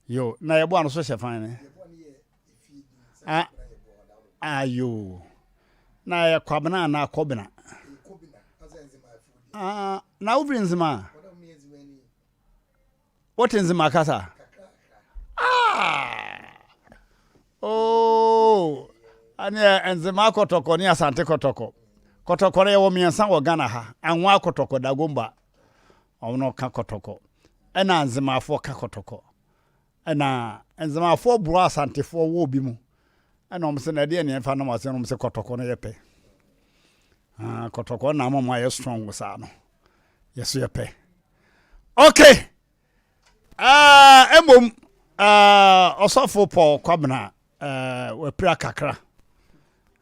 Yo, na yɛboa no so hyɛ fan ne. Ah, ayo. Na yɛ kwabena anaa kɔbena? Ah, na wofiri nzema? Wote nzema kasa? Ah! Oh! Ɛneɛ nzema kɔtɔkɔ ne asante kɔtɔkɔ. Kɔtɔkɔ no yɛwɔ mmiɛnsa wɔ Ghana ha. Anwa kɔtɔkɔ, Dagomba. Ɔno ka kɔtɔkɔ. Ɛna nzemafoɔ ka kɔtɔkɔ. Ɛna nzemafoɔ boa asantefoɔ wɔ bi mu. Ɛna wɔn sɛ na ɛdeɛ ne yɛmfa nom ase wɔn sɛ kɔtɔkɔ no yɛ pɛ. Ah, kɔtɔkɔ na ama wɔn ayɛ strong saa no. Yɛso yɛ pɛ. Okay. Uh, mmom uh, ɔsɔfo Paul Kwabena uh, wapira kakra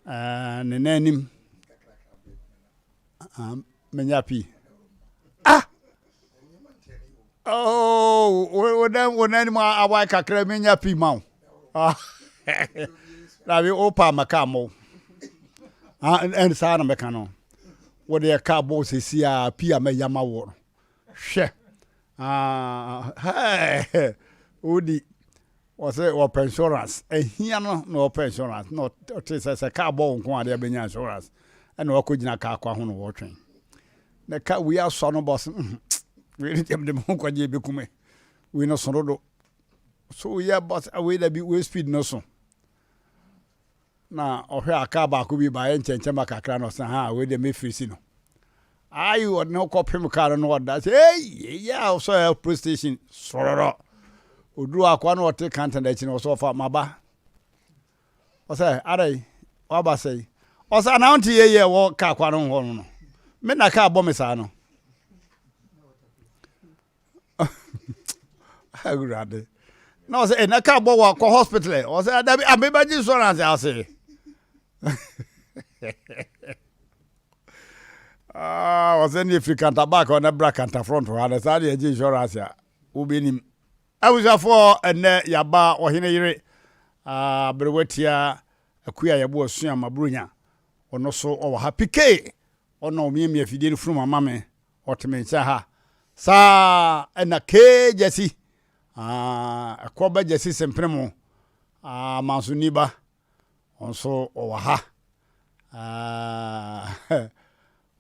uh, ne nan anim uh, menya pii ah oh wo nan wo nan anim awae kakra menya pii ma wo ah dabi wo pa mɛka mo ah ɛn saa na mɛka no wo deɛ ka bɔ sɛsi a pii a mɛya ma wo no hwɛ ah hey wodi wɔsɛ wɔpɛ insurance ɛhia no na wɔpɛ insurance na ɔte sɛ sɛ kaa bɔ wo nko adeɛ bɛnya insurance ɛna wakɔ gyina kaa kwa ho na wɔtwɛn na ka wei asɔ no bɔ so mm, wei ne deɛ mede me ho kɔgye ɛbɛkume wei no so dodo so woyɛ bɔ wei da bi wei speed no so Na ɔhwɛ a kaa baako bi baeɛ nkyɛnkyɛn kakra na ɔsɛ ha wei deɛ mɛfiri si no. Ayi ɔde ne ho kɔpem kaa no na ɔda sɛ ei yɛ a ɔsɔ yɛ police station sɔrɔrɔ. Oduru akoa na ɔte kanta n'akyi no ɔsɛ ɔfa maba. Ɔsɛ adai waba sɛi. Ɔsɛ anaa ɔnte yɛ yɛ wɔ kaa kwa no hɔ no no. Me na kaa bɔ me saa no. Awurade. Na ɔsɛ ɛna kaa bɔ wɔ kɔ hospital ɛ. Ɔsɛ adabi abɛbɛgye insurance ase. Ah, ɔsɛ ne efiri kanta back ɔna bra kanta front hɔ ana saa deɛ ɛgye insurance a wobɛnim. Abusuafoɔ ɛnɛ yaba ɔhene yere aberewa tia akua yɛbo asua maburonya ɔno so ɔwɔ ha pike ɔna ɔmiamia fidie no funum ama me Ɔte me nkyɛn ha saa ɛna kee gyasi ah, ɛkɔ bɛ gyasi sempene mo ah, manso ni ba ɔnso ɔwɔ ha ah,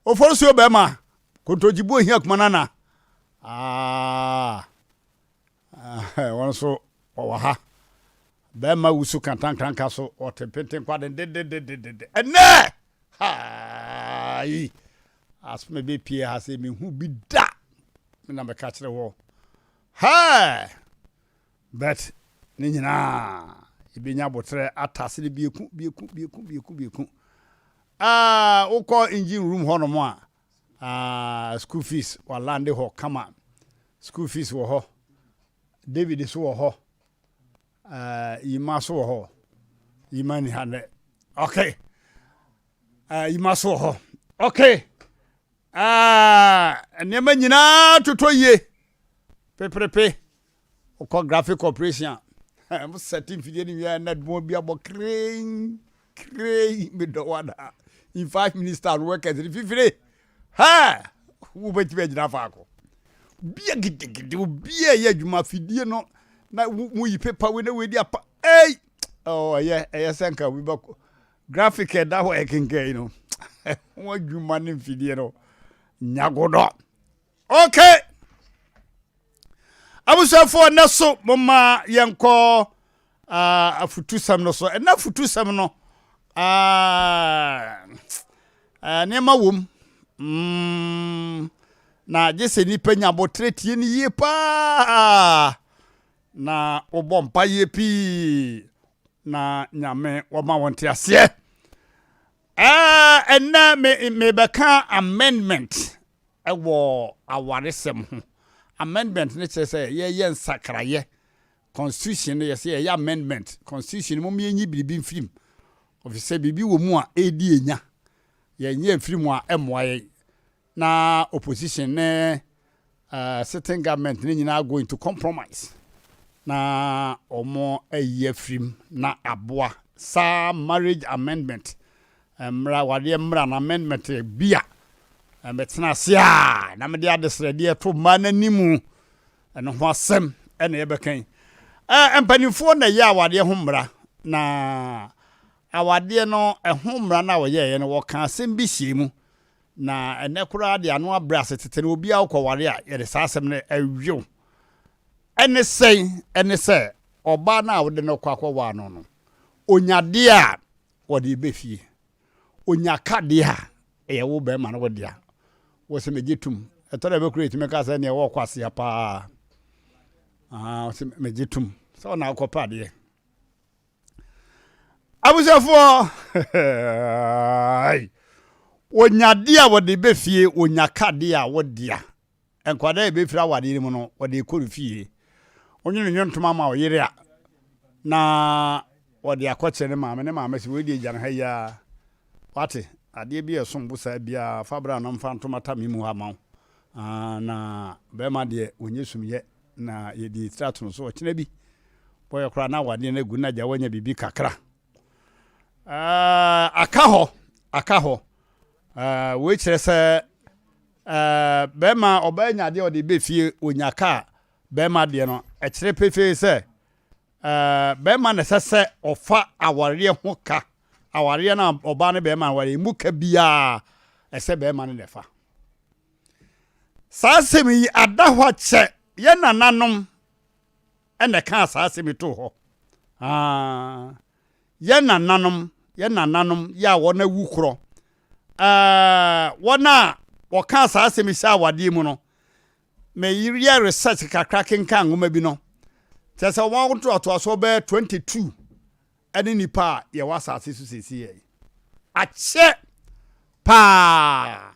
ofosuo bɛrima kontogyibu ohia kuma nana ah, wɔn nso ɔwɔ ha bɛrima wusu kantankranka so ɔte mpentenkwa dendendendende ɛnɛ Haai! Asɛm a ɛbɛpue ha sɛ mehu bi da. Me na mɛka kyerɛ wɔ. Hɛɛ! But ne nyinaa yɛbɛnya aboterɛ atase no bieku bieku bieku bieku bieku. Ah, wokɔ engine room hɔnom a, ah, school fees walande hɔ kama. School fees wɔ hɔ. David so wɔ hɔ. Uh, Yima so wɔ hɔ. Yima ni ha nɛ. Okay. Uh, Yima so wɔ hɔ. Okay. Uh, nneɛma nyinaa totɔ yie. Peperepe. Wokɔ graphic corporation a, mo sɛte mfidie no wie na dɔn bi abɔ kreen kreen medɔ wada. In 5 minutes time workers no fifire. Ha! Wobɛtumi agyina faako. Bia gidigidi obi a ɛyɛ adwuma fidie no na muyi pepa wei na wei di apa. Ei! Oh, ɛyɛ ɛyɛ sɛ nka obi bɛkɔ graphic ɛda hɔ ɛkenkan yi no. Ho adwuma ne mfidie no nyagodɔ. Okay. Abusuafoɔ nnɛ so momma yɛnkɔ uh, afutusɛm no so. Ɛnɛ afutusɛm no uh, uh, nneɛma wom. Na gye sɛ nnipa nya aboterɛ tie no yie paa na wobɔ mpa yie pii na Nyame wɔma wɔn te aseɛ. Ɛnɛ mebɛka amendment ɛwɔ awaresɛm ho. Amendment ne kyerɛ sɛ yɛyɛ nsakrayɛ. Constitution no yɛsɛ yɛyɛ amendment. Constitution no mom yɛnyi biribi mfirim. Ɔfiri biribi wɔ mu a ɛredi enya. Yɛnyɛ mfiri mu a ɛmmoa yɛn. Na opposition ne sitting government ne nyinaa go into compromise. Na wɔn ayi afirim na aboa saa marriage amendment mmra wadeɛ mmra na amendment bi a mɛtena ase a na mede adesrɛdeɛ to mmaa n'anim. Ɛno ho asɛm ɛna yɛbɛka yi. Ɛɛ, mpanimfoɔ na ɛyɛ awadeɛ ho mmara, na awadeɛ no ɛho mmara no a wɔyɛeɛ no, wɔka asɛm bi hyɛɛ mu. Na ɛnnɛ koraa deɛ ano abrɛ ase, tete no obiara wokɔware a, yɛde saa asɛm no ɛwew. Ɛne sɛn? Ɛne sɛ ɔbaa no a wode no kɔ akɔware no no, ɔnya adeɛ a wɔde bɛ fie. Ɔnya ka deɛ a, ɛyɛ wo bɛrima no wo dea. Wo sɛ megye tom. Ɛtɔ da bɛkura ɛtumi ka sɛ neɛ wɔkɔ asea paa. Ah, sɛ megye tom. Sɛ ɔna akɔpɛ adeɛ. Abusuafoɔ, wɔnya adeɛ a wɔde bɛ fie, wɔnya ka deɛ a wo dea. Nkwadaa a ɛbɛfiri awadeɛ no mu no, wɔde rekɔ no fie. Wonwene nnwontom ama wo yere a, na wɔde akɔkyerɛ ne maame. Ne maame sɛ, wei deɛ gya no ha yi ara. Wate, adeɛ bi a ɛsom bo saa biara, fa bra na mfa nto m'atame mu ha ma wo. Ah, na bɛrima deɛ, ɔnyɛ sumyɛ, na yɛde tiri ato no so. Ɔkyena bi, bɔyɛ koraa na awadeɛ no agu na agya wanya biribi kakra. Ah, aka hɔ, aka hɔ. Ah, wei kyerɛ sɛ Ɛɛ, bɛrima, ɔbaa nya adeɛ a ɔde bɛ fie, ɔnya kaa bɛrima deɛ no, ɛkyerɛ pefee sɛ, ɛɛ, bɛrima na ɛsɛ sɛ ɔfa awareɛ ho ka. Awareɛ no a ɔbaa ne bɛrima awareɛ, emu ka biara, ɛsɛ bɛrima no na ɛfa. Saa asɛm yi ada hɔ akyɛ, yɛn nananom na ɛkaa saa asɛm yi too hɔ. Aa, yɛn nananom, yɛn nananom yɛ a wɔn awu korɔ, ɛɛ, wɔn a wɔkaa saa asɛm yi hyɛ awadeɛ mu no, meyɛ research kakra kenkan nwoma bi no, kyerɛ sɛ wɔn ntoatoasoɔ bɛyɛ 22 ɛne nipa a yɛwɔ asase so seesei yi. Akyɛ paa.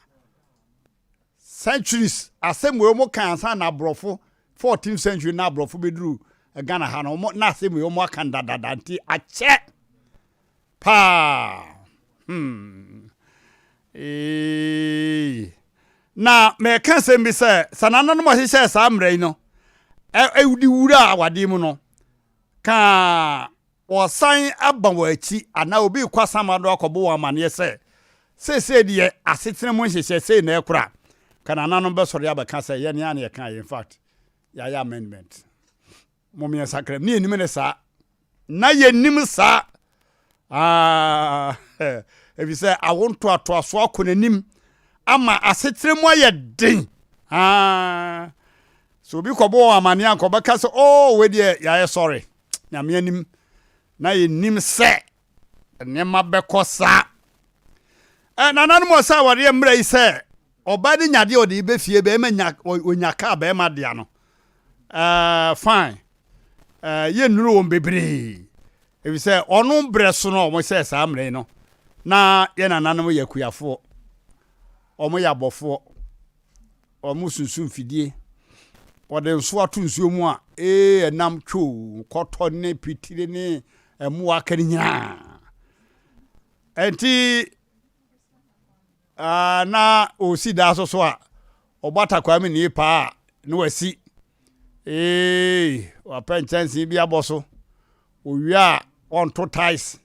Centuries asɛm wei wɔn kan ansa na aborɔfo 14th century na aborɔfo bɛduru Ghana ha no wɔn na asɛm wei wɔn aka dadada nti akyɛ paa hmm ee na mɛka asɛm bi sɛ sɛ nananom a wɔhyehyɛɛ saa mmara yi no ɛdi wura awadeɛ mu no kaa Wɔresan aba wɔn akyi anaa obi rekɔ asamando akɔbɔ wɔn amanneɛ sɛ, seesei deɛ asetena mu nhyehyɛe sei na ɛrekora a, ka nananom bɛsɔre abɛka sɛ, yɛn ara na yɛkaeɛ, in fact, yɛayɛ amendment. Mom yɛnsakra mu. Ne yɛnnim ne saa. Na yɛnnim saa. Ah, efisɛ awo ntoatoasoɔ akɔ n'anim ama asetena mu ayɛ den. Ah, sɛ obi kɔbɔ wɔn amanneɛ anka ɔbɛka sɛ, oh, wei deɛ yɛayɛ sɔre. Nyame anim na yɛnim sɛ nneɛma bɛkɔ saa. Ɛ nananom ɔsɛ awareɛ mmerɛ yi sɛ ɔbaa no nya deɛ ɔde bɛ fie bɛrima nya ɔnya kaa bɛrima dea no ɛɛ fine ɛɛ yɛnnuru wɔn bebree efisɛ ɔno berɛ so no wɔn hyɛ saa mmerɛ yi no na yɛn nananom yɛ akuafoɔ wɔn yɛ abɔfoɔ. Wɔsunsum mfidie. Wɔde nso ato nsuo mu a, ee ɛnam twoo, kɔtɔ ne pitire ne mmoa aka no nyinaa. Ɛnti na ɔsi daa so so a, ɔbɔ atakwaa mu nie paa a, na wasi. Ee, wapɛ nkyɛnsee bi abɔ so. Owie a, wɔnto tiles.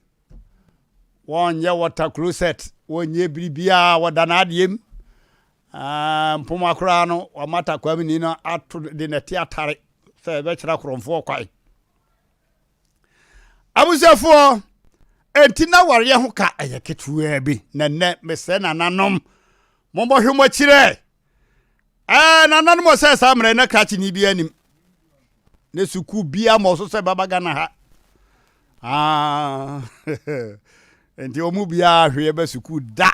Wɔnyɛ water closet. Wɔnyɛ biribiara, wɔda n'adeɛ mu. Ah, mpoma koraa no, wama takwamni no ato de nɛte atare sɛ ɛbɛkyerɛ akorɔmfoɔ kwan. Abusuafoɔ, enti na wareɛ ho ka ɛyɛ ketewaa bi, na nnɛ mesrɛ nananom, mommɔhwɛ mo akyirɛ. Ɛɛ, nananom ɔsɛ saa mmerɛ na krakye ni bi anim. Ne sukuu bia ma ɔso sɛ baba Ghana ha. Ah, enti wɔn mu biara hwee bɛ sukuu da.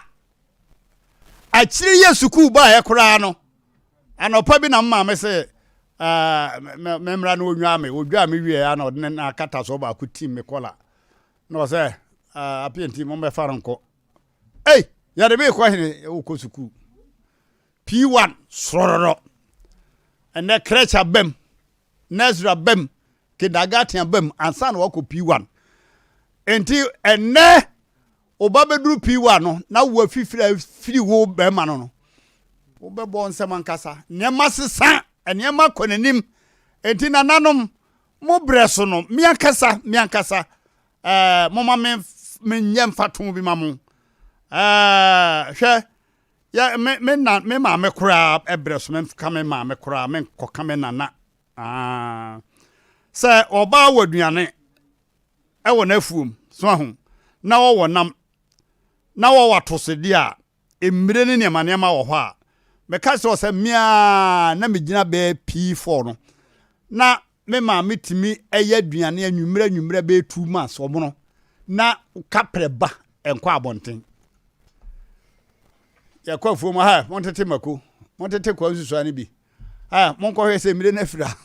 Akyiri yi a sukuu baeɛ koraa no, anɔpa bi na me maame se memmra na ɔnwaa me. Ɔdwaa me wieɛ a na ɔde ne nan akatasoɔ baako tim me kɔla. Na ɔsɛ apeɛ nti mommɛfa no nkɔ. Ei, yɛde me rekɔ hene wokɔ sukuu. P1 sorɔrɔrɔ. Ɛnɛ crèche abam, nursery abam, kindergarten abam ansa na wakɔ P1. Enti ɛnɛ Wo ba bɛduru P1 no, na wo afifiri a ɛfiri wo bɛrima no no, wobɛbɔ nsɛm ankasa. Nneɛma sesa, nneɛma kɔ n'anim. Enti nananom, mo berɛ so no, me ankasa, me ankasa, ɛɛ, momma me menyɛ mfatoho bi ma mo. Ɛɛ, hwɛ, yɛ me me na me maame koraa ɛberɛ so, menka me maame koraa, menkɔka me nana. Ah. Sɛ ɔbaa wɔ aduane wɔ n'afuom, so ahu, na ɔwɔ nam, na ɔwɔ atosodeɛ a, mmire ne nneɛma nneɛma wɔ hɔ a, meka kyerɛ wo sɛ me ara na megyina bɛyɛ P4 no, na me maame tumi yɛ aduane anwummerɛ anwummerɛ bɛyɛ 2 months ɔmono, na kaprɛ ba nkɔ abɔnten. Yɛkɔ afuom ha, montete mako, montete kwa nsusua no bi. Ah, monkɔhwɛ sɛ mmire no afira.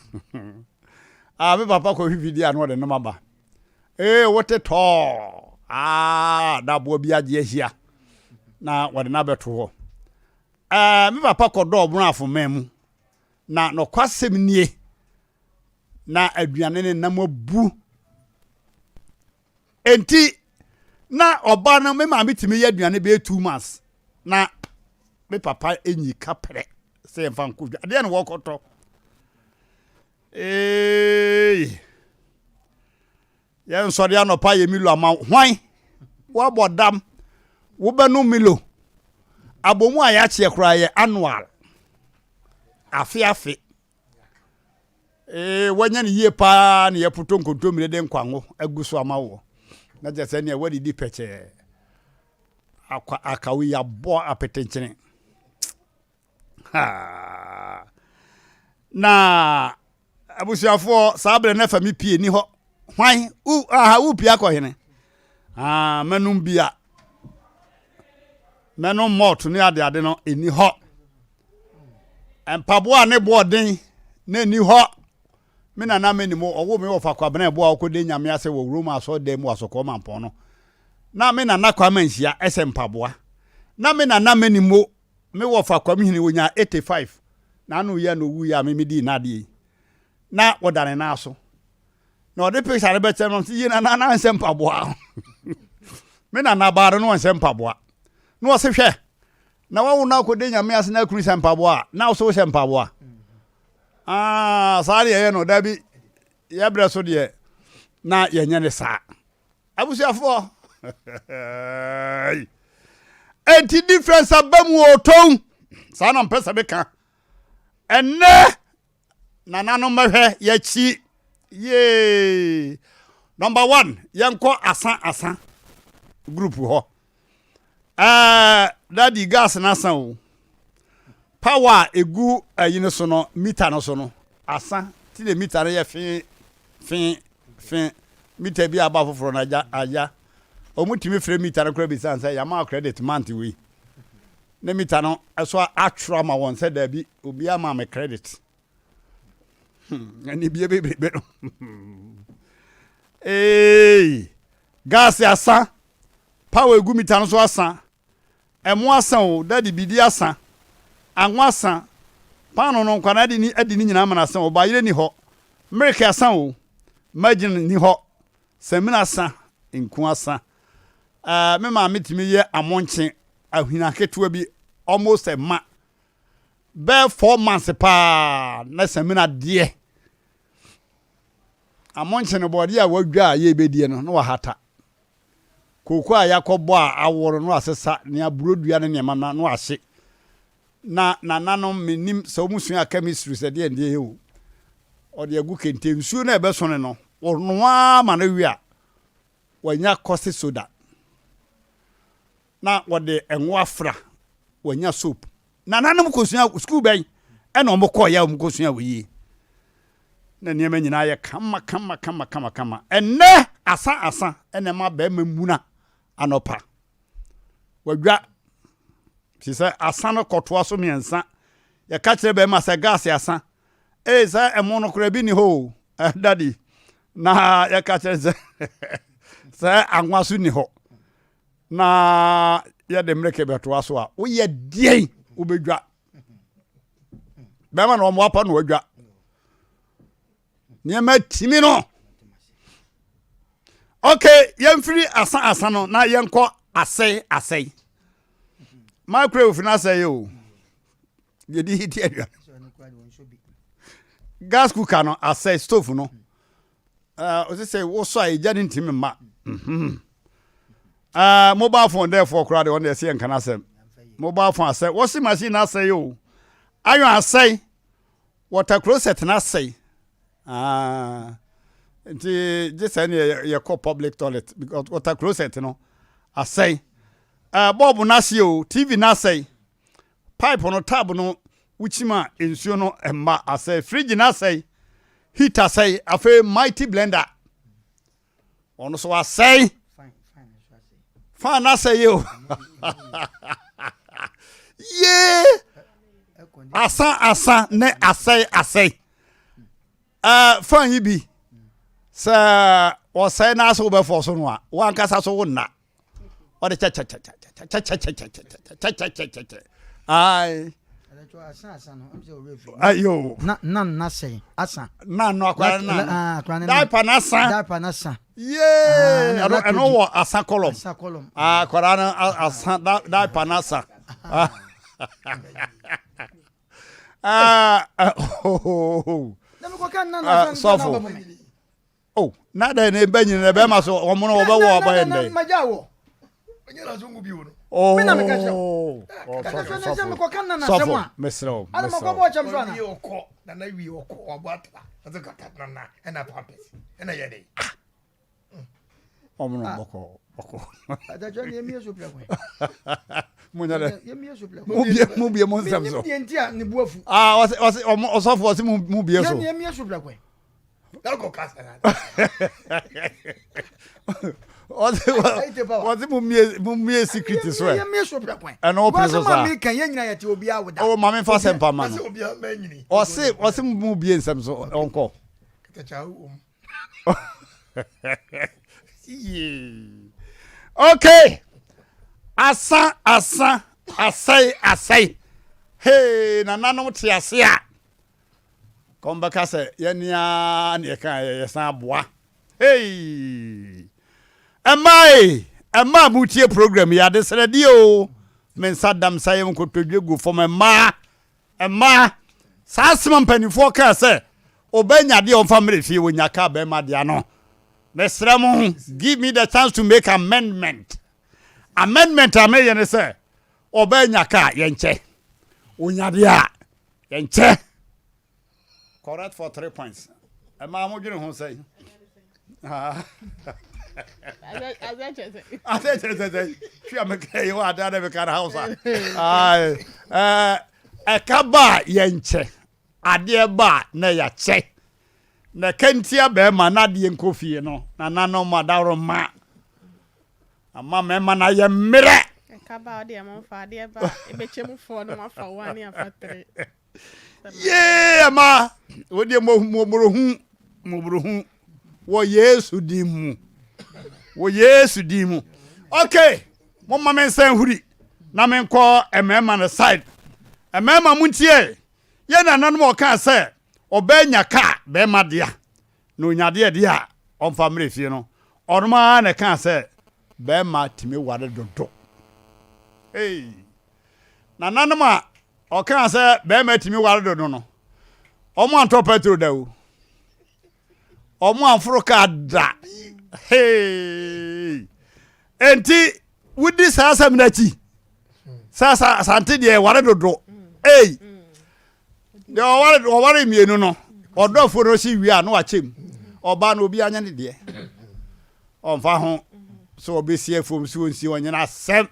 Ah, me papa kɔhwe fidie a na ɔde nom aba. Ee, wote tɔɔ. Ah, na aboa bi agye ahyia na wɔde no abɛto hɔ. Eh, me papa kɔdɔɔ ɔbono afoma mu. Na nɔkwasɛm nie, na aduane ne nam abu. Enti na ɔba no, me maame tumi yɛ aduane bɛyɛ 2 months na me papa nyi kaprɛ sɛ yɛmfa nkɔ dwa. Adeɛ na wɔkɔtɔ. Ee, yɛnsɔre anɔpa yɛ Milo ama hwan? Woabɔ dam, wobɛnom Milo. Abomu a yɛakyeɛ koraa yɛ annual. Afe afe. Ee, woanya no yie paa na yɛpoto nkontommire de nkwango agu so ama woɔ. Na kyerɛ sɛ nea woadidi pɛkyɛɛ. Akwa akawo yi abɔ apetenkyene. Ha. Na abusuafoɔ saa berɛ no fa me pie ni hɔ. Hwan? Wo aha wo pie akɔ hene? Ah, mɛnom bia. Mɛnom malt ne adeade no ɛni hɔ. Mpaboa a ne boɔ den na ɛni hɔ. Me nana menim ɔwo me wɔfa Kwabena Ɛboa a ɔkɔde Nyame ase wɔ Roma asɔredan mu wɔ Asɔkɔɔ Mampɔn no. Na me nana Kwame Nhyia ɛhyɛ mpaboa. Na me nana menim mo me wɔfa Kwame Hene ɔnyaa 85 na ano yɛ na ɔwuiɛ a me medii n'adeɛ yi. Na wɔda ne nan so. Na ɔde picture no bɛkyerɛ no sɛ yie nana na nhyɛ mpaboa. Me nana baa no na ɔnhyɛ mpaboa. Na ɔse hwɛ na wawo no akɔde Nyame ase na akunu hyɛ mpaboa a na wo so wohyɛ mpaboa. Ah, saa deɛ ɛyɛ no dabi yɛbrɛ so deɛ na yɛnyɛ ne saa. Abusuafoɔ enti difference aba mu ɔtɔn saa na mpɛ sɛ meka ɛnnɛ nananom mɛhwɛ yɛakyi yee. Number one, yɛnkɔ asa asa group hɔ. Ɛɛ daddy, gas no asa o. Power a egu ayi no so no, meter no so no asa. Ti na meter no yɛ fee fee fee. Meter bi aba foforɔ no agya agya. Wɔn tumi frɛ meter no koraa bisa sɛ yɛama credit month wei. Ne meter no ɛso atwerɛ ama wɔn sɛ daabi obi ama me credit. Ɛne bie bebrebe no. Ee, gas asa, power egu meter no so asa, ɛmo asa o, daddy bidi asa, anwa asa, paano no nkwadaa adi ne adi ne nyinaa mana asa o, bayerɛ ni hɔ, milk asa o, margarine ni hɔ, samina asa, nku asa. Ɛɛ me maame tumi yɛ amonkye ahina ketewa bi almost ɛma bɛɛ 4 months paa na samina deɛ amonkye no bɔɔdeɛ a wadwa a yɛbɛdie no na wahata kooko a yɛakɔbɔ a awo no na wasesa ne aburodua ne nneɛma na wahye na nananom menim sɛ wɔn sua chemistry sɛ deɛ ndeɛ o ɔde agu kente nsuo no a ɛbɛsɔne no ɔnoa ma no wie a wanya caustic soda na wɔde ngo afra wanya soap. Nananom kɔsua sukuu bɛn ɛna wɔn kɔɔ yɛ a wɔn kɔsua wɔ yie na nneɛma nyinaa yɛ kama kama kama kama kama. Ɛnɛ asa asa ɛna ɛma bɛrima muna anɔpa wadwa te sɛ asa no kɔtoa so mmiɛnsa. Yɛka kyerɛ bɛrima sɛ gas asa ee sɛ ɛmo no koraa bi ni hɔ o eh, daddy na yɛka kyerɛ sɛ sɛ anwa so ni hɔ na yɛde mmereke bɛtoa so a woyɛ deɛn wobɛdwa bɛrima na ɔmo apa na wadwa nneɛma timi no. Okay, yɛmfiri asa asa no na yɛnkɔ asɛe asɛe. Microwave no asɛe o, yɛde heat aduane. Gas cooker no asɛe, stove no ɔsɛ sɛ wosɔ a egya no ntumi mma. Mobile phone dɛfoɔ koraa deɛ ɔno deɛ ɛsɛ yɛnka no asɛm. Mobile phone asɛe, washing machine no asɛe o, iron asɛe, water closet no asɛe. Nti gye sɛ ne yɛkɔ public toilet because water closet no asɛe. Uh, bulb no ahye o, TV no asɛe. Pipe no, tab no, wokyim a nsuo no mma asɛe. Fridge no asɛe. Heat asɛe. Afei mighty blender. Ɔno so asɛe. Fan no asɛe o. Yee! Asa asa ne asɛe asɛe. Ɛɛ fan yi bi sɛ ɔsɛe na ase wobɛfɔ so no a wankasa so wo nna ɔde kyɛkyɛkyɛkyɛkyɛkyɛkyɛkyɛkyɛkyɛkyɛ ae ayo na na na sɛn asa na no akwara na no diaper na sa diaper na sa yee ɛno ɛno wɔ asa kɔlɔm akwara no asa diaper na sa Ah, ah, oh, oh, oh. Sɔfo. Oh, na dɛ ne bɛ nyina bɛ ma so wɔn no wɔbɛ wɔ ɔbɛ yɛn dɛ. Oh, sɔfo sɔfo sɔfo mesrɛ wo mesrɛ wo. Ɔmo no bɔkɔ bɔkɔ. Adájọ́ ni yẹmi yẹsọ pẹ̀lú. Mo nyɛ dɛ. Yẹmi yẹsọ pẹ̀lú. Mo bie mo bie mo nsɛm so. Mímu deɛ nti a ne bu afu. Aa ɔsi ɔsi ɔmo ɔsɔfo ɔsi mo mo bie so. Yẹmi yẹmi yẹsọ pẹ̀lú. Ɔsi ɔsi mo mie mo mie secret so ɛ. Yẹmi yẹsọ pẹ̀lú. Ɛna ɔpere so saa. Wọ́n sọ ma mi kàn yẹn nyina yẹ ti obi awo da. Ɔwɔ maame fa sɛm pa ma no. Ɔsi ɔsi mo bie nsɛm so ɔnkɔ. Okay. Asa asa asɛe asɛe. Hey, nananom te ase a. Kɔm bɛka sɛ yɛne ara ne yɛka yɛsan aboa. Hey. Ɛmaa e, ɛmaa mu tie program yi adesrɛdeɛ o. Me nsa dam sa yɛ nkotodwe gu fam ɛmaa. Mmaa, saa asɛm a mpanimfoɔ kaa sɛ ɔbaa nya adeɛ a ɔmfa mmerɛ fie, ɔnya kaa bɛrima deɛ ano. Mesrɛ mo, give me the chance to make amendment. Amendment a meyɛ ne sɛ, ɔbaa nya kaa, yɛnkyɛ. Ɔnya deɛ a, yɛnkyɛ. Correct for 3 points. Ɛmaa mo dwene ho sɛn? Asɛ kyerɛ sɛ sɛ hwɛ a meka yi wɔ adaa na meka no Hausa. Ɛka ba a yɛnkyɛ, adeɛ ba a na yɛakyɛ. Na ɛka ntia bɛrima na adeɛ nkɔ fie no, nananom adaworo ma. Ama mmarima no ayɛ mmerɛ. Ɛka ba a ɔde ɛmo mfa adeɛ ba a ɛbɛkyɛ mu four no wafa one ne afa three. Yee ɛma wodeɛ mmɔborɔhu mmɔborɔhu wɔ Yesu din mu wɔ Yesu din mu. Okay, momma me nsa nhuri na menkɔ mmarima no side. Mmarima montie, yɛn nananom ɔkaa sɛ ɔbaa nya kaa bɛrima dea na onya adeɛ deɛ a ɔmfa mmerɛ fie no, ɔnom ara na ɛkaa sɛ bɛrima tumi ware dodo. Hey, nananom a Ɔkaa sɛ bɛrima tumi ware dodo no, wɔn antɔ petrol da o. Wɔn amforo kaa da. Hey! Enti wodi saa asɛm no akyi sɛ asante deɛ ware dodo. Ei! Deɛ ɔware ɔware mmienu no, ɔdɔ afuo no si wie a na wakyɛ mu. Ɔbaa no obi anyɛ ne deɛ. Ɔmfa ho sɛ ɔbɛsi afuom sɛ ɔnsi ɔnyɛ asɛm.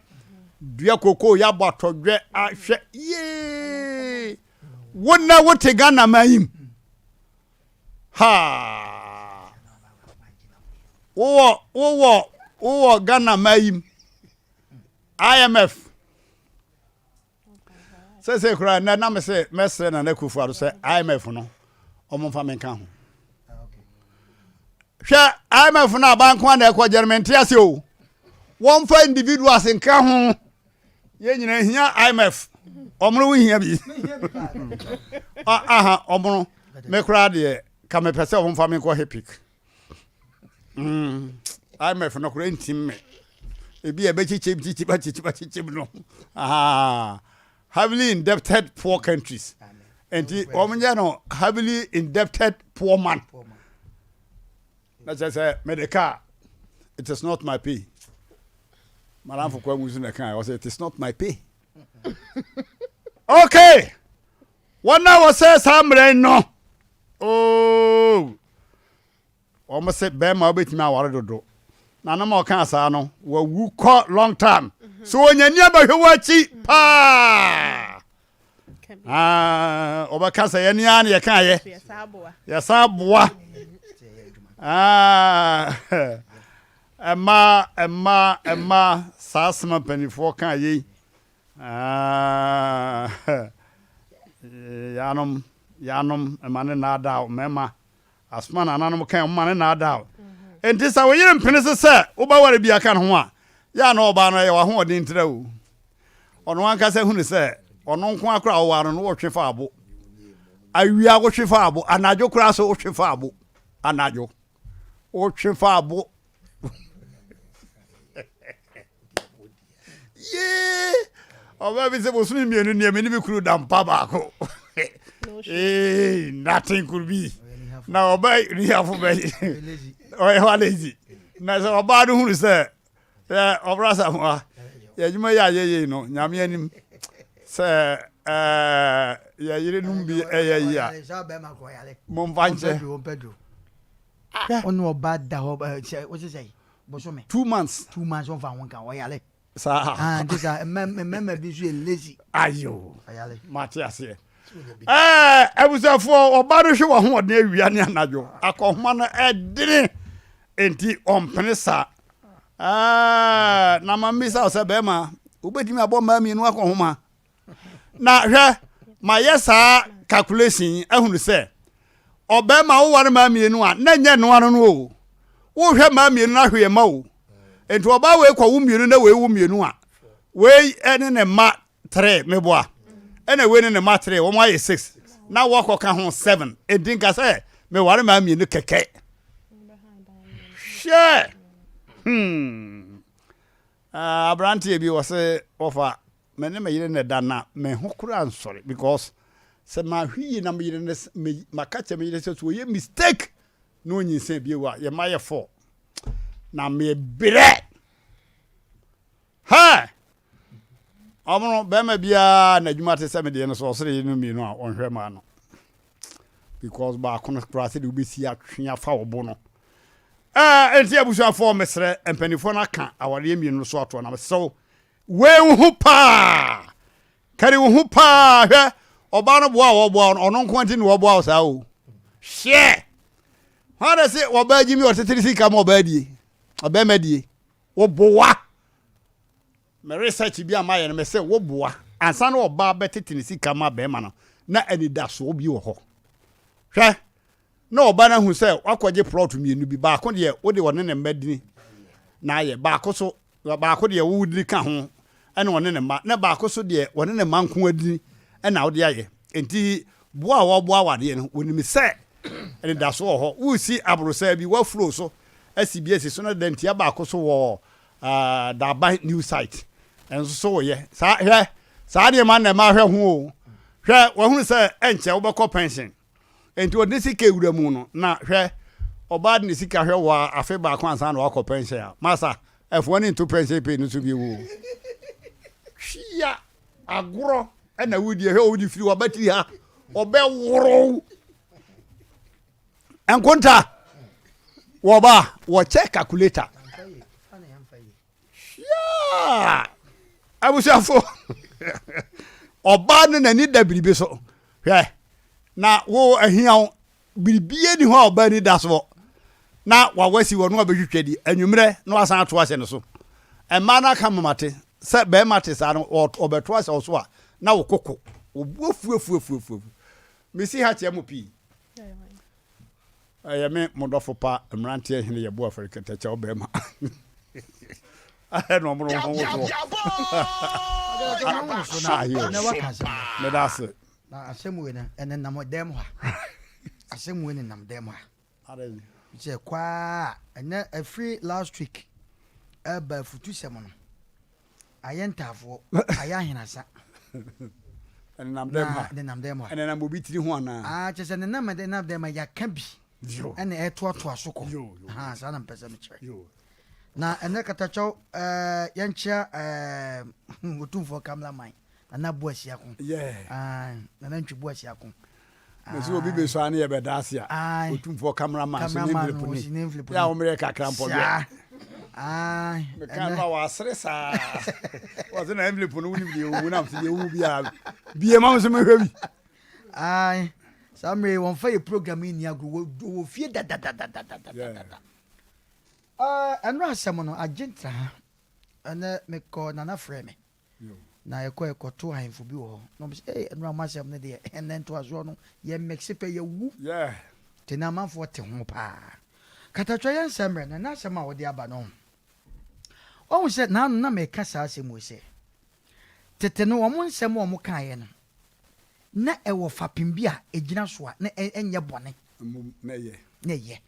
Dua kokoo yɛabɔ atɔdwɛ ahwɛ yee. Wo na wote Ghana man yi mu. Ha! Wowɔ wowɔ wowɔ Ghana man yi mu. IMF Sɛsɛ koraa nnɛ na mese mɛsrɛ Nana Akufo Addo sɛ IMF no ɔmo mfa me nka ho. Hwɛ IMF no aban nko na ɛkɔ gyɛn mente ase o. Wɔmfa individuals nka ho. Yɛn nyinaa hia IMF. Ɔmo no hia bi. Aha ɔmo no me koraa deɛ ka mepɛ sɛ ɔmo mfa me nkɔ HIPC. Mm, IMF no koraa ntim me. Ebi a ɛbɛkyekyem kyekyem akyekyem akyekyem no. Ah, heavily indebted poor countries. Nti wɔn nyɛ no heavily indebted poor man. Na kyerɛ sɛ mede kaa it is not my pay. Madamfo kwa mu nso na ɛka ɔsɛ it is not my pay. Okay, wɔn a wɔsɛ saa mmerɛ no. Oh. Wɔn se bɛrima wobɛtumi aware dodo. Nanom a ɔkaa saa no, wawu kɔ long time. So ɔnya ni abɛhwɛ w'akyi paa. Ah, ɔbɛka sɛ yɛne ara na yɛkaeɛ. Yɛsan boa. Ah, ɛma ɛma ɛma saa asɛm a mpanimfoɔ kaa yei. Ah, yanom yanom ɛma ne nnaadaa mmarima Asoma nananom kan wɔn ma ne nnaadaa wo. Enti sɛ wo yere mpene so sɛ wobɛware bi aka ne ho a, yɛ a na ɔbaa no ɛyɛ w'ahoɔden ntira o. Ɔno ankasa hunu sɛ ɔno nko ara koraa a woware no no wotwe fa abo. Awia wotwe fa abo, anadwo koraa so wotwe fa abo. Anadwo wotwe fa abo. Yee! Ɔbaa bi sɛ bosome mmienu nea me ne me kunu da mpa baako. Ee, nothing could be. Na ɔbaa nihafo bɛ ɔyɛ hɔ lazy. Na sɛ ɔbaa no hunu sɛ ɛ ɔbra samoa yɛ adwuma yi a yɛyɛ no nyame anim sɛ ɛɛ yɛ yerenom bi ɛyɛ yi a momfa nkyɛ. Ɔne ɔbaa da hɔ sɛ wosesɛ bosome. 2 months. 2 months ɔnfa ho nka ɔyare. Saa. Ah, nti saa mmarima bi nso yɛ lazy. Ayo. Ɔyare. Mate aseɛ. Ɛɛ abusuafoɔ, ɔbaa no hwɛ w'ahoɔden awia ne anadwo akɔhoma no ɛdene nti ɔmpene saa. Ɛɛ na ma mmisa wo sɛ bɛrima wobɛtumi abɔ mmaa mmienu akɔhoma? Na hwɛ, mayɛ saa calculation yi ahunu sɛ ɔbɛrima woware mmaa mmienu a na nyɛ noa no no o. Wohwɛ mmaa mmienu no ahwɛ mma o. Nti ɔbaa wei kɔ wo mmienu na wei wo mmienu a, wei ne ne mma three meboa, ɛna wei ne ne mma three, wɔn ayɛ six na wɔkɔ ka ho seven. Enti nka sɛ meware mmaa mmienu kɛkɛ. Hwɛ, Aberanteɛ bi wɔ se wɔfa me ne me yere na ɛda na me ho koraa nsɔre because sɛ mahwe yie na me yere ne me maka kyerɛ me yere sɛ so ɔyɛ mistake na ɔnyinsɛn bio a yɛ mma yɛ four na mebrɛ hɛ ɔmo no bɛrima biara n'adwuma te sɛ me deɛ no so ɔsere yere no mmienu a ɔnhwɛ maa no because baako no koraa sɛdeɛ wobɛsi atwe afa wo bo no. Ɛɛ enti abusuafoɔ mesrɛ mpanimfoɔ no aka awareɛ mmienu no so atoɔ na mesrɛ wo wei wo ho paa kari wo ho paa hwɛ ɔbaa no boa a wɔboa no ɔno nko nti na wɔboa wo saa o hwɛ hwan na se ɔbaa gyimi ɔtetere sika ma ɔbaa die ɔbɛrima die woboa Me research bi a mayɛ no mese wo boa ansa na ɔbaa bɛtete ne sika ma bɛrima no na anidasoɔ bi wɔ hɔ. Hwɛ na ɔba no ahu sɛ wakɔgye plot mmienu bi, baako deɛ wode ɔne ne mma dini na ayɛ, baako so baako deɛ wo dini ka ho ɛna ɔne ne mma, na baako so deɛ ɔne ne mma nko adini ɛna wode ayɛ. Nti boa a wɔboa awadeɛ no wɔnim sɛ anidasoɔ wɔ hɔ. Woresi aborosaa bi, woafuro so asi bi asi so na dantia baako so wɔ Ah Daban new site nso so woyɛ saa hwɛ saa nneɛma na ɛma hwɛ ho o hwɛ wahunu sɛ ɛnkyɛ wobɛkɔ pension nti ɔde ne sika ewura mu no na hwɛ ɔbaa de ne sika hwɛ wɔ afe baako ansa na wakɔ pension a masa ɛfoɔ ne nto pension pay no so bi wo hwia agorɔ ɛna wodie hwɛ wodi firi wabatiri ha ɔbɛworo Nkonta wɔ ba wɔkyɛ calculator. Hwia! Abusuafo ɔbaa no n'ani da biribi so. Hwɛ na wo ahia wo biribi ni hɔ a ɔbaa ni da soɔ na wawasi wɔ no abɛtwitwa di anwummerɛ na wasan ato ahyɛ no so. Mmaa no aka mamate sɛ bɛrima te saa no ɔbɛto ahyɛ wo so a na wo koko wo bo afuafuafuafu. Mesi ha kyerɛ mo pii. Ɛyɛ me mo dɔfo pa mmeranteɛ hene yɛ bo afɛre kɛtɛkyɛw bɛrima. Ahɛ na ɔmo no ho wosoɔ. Ayo. Meda ase. Na asɛm wei no ɛnenam dɛm ha. Asɛm wei nenam dɛm ha. Sɛ kwaa ɛnɛ ɛfiri last week ɛba afutusɛm no. Ayɛ ntaafoɔ, ayɛ ahenasa. Ɛnenam dɛm ha. Nenam dɛm ha. Ɛnenam obi tiri ho anaa? Ah, kyerɛ sɛ nenam nenam dɛm ha yɛaka bi. Ɛna ɛtoatoa so kɔ. Ha, saa na mpɛ sɛ mekyerɛ. Na ɛnɛ katakyɛw ɛɛ yɛnkyea ɛɛ Otumfoɔ Kamla Man, Nana Boasiako. Yeah. Ah, Nana Ntwi Boasiako. Mese obi bɛsɔ a ne yɛbɛda ase a, Otumfoɔ camera man so ne envelope ni. Yɛ a wɔmmerɛ kakra mpɔdwɛ. Meka no a wɔasere saa. Wɔse na envelope no wonim deɛ ɛwɔ mu nam sɛ deɛ ɛwɔ mu biara bie ma me so mehwɛ bi. Ae, saa mmerɛ yi wɔmfa yɛ program yi nni agorɔ, wɔ fie dadadadadadada. Ɛno asɛm no agye ntra ha. Ɛnɛ mekɔ Nana frɛ me. Na yɛkɔ yɛkɔto ahemfo bi wɔ hɔ na wɔn sɛ ee ɛnura mo asɛm no deɛ ɛnɛ ntoasoɔ no yɛ mɛkse pɛ yɛwu te na amanfoɔ te ho paa katatwa yɛ nsɛm mmerɛ no ɛna asɛm a wɔde aba no wɔn sɛ naano na mɛka saa asɛm wɔ sɛ tete no wɔn nsɛm a wɔn kaeɛ no na ɛwɔ fapem bi a ɛgyina so a na ɛnyɛ bɔne na ɛyɛ na ɛyɛ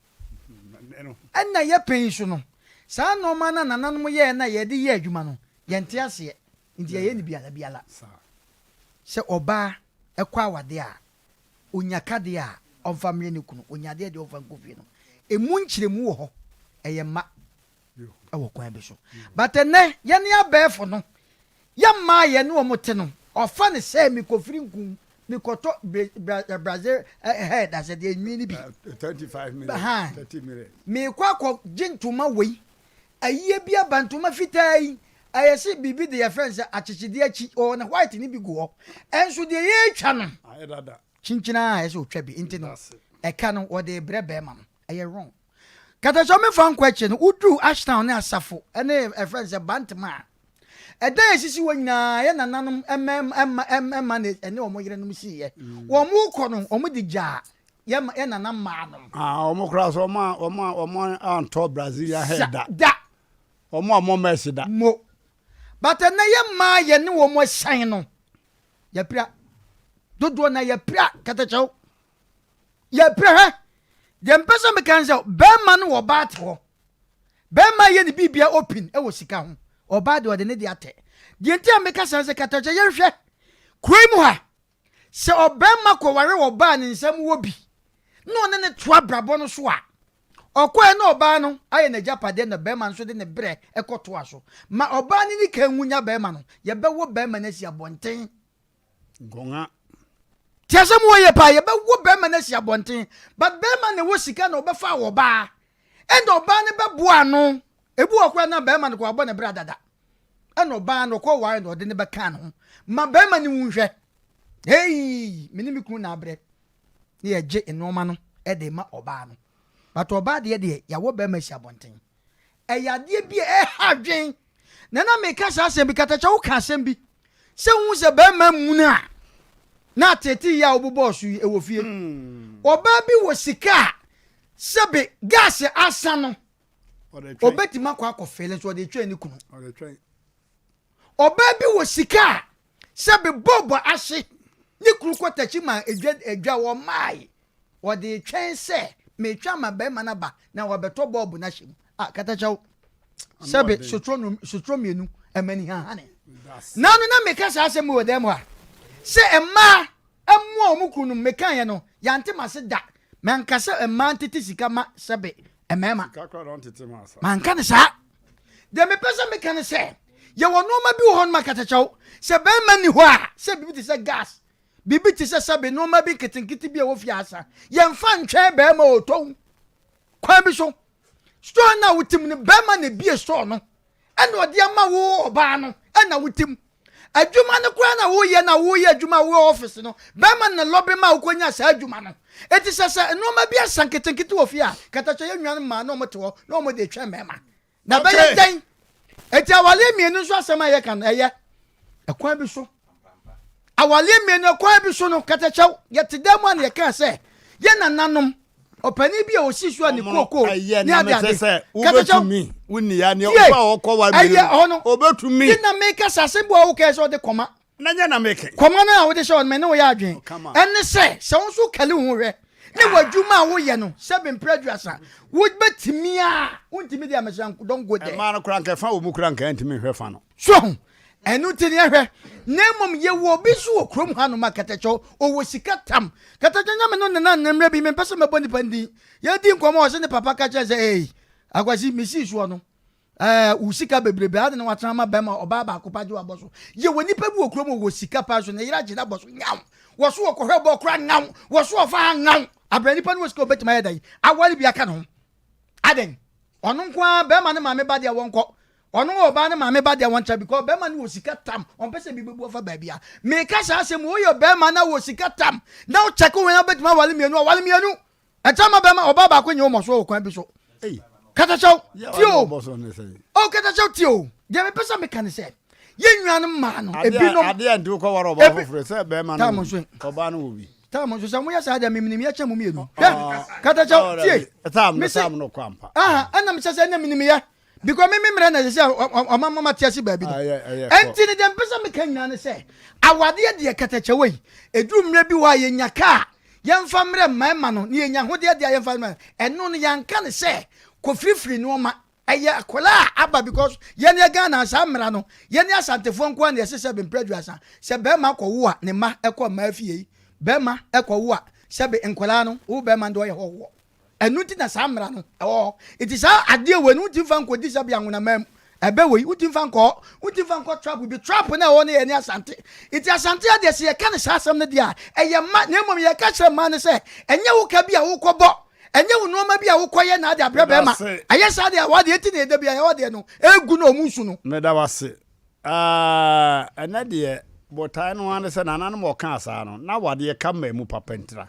Ɛnna yɛ pɛn yi so no, saa nnoɔma no a nananom yɛeɛ no a yɛde yɛ adwuma no, yɛnte aseɛ, nti yɛyɛ no biala biala. Sɛ ɔbaa kɔ awadeɛ a, ɔnya kadeɛ a, ɔmfa mmrɛ ne kunu, ɔnya adeɛ deɛ ɔmfa nkɔ fie no, ɛmu nkyerɛmu wɔ hɔ, ɛyɛ mma wɔ kwan bi so. But ɛnnɛ, yɛne abɛɛfo no, Yɛ mmaa a yɛne wɔn te no, ɔfa no sɛ mekɔfiri nku, mekɔtɔ Brazil hair dasɛdeɛ nwi no bi. 25 million, 30 million. Mekɔ akɔgye ntoma wei, ayie bi aba ntoma fitaa yi, ɛyɛ se biribi de yɛfrɛ no sɛ akyekyedeɛ akyi, ɔwɔ ne white no bi gu hɔ. Ɛnso deɛ yɛretwa no, kyinkyin ara ɛsɛ ɔtwa bi, nti no ɛka no wɔde rebrɛ bɛrima no, ɛyɛ wrong. Katakyɛ mefa nkɔ akyire no, woduru Ashtown ne Asafo ne ɛfrɛ no sɛ Bantama a, Ɛdan a esisi hɔ nyinaa, yɛn nananom mma mma na ɛne wɔn yerenom siiɛ. Wɔn rekɔ no, wɔde gyaa yɛn yɛn nana mmaa nom. Ah, wɔn koraa so wɔn a wɔn a wɔn antɔ Brazilian hair da. Da. Wɔn a wɔn mɛsi da. Mo. But ɛnɛ yɛn mmaa yɛne wɔn asian no, yɛpira. Dodoɔ na yɛpira kɛtɛkyɛw. Yɛpira hɛ. Deɛ mpɛ sɛ meka ne sɛ, bɛrima ne ɔbaa te hɔ. Bɛrima yɛ ne biribia open wɔ sika ho, ɔbaa deɛ ɔde ne deɛ atɛ. Deɛ nti a meka saa ne sɛ Katakyɛ yɛnhwɛ kuro yi mu ha, sɛ ɔbɛrima kɔware ɔbaa a ne nsam wɔ bi na ɔne no to abrabɔ no so a, ɔkɔɛ na ɔbaa no ayɛ n'agyapadeɛ na bɛrima nso de ne berɛ kɔtoa so. Ma ɔbaa no ni kan nwu nya bɛrima no, yɛbɛwɔ bɛrima no asi abɔnten. Nkonga. Te asɛm wɔ yɛ paa yɛbɛwo bɛrima no asi abɔnten but bɛrima na ɛwɔ sika na ɔbɛfa ɔbaa ɛna ɔbaa no bɛboa ano ebi wɔ koraa na bɛrima no kɔ abɔ ne bra dada ɛna ɔbaa no ɔkɔ ware na ɔde ne bɛka ne ho ma bɛrima no wu nhwɛ hey me ne me kunu na abrɛ ne yɛgye nneɛma no ɛde ma ɔbaa no but ɔbaa deɛ deɛ yɛawɔ bɛrima asi abɔnten Ɛyɛ adeɛ bi a ɛha adwen. Na na meka saa asɛm bi, Katakyɛ woka asɛm bi sɛ wohu sɛ bɛrima munu a na ateetee yi a wobobɔɔ so yi ɛwɔ fie. Hmm. Ɔbaa bi wɔ sika a sɛbe gas asa no ɔbɛtumi akɔ akɔfeele nso ɔde twɛn ne kunu. Ɔbaa bi wɔ sika a sɛbe bɔɔbɔ ahye ne kunu kɔ takyi ma edwa edwa wɔ maae Wɔde retwɛn sɛ meretwɛn ama barima no aba na wabɛtɔ bɔɔbo no ahyɛ mu. Ah, katakyɛw. Sɛbe sotro no sotro mmienu ɛma ni hahane. Na no na meka saa asɛm wɔ dan mu ha. Sɛ mmaa mmoa wɔn kunu no meka yɛ no yɛante m'ase da. Manka sɛ mmaa ntete sika ma sɛbe mmarima. Manka ne saa. Deɛ mepɛ sɛ meka ne sɛ yɛwɔ nneɛma bi wɔ hɔ no ma katakyɛw. Sɛ barima ni hɔ a sɛ biribi te sɛ gas Biribi te sɛ sɛbe nneɛma bi nketenkete bi a ɛwɔ fie asa. Yɛmfa ntwɛn barima a ɔtɔ kwan bi so. Store no a wote mu no, barima na ebie store no. Ɛna ɔde ama wo ɔbaa no, ɛna wote mu. Adwuma no koraa na woyɛ na woyɛ adwuma a wowɔ office no, barima na lɔbe ma wokɔnya saa adwuma no. Enti sɛ sɛ nneɛma bi asa nketenkete wɔ fie a, katakyɛ yɛn nuanom mmaa na wɔte hɔ na wɔde retwɛn mmarima. Na ɛbɛyɛ dɛn? Eti awaleɛ mmienu nso asɛm a yɛka no ɛyɛ ɛkwan bi so. Awaleɛ mmienu ɛkwan bi so no kɛtɛkyɛw yɛte dan mu a na yɛka sɛ yɛ nananom ɔpanin bi a ɔsi so a ne kookoo ne ade ade kɛtɛkyɛw tie ɛyɛ ɔhɔ no ti na meka sɛ asɛm bi a wokɛɛ sɛ ɔde kɔma Na nyɛ na meke. Kɔma no a wode hyɛ hɔ no, me ne wo yɛ adwene. Ɛne sɛ, sɛ wo nso wokali wo ho hwɛ ne w'adwuma a woyɛ no, sɛbe mprɛ aduasa, wobɛtumi a, wontumi deɛ mesrɛ don't go there. Mmaa no koraa nka ɛfa wɔ mu koraa nka ɛntumi nhwɛ fa no. So ho? Ɛno nti no yɛhwɛ. Na mmom yɛwɔ obi nso wɔ kurom hanom a kɛtɛkyɛw, ɔwɔ sika tam. Kɛtɛkyɛw nyame no nana mmerɛ bi, mempɛ sɛ mɛbɔ nipa no din. Yɛdi nkɔmmɔ ɔse ne papa ka kyerɛ sɛ, ei, Akwasi, mesii soɔ no, Ɛɛ, wo sika bebrebe ade na watena ama bɛrima ɔbaa baako pa gye wabɔ so. Yɛ wɔ nipa bi wɔ kurom wɔ sika pa so ne yere agye n'abɔ so nyaw. Wɔso wɔkɔhwɛ bɔɔl koraa nyaw. Wɔso wɔfa ha nyaw. Abrɛ nipa no wɔ sika obetumi ayɛ dɛn aware bi aka ne ho. Adɛn? Ɔno nko ara bɛrima ne maame ba deɛ wɔnkɔ. Ɔno wɔ ɔbaa ne maame ba deɛ wɔntra because bɛrima no wɔ sika tam. Ɔmpɛ sɛ bi bɛbu afa baabi a. Meka saa asɛm woyɛ bɛrima na wɔ sika tam na wo kyɛke wo na wobɛtumi aware mmienu aware mmienu. Ɛkyɛ ma bɛrima ɔbaa baako nyɛ wo mɔsoɔ wɔ kwan bi so. Katakyɛw tie o. O katakyɛw tie o. Deɛ mepɛ sɛ meka ne sɛ yɛn nuanom mmaa no ebinom. Adeɛ nti wokɔ ware ɔbaa foforɔ sɛ bɛrima no wɔ bi ɔbaa no wɔ bi. Tam nso sɛ moyɛ saa deɛ memenim yɛ kyɛn mo mmienu. Hwɛ katakyɛw tie. Tam no tam no kɔ ampa. Aha ɛna mesɛ sɛ ɛna menim yɛ because me me mmerɛ na ɛsɛ sɛ ɔma mama te ase baabi no. Ɛnti ne deɛ mpɛ sɛ meka nyinaa ne sɛ awadeɛ deɛ katakyɛw yi ɛduru mmerɛ bi hɔ a yɛnya kaa yɛmfa mmerɛ mmarima no ne yɛnya ahodeɛ deɛ yɛmfa mmerɛ ɛno no yɛanka ne sɛ kɔfirifiri nneɛma. Ɛyɛ akwadaa a aba because yɛn yɛ Ghana saa mmara no yɛn ne Asantefoɔ nko ara na yɛse sɛbe mprɛ aduasa sɛ bɛrima kɔ wo a ne mma ɛkɔ mmaa fie yi bɛrima ɛkɔ wo a sɛbe nkwadaa no wo bɛrima no deɛ ɔyɛ hɔhoɔ ɛno nti na saa mmara no ɛwɔ hɔ nti saa adeɛ wei no wontumi fa nkɔdi sɛbe anwonamaa mu ɛbɛ wei wontumi fa nkɔ hɔ wontumi fa nkɔ trap bi trap no ɛwɔ no yɛ ne Asante nti Asante adeɛ sɛ yɛka ne saa asɛm no deɛ a ɛyɛ mma na mmom yɛka kyerɛ mmaa no sɛ ɛnyɛ wo ka bi a wokɔbɔ Ɛnyɛ wo nnoɔma bi a wokɔyɛ na ade abrɛ bɛrima. Ɛyɛ saa deɛ a, w'adeɛ nti na ɛda bi a yɛwɔ deɛ no ɛgu na ɔmo su no. Meda wo ase. Aah ɛnɛ deɛ botae no ara ne sɛ nananom ɔkaa saa no na awadeɛ ka mmaa mu papa ntira.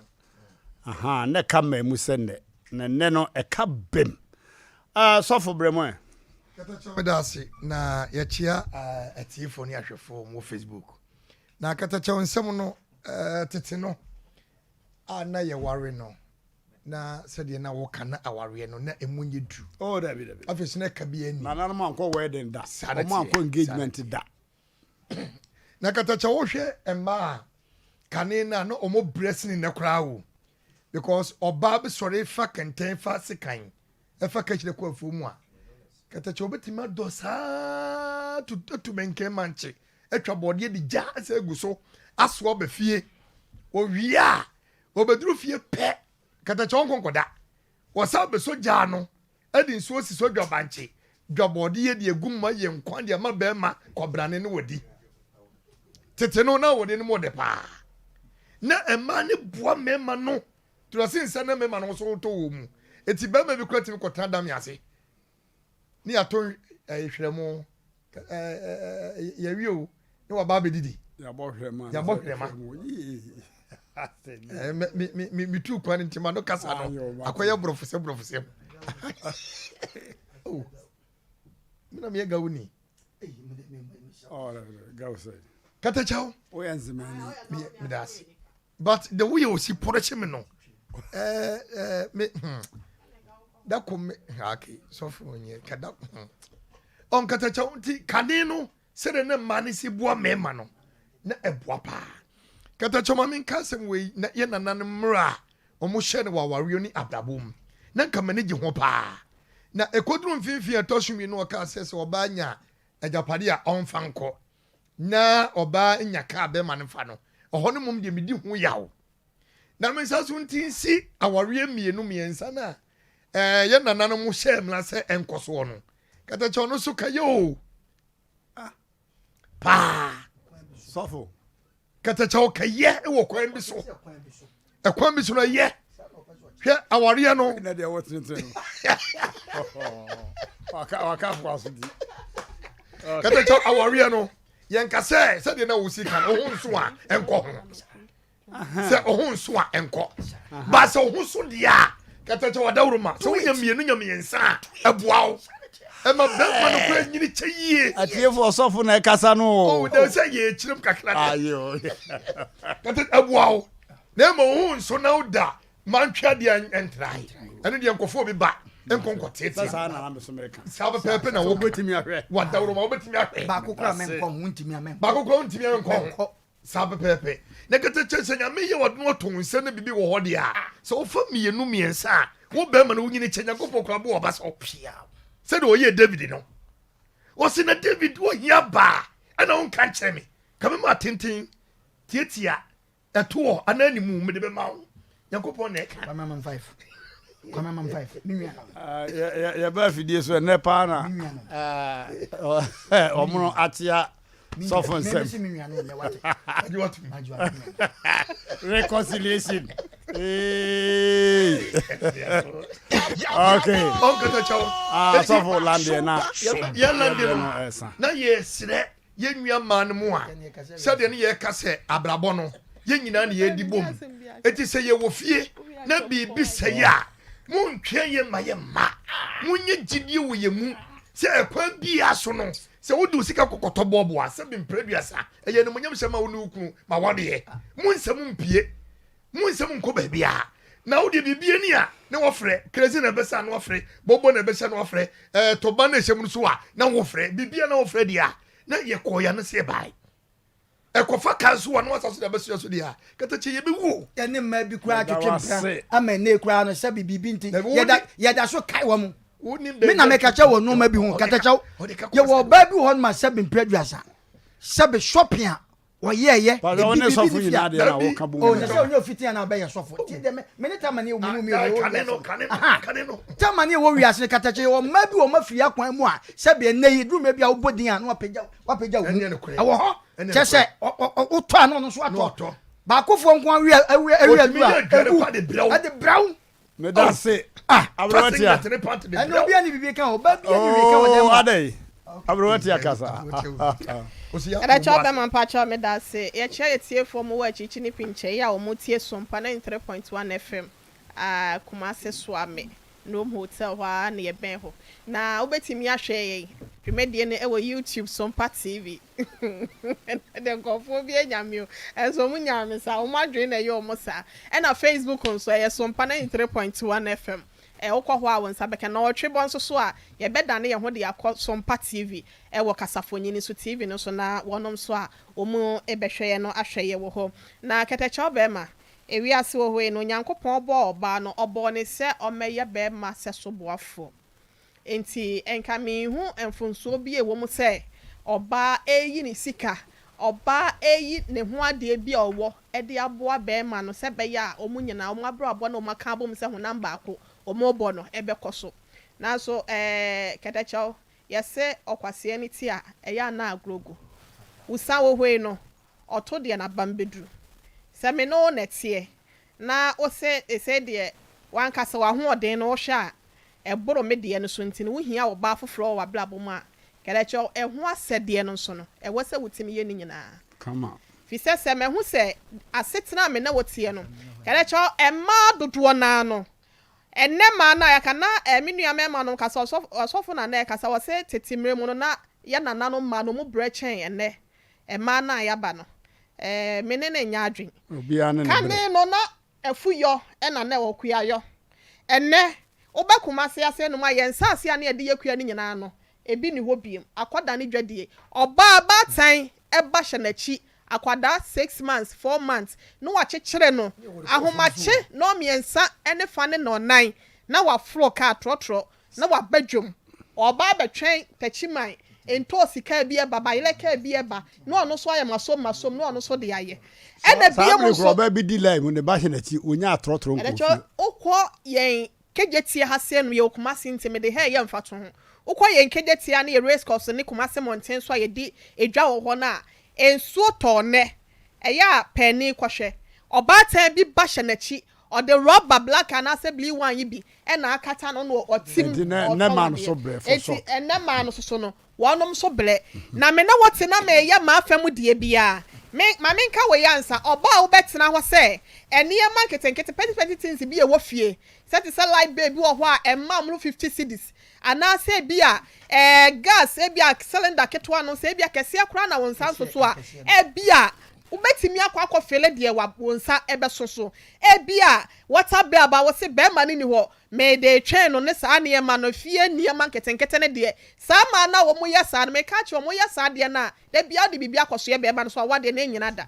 Ahaa na ɛka mmaa mu sɛ nnɛ na nnɛ no ɛka bem. Ah sɔfo brɛ mu ɛ. Katakyɛ meda ase na yɛkyea atiefoɔ ne ahwɛfoɔ wɔ Facebook. Na katakyɛw nsɛm no tete no a na yɛware no na sɛdeɛ na woka na awareɛ no na ɛmu nyɛ duru. Oh, dabi dabi. Afei so na ɛka bi ani. Nananom ankɔ wedding da. Wɔn ankɔ engagement da. Na katakyɛ wohwɛ mmaa a kane no a na wɔn brɛ sene nnɛ koraa o because ɔbaa bi sɔre fa kɛntɛn fa sekan ɛfa kakyire kɔ afuo mu a katakyɛ obetumi adɔ saa tu mɛnkɛn mankye atwa bɔɔdeɛ de gya sɛ agu so asoa ba fie owie a Wɔbɛduru fie pɛ, katakyɛ wɔnkɔ nkɔda. Wɔsan bɛsɔ gya ano de nsuo si so dwa bankye, dwa bɔɔdeɛ de agu mu ayɛ nkwan de ama barima kɔbrane ne wadi. Tete no, na awɔde no mu ɔdɛ paa. Na mmaa no boa mmarima no turase nsa na mmarima no nso tɔ wɔn mu. Eti barima bi koraa tumi kɔtena dame ase ne yɛato hwerɛmo yɛwie o ne waba abɛdidi yɛabɔ hwerɛma yɛabɔ hwerɛma metu kwan nti ma no kasa no akɔyɛ borɔfosɛm borɔfosɛm oh, mena meyɛ gawoni katakyɛw meda ase But the way osi pɔrɔkye me no, eh, eh, me, hmm, dako me, okay, sɔfo nyɛ, kada, hmm. Ɔnkatakyɛw nti, kane no, sɛdeɛ na mmaa no si boa mmarima no, na ɛboa paa. Katakyɛw ma menka asɛm wei, na yɛ nananom mmerɛ a wɔhyɛ no wɔ awareɛ ne abrabɔ mu, na nka m'ani gye ho paa. Na ɛkɔduru mfimfini a ɛtɔ so mmienu ɔkaa sɛ sɛ ɔbaa nya agyapadeɛ a ɔmfa nkɔ. na ɔbaa nya kaa bɛrima no fa no, ɛhɔ no mmom deɛ medi ho yaw. Na me nsa so nti nsi awareɛ mmienu mmiɛnsa no a ɛɛ yɛ nananom hyɛɛ mmara sɛ ɛnkɔ soɔ no. Katakyɛ ɔno nso ka yɛ o. Ah, paa. Sɔfo. Katakyɛ ɔka yɛ wɔ kwan bi so. Ɛkwan bi so no ɛyɛ. Hwɛ awareɛ no. Ɛnna deɛ wɔ tenten no. Waka waka fo aso di. Katakyɛ awareɛ no yɛnka sɛ sɛdeɛ na wosi ka no wo ho nso a ɛnkɔ ho. Sɛ wo ho nso a ɛnkɔ. Ba sɛ wo ho so deɛ a katakyɛ wadaworo ma sɛ wonya mmienu nya mmiɛnsa a ɛboa wo. Ɛma bɛrima no kora nyini kyɛ yie. Atiefo ɔsɔfo na ɛkasa no o. Oh, dɛ sɛ yɛ kyerɛm kakra dɛ. Ayo. Kata ɛboa wo. Na ɛma wo ho nso na woda mantwe adeɛ ɛntra. Ɛno deɛ nkɔfoɔ bi ba nkɔ nkɔ teatea. Saa na me so meka. Saa pɛpɛɛpɛ na wo. Wobɛtumi ahwɛ. Wadaworo ma wobɛtumi ahwɛ. Baako kora mɛnkɔ ho ntumi amɛnkɔ. Baako kora ntumi amɛnkɔ ho. Saa pɛpɛɛpɛ. Na kata kyerɛ sɛ Nyame yɛ ɔde no ɔtɔ wo nsa na biribi wɔ hɔ deɛ a, sɛ wofa mmienu mmiɛnsa a, wo bɛrima no wonyini kyɛ Nyankopɔn koraa bo ɔba sɛ ɔpia sɛdeɛ ɔyɛɛ David no. Ɔse na David wohia baa ɛna wonka nkyerɛ me, ka me ma tenten tiatia ɛtoɔ anaa ne mu mede bɛma wo. Nyankopɔn na ɛka. Kwame Amam 5. Kwame Amam 5. Me nua. Yɛba afidie so ɛnɛ paa na ɔmono akyea. Sɔfo nsɛm. Reconciliation. Hey. Okay. Ah, sɔfo landeɛ na. Yɛ landeɛ no na yɛ srɛ yɛ nua mmaa no mu a sɛdeɛ ne yɛka sɛ abrabɔ no yɛn nyinaa ne yɛdi bom eti sɛ yɛwɔ fie na biribi sɛe a montwɛn yɛn ma yɛ mma monyɛ gyidie wɔ yɛn mu sɛ ɛkwan biara so no Sɛ wode wo sika kɔkɔtɔ bɔɔbo a, sɛbe mprɛ aduasa, ɛyɛ animuonyam hyɛ ma wo ne wo kunu ma wadeɛ. Mo nsɛm mpue. Mo nsɛm nkɔ baabiara. Na wo deɛ biribi ani a, na wafrɛ. Kerosene na ɛbɛsa a, na wafrɛ. Bɔɔbo na ɛbɛhyɛ a, na wafrɛ. Ɛɛ tɔban na ɛhyɛ mu no so a, na wofrɛ. Biribiara na wofrɛ deɛ a, na yɛkɔɔ yɛn ano sɛ yɛbae. Ɛkɔfa ka nso a na wasa so de abɛsoa so deɛ a, katakyie yɛbɛwu o. Yɛne mmaa bi koraa twetwe mpena ama ɛnnɛ yi koraa no sɛbe biribi nti yɛda yɛda so kae wɔn. Me na meka kyɛ wɔ nneɛma bi ho katakyɛw. Yɛwɔ ɔbaa bi wɔ hɔ nom a sɛbe mpere aduasa sɛbe shopping a ɔyɛɛyɛ ebi biribi ne fia. O sɛ sɛ onye ofiti a na ɔbɛyɛ sɔfo. Ti deɛ me ne tamani wɔ mu mmienu wɔ wiase. Aha tamani wɔ wiase no katakyɛ yɛwɔ mmaa bi wɔ wɔn afiri akwan mu a sɛbe ɛnnɛ yi duru mmerɛ bi a wobɔ din a na wapagya wapagya wo mu ɛwɔ hɔ kyɛ sɛ wotɔ a na ɔno nso atɔ baakofoɔ nko awi awi awi adu a egu ɛde brɛw. meda se ah aberewatia ɛna obi ani bibi ka ɔba bi ani bibi ka wɔ dɛm oh adai aberewatia kasa ɛdɛkyɛ ɔbɛma mpakyɛ meda se yɛkyerɛ yɛ tiefoɔ mu wɔ akyikyi ne pinkyɛ yi a wɔn tie Sompa 93.1 FM a Kumase Soame Nome Hotel hɔ ara na yɛbɛn hɔ. Na wobɛtumi ahwɛ yɛn dwumadie no wɔ YouTube Sompa TV. Ɛnɛ deɛ nkurɔfoɔ bi anya me o, ɛnso wɔn nyaa me saa, wɔn adwene na ɛyɛ wɔn saa. Ɛna Facebook nso ɛyɛ Sompa 93.1 FM. Ɛ wokɔ hɔ a wo nsa bɛka. Na ɔtwebɔ nso so a, yɛbɛdane yɛn ho de akɔ Sompa TV ɛwɔ kasafonyin so TV no so na wɔnom nso a wɔn bɛhwɛ yɛn no ahwɛ yɛn wɔ hɔ. Na kɛtɛkyɛw bɛrima, Ewiase wɔ hɔ yi no, Onyankopɔn bɔɔ ɔbaa no, ɔbɔɔ no sɛ ɔmmɛyɛ barima sɛso boafoɔ. Enti nka menhu mfomsoɔ bi a ɛwɔ mu sɛ ɔbaa reyi ne sika, ɔbaa reyi ne ho adeɛ bi a ɔwɔ de aboa barima no sɛ ɛbɛyɛ a wɔn nyinaa wɔn abrabɔ no a wɔaka abom sɛ honam baako wɔrebɔ no bɛkɔ so. Nanso ɛɛ kɛtɛkyɛw, yɛse ɔkwasea ne ti a, ɛyɛ a na agorɔ gu. Wo san wɔ hɔ yi no, ɔto deɛ n'abam bɛduru. Sɛ me ne wo na ɛteɛ, na wo se seesei deɛ w'ankasa w'ahoɔden no wohwɛ a ɛboro me deɛ no so nti no wohia ɔbaa foforɔ wɔ w'abrabɔ mu a, kɛrɛkyɛ ɛho asɛdeɛ no nso no, ɛwɔ sɛ wotumi yɛ ne nyinaa. Kama. Firi sɛ sɛ mahu sɛ asetena a me ne wo teɛ no, kɛrɛkyɛ mmaa dodoɔ no ara no, ɛnnɛ mmaa no a yɛaka, na me nua mmarima nom kasa, ɔsɔfo na na ɛkasa, wɔse tete mmerɛ mu no na yɛ nananom mmaa no wɔn brɛ kyɛn ɛnnɛ Mmaa no a yɛaba no, eh, me ne no nyɛ adwene. Obiara ne ne berɛ. Kane no na afuyɔ na na ɛwɔ kuayɔ. Ɛnnɛ, woba Kumase ase nom a, yɛn nsaase a na yɛde yɛ kua no nyinaa no, ebi nni hɔ bio. Akɔdane dwadie. Ɔbaa baatan ba hyɛ n'akyi, akwadaa 6 months, 4 months, na wakyekyere no ahomakye nnɔnmiɛnsa ne fa ne nnɔnnan, na waforo kaa trɔtrɔ na waba dwam. Ɔreba abɛtwɛn takyiman, ntoosi kaa bi ɛba, bayerɛ kaa bi ɛba, na ɔno nso ayɛ masom masom na ɔno nso de ayɛ. Ɛna Saa biom bere koro nso, ɔbaa bi di line mu, ne ba hyɛ n'akyi, onyaa trɔtrɔ ɛdɛ nkɔɔ kyɛ fie. wokɔ yɛn Kejetia ha sei no, yɛwɔ Kumasi nti mede ha ɛyɛ mfatoho. Wokɔ yɛn Kejetia ne yɛ race course ne Kumasi mmɔnten so a yɛdi edwa wɔ hɔ no a, nsuo tɔɔ nnɛ, ɛyɛ a paani kɔhwɛ. Ɔbaatan bi ba hyɛ n'akyi, Ɔde rɔba black anaasɛ blue one yi bi na akata no na ɔte mu Enti nɛ nnɛ ɔretɔn maa no adeɛ. so brɛ for Enti short. ɛnnɛ mmaa no soso no, wɔnom nso brɛ. Na me ne wo te na mereyɛ m'afa mu deɛ biara. Me, ma menka wei ansa, ɔbaa a wobɛtena hɔ sɛ nneɛma nketenkete, petty petty things bi a ɛwɔ fie, sɛ te sɛ light bill bi wɔ hɔ a ɛmma mmoro 50 cedis, Anaasɛ ebia ɛɛ gas, ebia cylinder ketewa no, sɛ ebia kɛseɛ koraa na wo nsa nso so a, ebia wobɛtumi akɔ akɔfele deɛ wa wo nsa bɛso so. Ebia water bill aba, wo se bɛrima no nni hɔ, mede retwɛn no ne saa nneɛma no, fie nneɛma nketenkete no deɛ, saa mmaa no a wɔyɛ saa no, meka akyerɛ wɔn, wɔyɛ saa adeɛ no a, da biara wode biribi akɔsoɛ bɛrima no so a, wo adeɛ no ɛnnyina da.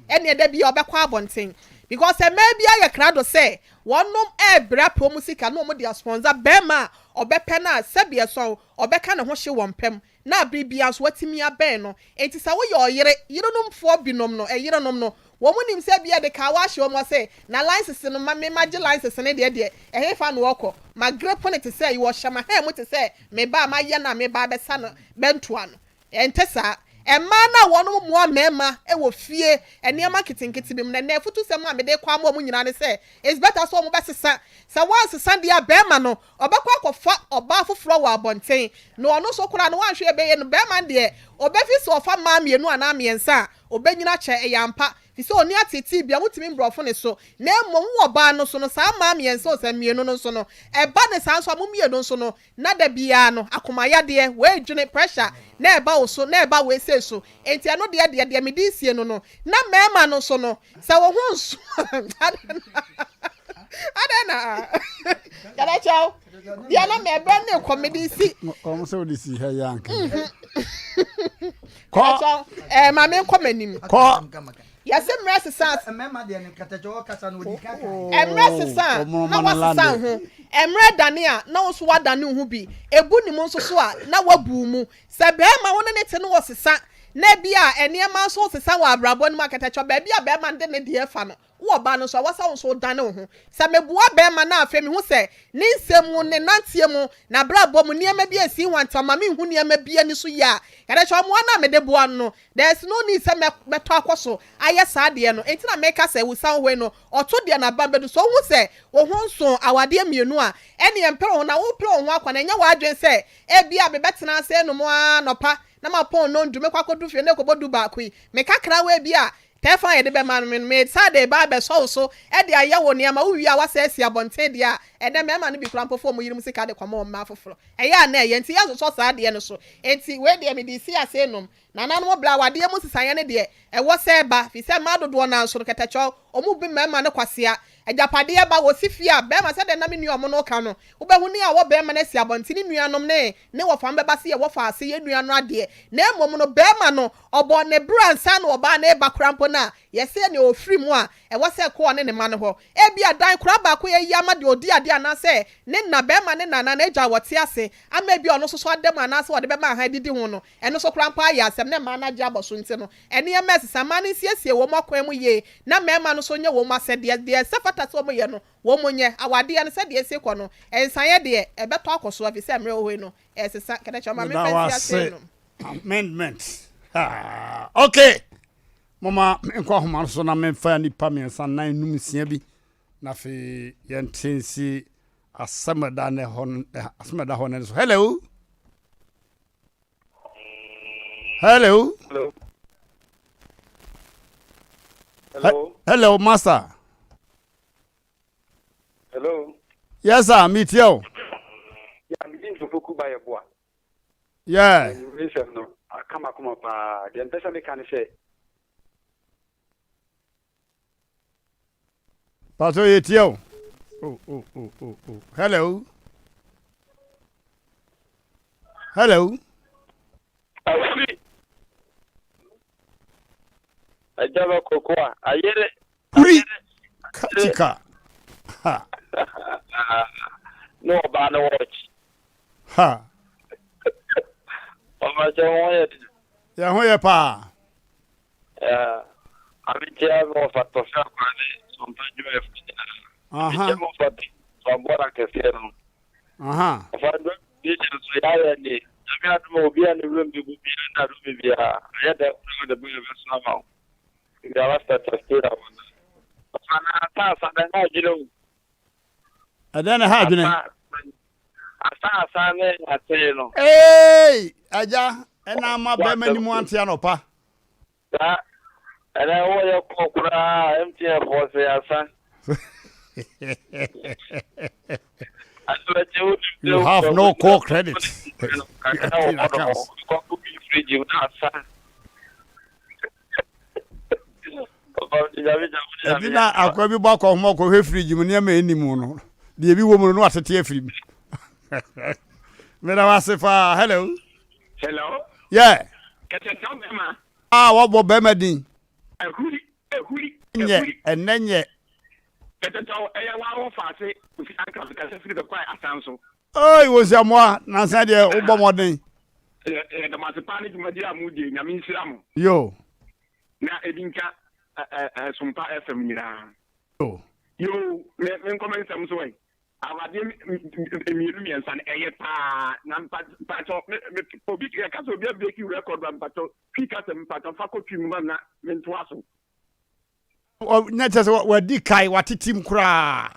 Ɛnneɛ da biara ɔbɛkɔ abɔnten. Because mmaa bi ayɛ krado sɛ Wɔnom ɛɛbrɛ apɛ wɔn sika na wɔn de aspɔnsa bɛɛma a ɔbɛpɛ no a sɛbi ɛsɔn ɔbɛka ne ho hye wɔ mpam na abere biara nso watumi abɛn no. Enti sɛ woyɛ ɔyere, yerenom foɔ binom no, ɛyerenom no, wɔn nim sɛ ebia yɛde kawa ahyɛ wɔn ase na license no ma me magye license no deɛ deɛ ɛhefa na ɔkɔ? Ma grip no te sɛ yi ɔhyɛ m'ahan mu te sɛ me ba a mayɛ no a meba abɛsa no bɛntoa no. Ɛnte saa. Mmaa no a wɔnom mmoa mmarima wɔ fie nneɛma nketenkete bi mu no, ɛnnɛ afutusɛm a mede rekɔ ama wɔn nyinaa ne sɛ, it's better sɛ wɔbɛsesa. Sɛ wɔansesa deɛ a, barima no, ɔbɛkɔ akɔfa ɔbaa foforɔ wɔ abɔnten, na ɔno nso koraa no, woanhwɛ a ɛbɛyɛ no, barima no deɛ, ɔbɛfi sɛ ɔfa mmaa mmienu anaa mmiɛnsa a, ɔbɛnyini akyɛ. Ɛyɛ ampa, firi sɛ ɔnni ateetee biara, wontumi mborɔfo ne so. Na mmom wo ɔbaa no nso no, saa mmaa mmiɛnsa o, sɛ mmienu no nso no, ɛba no saa nso a, mo mmienu nso no, Na da biara no, akomayadeɛ, wei dwene, pressure, na ɛba wo so, na ɛba wei sei so. Enti ɛno deɛ deɛ, deɛ mede resie no no. Na mmarima no nso no, sɛ wo ho nso adɛn na, adɛn na, yɛda kyɛw, deɛ na mɛbrɛ ne kɔ mede resi. Wɔn sɛ wode si ha yi anka. Kɔ. Kyɛw, ɛɛ ma menkɔ m'anim. Kɔ. Yɛse mmerɛ sesa a. Mmarima deɛ no katakyɛ ɔkasa no ɔdi kan kan. Mmerɛ sesa a na wasesa wo ho. Mmerɛ dane a na wo nso woadane wo ho bi. Ɛbu ne mu nso so a na wabu wo mu. Sɛ barima wo ne no te no ɔsesa na ebia nneɛma nso resesa wɔ abrabɔ no mu a katakyɛ baabi a barima no de ne deɛ fa no wo ɔbaa no nso ɛwɔ sɛ wo nso wodane wo ho. Sɛ meboa barima no a afei mehu sɛ ne nsɛm mu, ne nanteɛ mu, n'abrabɔ mu nneɛma bi resi hwantam ma menhu nneɛma bi ani so yie a, katakyɛ mmoa no a mede boa no no There is no need sɛ mɛtɔ akɔ so ayɛ saa adeɛ no, enti na meka sɛ Wusan Hoi no, ɔto deɛ n'abam bɛdu. Sɛ wohu sɛ wo ho nso awadeɛ mmienu a, ɛnneɛ mpere wo ho, na worepere wo ho akɔ no, ɛnyɛ w'adwene sɛ ebia mebɛtena ase anom ara anɔpa na mapɔn nnɔndu, mɛkɔ akɔdu fie na ɛkɔbɔ dubaako yi, me kakra wei bi a tɛɛfan a yɛde bɛma me no, mesan de reba abɛsɔ wo so de ayɛ wo nneɛma, wowie a woasan asi abɔnten deɛ a, ɛnnɛ mmarima no bi koraa mpo fa wɔn yerenom sika de kɔma wɔn mma afoforɔ. Ɛyɛ a na ɛyɛ, enti yɛnsosɔ saa adeɛ no so. Enti wei deɛ mede resi ase renom. Nananom bra awadeɛ mu nsesaeɛ no deɛ, ɛwɔ sɛ ɛba, firi sɛ mmaa dodoɔ no ara nso no, kɛtɛkyɛw, wɔn bu mmarima no kwasea. Agyapadeɛ ba, wɔsi fie a, barima, sɛdeɛ na me nua wɔn no reka no, wobɛhu ne a ɔwɔ barima no asi abɔnten, ne nuanom ne ne wɔfa no bɛba sɛ yɛwɔ fa ase yɛn nua no adeɛ. Na mmom no, barima no, ɔbɔ ne bra ansa na ɔbaa no reba koraa mpo no a, yɛsɛ nea ɔfiri mu a, ɛwɔ sɛ ɛkɔ ɔne ne mma no hɔ. Ebia dan koraa baako a yɛayi ama deɛ ɔdi adeɛ anaasɛ ne na, barima ne na anaa n'agya a wɔte ase, ama ebia ɔno nso so ada mu anaasɛ wɔde bɛma ahan adidi ho no, Ɛno nso koraa mpo ayɛ asɛm na mmaa no agye abɔ so nti no, nneɛma resesa. Mmaa no nsiesie wɔn akwan mu yie na mmarima no nso nyɛ wɔn asɛdeɛ. Deɛ ɛsɛ fata sɛ wɔyɛ no, wɔnyɛ. Awadeɛ no, sɛdeɛ ɛsi rekɔ no, nsaeɛ deɛ, ɛbɛtɔ akɔ so ɛfiri sɛ mmerɛ wɔ hɔ yi no, ɛresesa. Kɛtɛkyɛ, ma Meda memfa wo nsi ase. aseɛ nom. Amendment. Ah, okay. Moma menkɔ ahoma no so na memfa nnipa mmiɛnsa, nnan, num, nsia bi na afei yɛnte nsi asɛm ɛda ne hɔ asɛm ɛda hɔ no so. Hello. Hello. Hello. Hello. Hello, master. Hello. Yes, sir. Me too. Yeah, me din Tofoku ba yɛ boa. Yeah. Nsɛm no aka makoma paa. Deɛ mpɛ sɛ meka ne sɛ. Pastor yɛ tie o. Oh, oh, oh, oh, oh. Hello. Hello. Afiri. Ajaba kokoa. Ayere. Kuri. Katika. Ha. Ne ɔbaa ne watch. Ha. Ɔma sɛ ho yɛ de. Yɛ ho yɛ paa. Yeah. Abetia me wɔfa tɔfe akwa ne sompa dwumayɛfo nyinaa. Abetia me wɔfa tɔmboa kɛseɛ no. Ɔfa dwuma bi nso yɛayɛ ne Nyame adom a obi a ne wuram bɛbu biara na adom biara ayɛ dɛ koraa de ba yɛbɛso ama wo. Biara stata wɔ na. Ɔfa na asa asa na ɛha adwene o. Ɛdɛn na ɛha adwene? Asa asa ne atee no. Ee, agya, ɛna ama bɛrima ni mu ante anɔpa. Saa, ɛnɛ wɔyɛ kɔɔ koraa MTN foɔ sɛ asa. You have no call credit. Ɛbi na akoa bi bɔ akɔhoma ɔkɔhwɛ firigye mu nneɛma ɛnni mu no deɛ ebi wɔ mu no na watete afiri mu. Meda wase paa. Hello. Hello. Yeah. Kɛtɛntɛw bɛrima. A wɔbɔ bɛrima din. Ahuri, ahuri, Nyɛ, ɛnɛ nyɛ. Kɛtɛntɛw ɛyɛ wa wɔ faase kofi ankara so kasa firi bɛkwae asan so. Oi, Wosiamoa, nansa deɛ wobɔ mmɔden. Yɛ yɛda mo ase paa ne dwumadie a modie, Nyame nhyira mo. Yo. Na ebi nka ɛ ɛ Sompa FM nyinaa. Yo. Yoo, me me nkɔ me nsɛm so ɛ. Awadeɛ mmienu mmiɛnsa no ɛyɛ paa na mpakyɛw me me obi yɛka sɛ obi abreaki record a mpakyɛw twi kasa mu mpakyɛw fa kɔ twi mu ma me na mentoa so. Na kyerɛ sɛ wadi kae watetem koraa.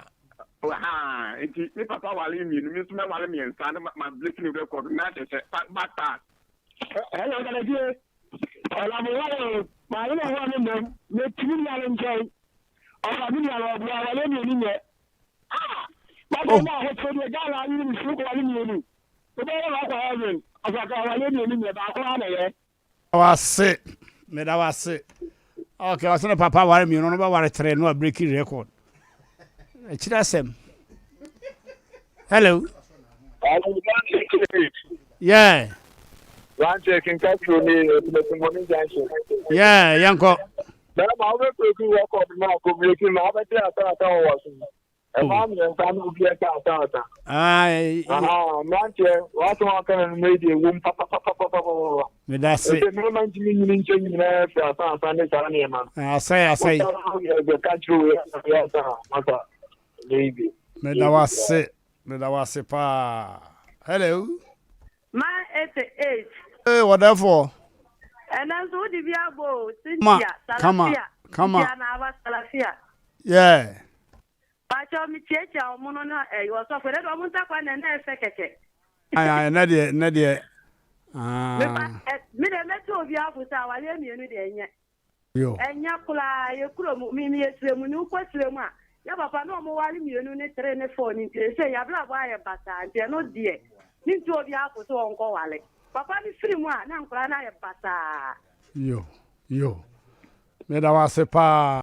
Ahaa nti me papa ware mmienu me nso mɛware mmiɛnsa na ma breaki ne record na kyerɛ sɛ back pass. Hello, Kadasie. Ɔlabo wa o, maame na ɔwɔ ne mmom, metumi nua no nkyɛn. Ɔfa me nua no ɔboa wale mmienu nyɛ. Ah! Bàtà Oh. ọmọ ahokyere deɛ Ghana ayi ne sukuu kɔ wale mmienu. Wobɛyɛ na wakɔ heaven. Ɔfa ka wale mmienu nyɛ baako ara na ɛyɛ. Wase meda wase. Okay, ɔsɛ ne papa ware mmienu no bɛware tere no a breaking record. Akyiri asɛm. Hello. Yeah. Branche Kinkatro ni Otumoni Junction. Yeah, yɛnkɔ. Bɛrima wobɛbreki record no a kɔbreki no wobɛte asaasa wɔ wɔ so. Ɛmaa mmiɛnsa no obi ɛka asaasa. Mmeranteɛ w'asɛm a waka no no deɛ ɛwom papapapapapa. Meda se. Ɛsɛ mmarima ntumi nyini nkyɛ nyinaa firi asaasa ne saa nneɛma no. Asɛe asɛe. Wotara ka kyerɛ wei yɛ asa masa baby. Meda wase. Meda wase paa. Hello. My 88. Ee wɔdɛfoɔ. Ɛnɛ nso wode bi abɔ o Cynthia Kama Salafia kama. Cynthia na aba Salafia. Yeah. Pakyɛw me kyiakyia ɔmo no na ɛyi ɔsɔfo ɛnɛ deɛ ɔmo ntakwa na ɛnɛ ɛfɛ kɛkɛ. Ayi ayi ɛnɛ deɛ ɛnɛ deɛ. Me pa ɛ me deɛ mɛtu obi afo sɛ awareɛ mmienu deɛ ɛnyɛ. Yo. Ɛnyɛ koraa yɛ kurom me meyɛ siremuni wokɔ sirem a yɛ papa na ɔmo ware mmienu ne three ne four ne nti seesei yabrabɔ ayɛ basaa nti ɛno deɛ me ntu obi afo sɛ ɔnkɔ ware papa no firi mu a na nkwadaa no ayɛ basaa. Yo yo meda wo ase paa.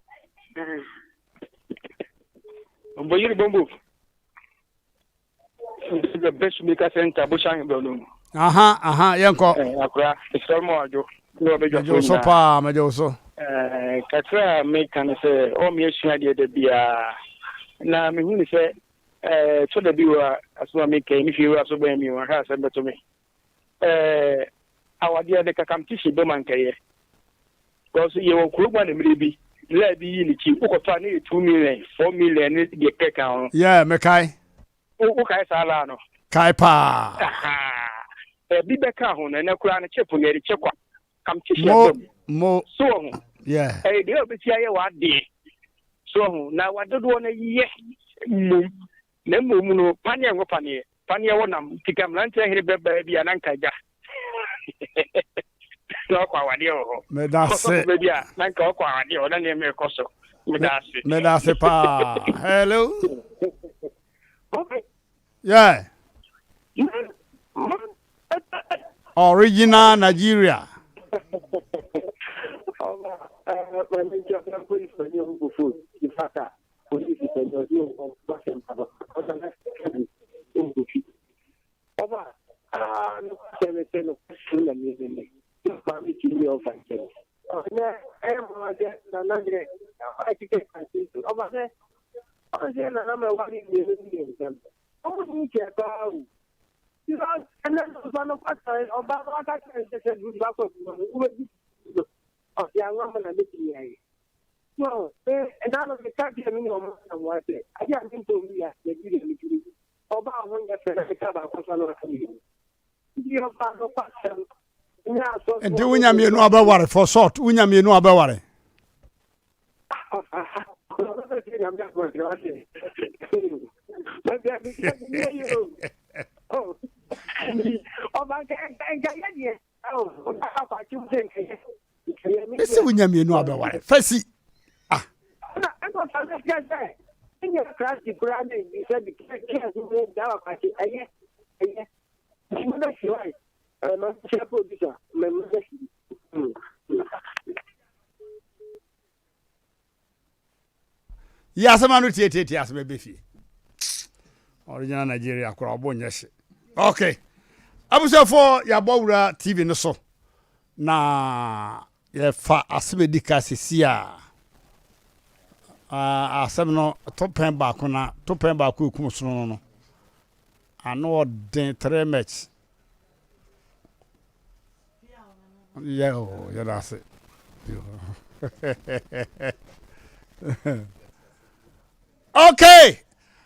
Mboyiri bombo. The best maker center Bushan Brno. Aha aha yɛnkɔ. Eh, akora mesrɛ mo adwo ne wɔbɛdwafoɔ Megye wo so nyinaa. paa megye wo so. Eh, kakra a meka ne sɛ ɔwɔ me asua adeɛ da biara na mehu ne sɛ eh, tɔ da bi wɔ a asɛm a meka yi me fie wura so bɛn mi wahwɛ asɛm bɛto me eh, awadeɛ de kakamtehye bɛm ankɛyɛ because yɛwɔ kurom a na mmerɛ bi laa bi yi ne ti wokɔtɔ a ne yɛ 2 million 4 million ne deɛ kɛka ho. Yeah, mekae. Wokae saa laa no? Kae paa. Ebi bɛka ho no, ɛnɛ koraa no chip no yɛde kyɛ kwa. Kam te hyɛ Mo, bam. mo. So wɔ ho. Yeah. Ɛyɛ deɛ obɛsi ayɛ w'adeɛ. So wɔ ho. Na wadodoɔ no yɛ mmom. Na mmom no, paneɛ ngo paneɛ. Paneɛ wɔ nam. Nti ka mmeranteɛ hene bɛbaa bi a na nka gya. Na ɔkɔ awadeɛ wɔ hɔ. Meda ase. Ɔsɔfo bɛ bi a na nka ɔkɔ awadeɛ wɔ na nneɛma ɛkɔ so. Meda ase. Meda ase paa. Hello. Yeah. Original Nigeria. Nti wonya mmienu a wobɛware for short wonya mmienu a wobɛware. Ɛsɛ wonya mmienu a wobɛware fasi. Ah. Yi asɛm ano tietietie asɛm ɛbɛ fie. Original Nigeria koraa ɔbo nyɛ hye. Okay. Abusuafoɔ yɛabɔ wura TV no so na yɛfa asɛm ɛdi ka sisi a asɛm no to pɛn baako na to pɛn baako ekum sono no no ano ɔden 3 match. Yɛ o yɛda ase. Okay.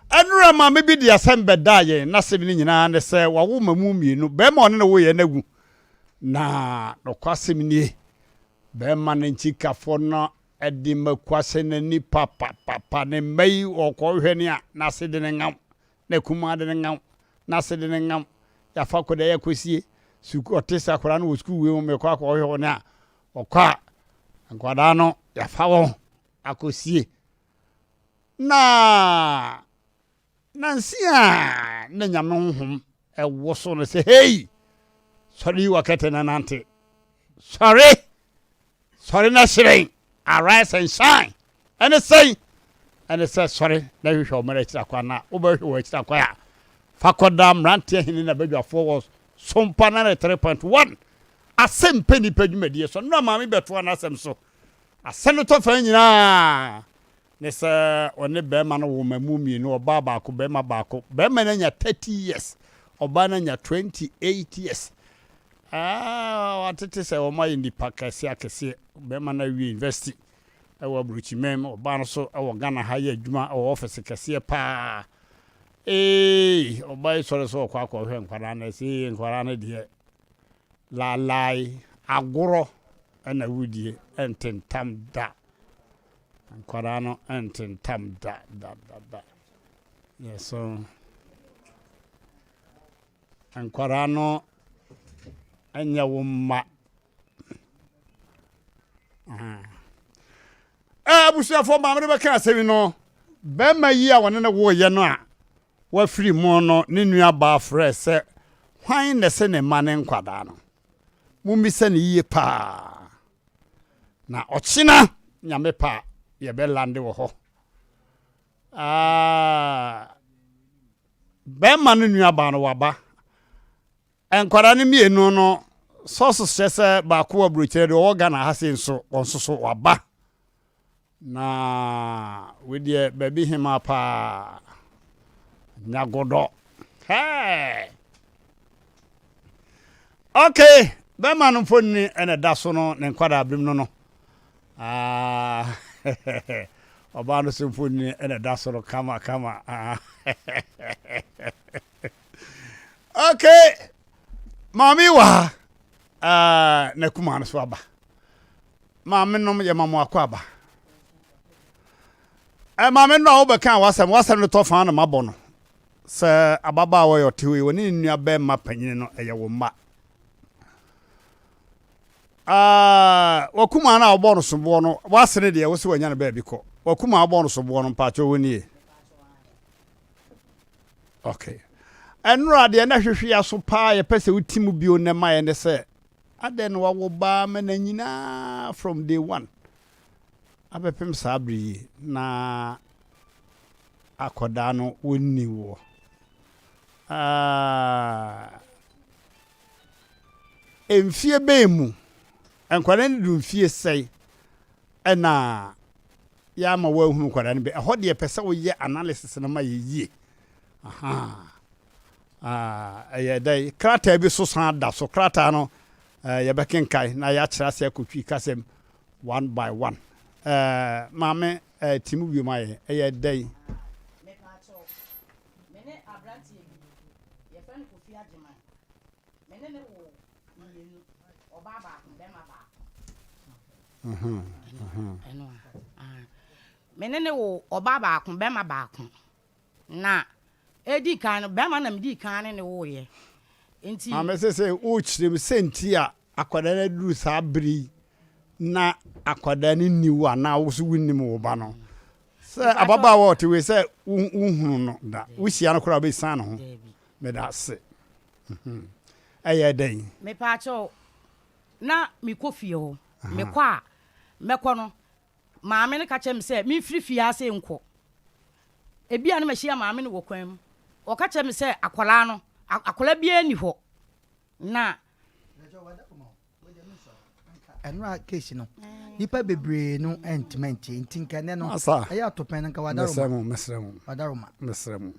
Ɛnora maame bi de asɛm bɛdaa yɛn, n'asɛm no nyinaa ne sɛ wawo mmamu mmienu, barima a ɔne no woeɛ no awu. Na nokwasɛm nie, barima no nkyikafoɔ no de mako ahyɛ n'ani papapapa, ne mma yi ɔkɔhwehwɛ ne a, n'ase de no ŋaw, na kumaa de no ŋaw, n'ase de no ŋaw, yɛafa akwadaa yi akɔsie, sukuu, ɔte sɛ akwadaa no wɔ sukuu wei mu, mekɔ akɔhwehwɛ wɔn a, ɔkɔ a, nkwadaa no yɛafa wɔn akɔsie. Na nansi a na Nyame honhom ɛwoso no sɛ, Hei! Sɔre yi w'akɛtɛ na nante. Sɔre! Sɔre na hyerɛn! Arise and shine! Ɛne sɛn? Ɛne sɛ sɔre na hwehwɛ wo mma akyiri akwan na wobɛhwehwɛ wɔn akyiri akwan a, fa kɔda mmeranteɛ hene na badwafoɔ wɔ Sompa 93.1 Asɛmpɛ Nnipa dwumadie so. Nnora maame bɛtoa n'asɛm so. Asɛm no tɔ fa nyinaa ne sɛ ɔne barima no wo mmamu mmienu, ɔbaa baako, barima baako. Barima no anya 30 years, ɔbaa no anya 28 years. Ah, watete sɛ wɔn ayɛ nnipa kɛseɛ akɛseɛ. Barima no awie university ɛwɔ aburokyiman mu, ɔbaa no so ɛwɔ Ghana ha yɛ adwuma ɛwɔ ɔfisi kɛseɛ paa. Ee, ɔbaa yi sɔre sɛ ɔkɔ akɔhwɛ nkwadaa no, ɛsɛ nkwadaa no deɛ laalae agorɔ ɛna wudie ɛntentam da. Nkwadaa no ntentam da da da da. Yɛso nkwadaa no nyɛ wo mma. Abusuafoɔ maame no bɛka asɛm yi no, bɛrima yi a wɔne no woeɛ no a wafiri mu no ne nua baa frɛ sɛ hwan na ɛsɛ ne mma ne nkwadaa no. Mommisa no yie paa. Na ɔkyena Nyame pɛ a yɛbɛ lande wɔ hɔ. Ah, bɛrima no nuabaa no waba. Nkwadaa no mmienu no, sources kyerɛ sɛ baako wɔ aburokyerɛ deɛ ɔwɔ Ghana ha sei nso, wɔn nso so waba. Na wei deɛ baabi hemaa paa. Nyagodɔ. Hey! Okay, bɛrima no mfonini ɛna ɛda so no ne nkwadaa birim no no. Ah, ɔbaa no so mfonini ɛna ɛda so no kama kama. Ah. Okay, maame wɔ ha. Ah, na kuma no so aba. Maame nom yɛ ma mo akɔ aba. Ɛ maame no a wobɛka w'asɛm w'asɛm no tɔ faa na mabɔ no sɛ ababaawa yɛ ɔte hɔ yi wɔne ne nua bɛrima panyini no ɛyɛ wo mma. Ah, wakuma no a wɔbɔ no soboɔ no w'asene deɛ wo sɛ wanya no baabi kɔ wakuma a wɔbɔ no soboɔ no mpaakyɛ wo nie. Okay. Ɛnora deɛ na hwehwe aso paa yɛpɛ sɛ woti mu bio nnɛ ma yɛ ne sɛ Adɛn na wawo ba ma na nyinaa from day one abɛpem saa bere yi na akɔdaa no wɔnni woɔ? Ah, mfie bɛn mu nkwadaa no du mfie sɛe ɛna yɛama woahunu nkwadaa no bi? Ɛhɔ deɛ pɛ sɛ woyɛ analysis no ma yɛ yie. Aha. Ah, ɛyɛ dɛn? Krataa bi so san da so. Krataa no, eh, yɛbɛkenkan na yɛakyerɛ ase akɔ Twi kasam one by one. Eh, maame, eh, ti mu bio ma yɛn. Ɛyɛ dɛn? Mepaakyɛw, me ne aberanteɛ bi, yɛfrɛ no Kofi Agyeman. Me ne no woo mmienu, ɔbaa baako, bɛrima baako. Ɛno a, ah. Me ne no woo ɔbaa baako, bɛrima baako. Na edi kan no, barima na midii kan ne no woeɛ. Enti. Maame sese wokyerɛ mu sɛ nti a akwadaa no aduru saa bere yi na akwadaa no nni wo anaa wo so wonnim wo ba no. Sɛ ababaawa a ɔte wei sɛ wohunu no da, wohyia no koraa wobɛsan ne ho. Meda ase. Mhm. Ɛyɛ dɛn? Mepaakyɛw, na mekɔ fie hɔ. Mekɔ a, mɛkɔ no, Maame no ka kyerɛɛ me sɛ memfiri fie ha sei nkɔ. Ebia na mahyia maame no wɔ kwan mu. Ɔka kyerɛɛ me sɛ akwadaa no, akwadaa biara nni hɔ. Na. Ɛno a case no nipa bebree no ntoma ntie nti nka ɛnɛ no ɛyɛ atopɛn no nka wadaroma. Mesrɛ mo, wadaroma. Mesrɛ mo.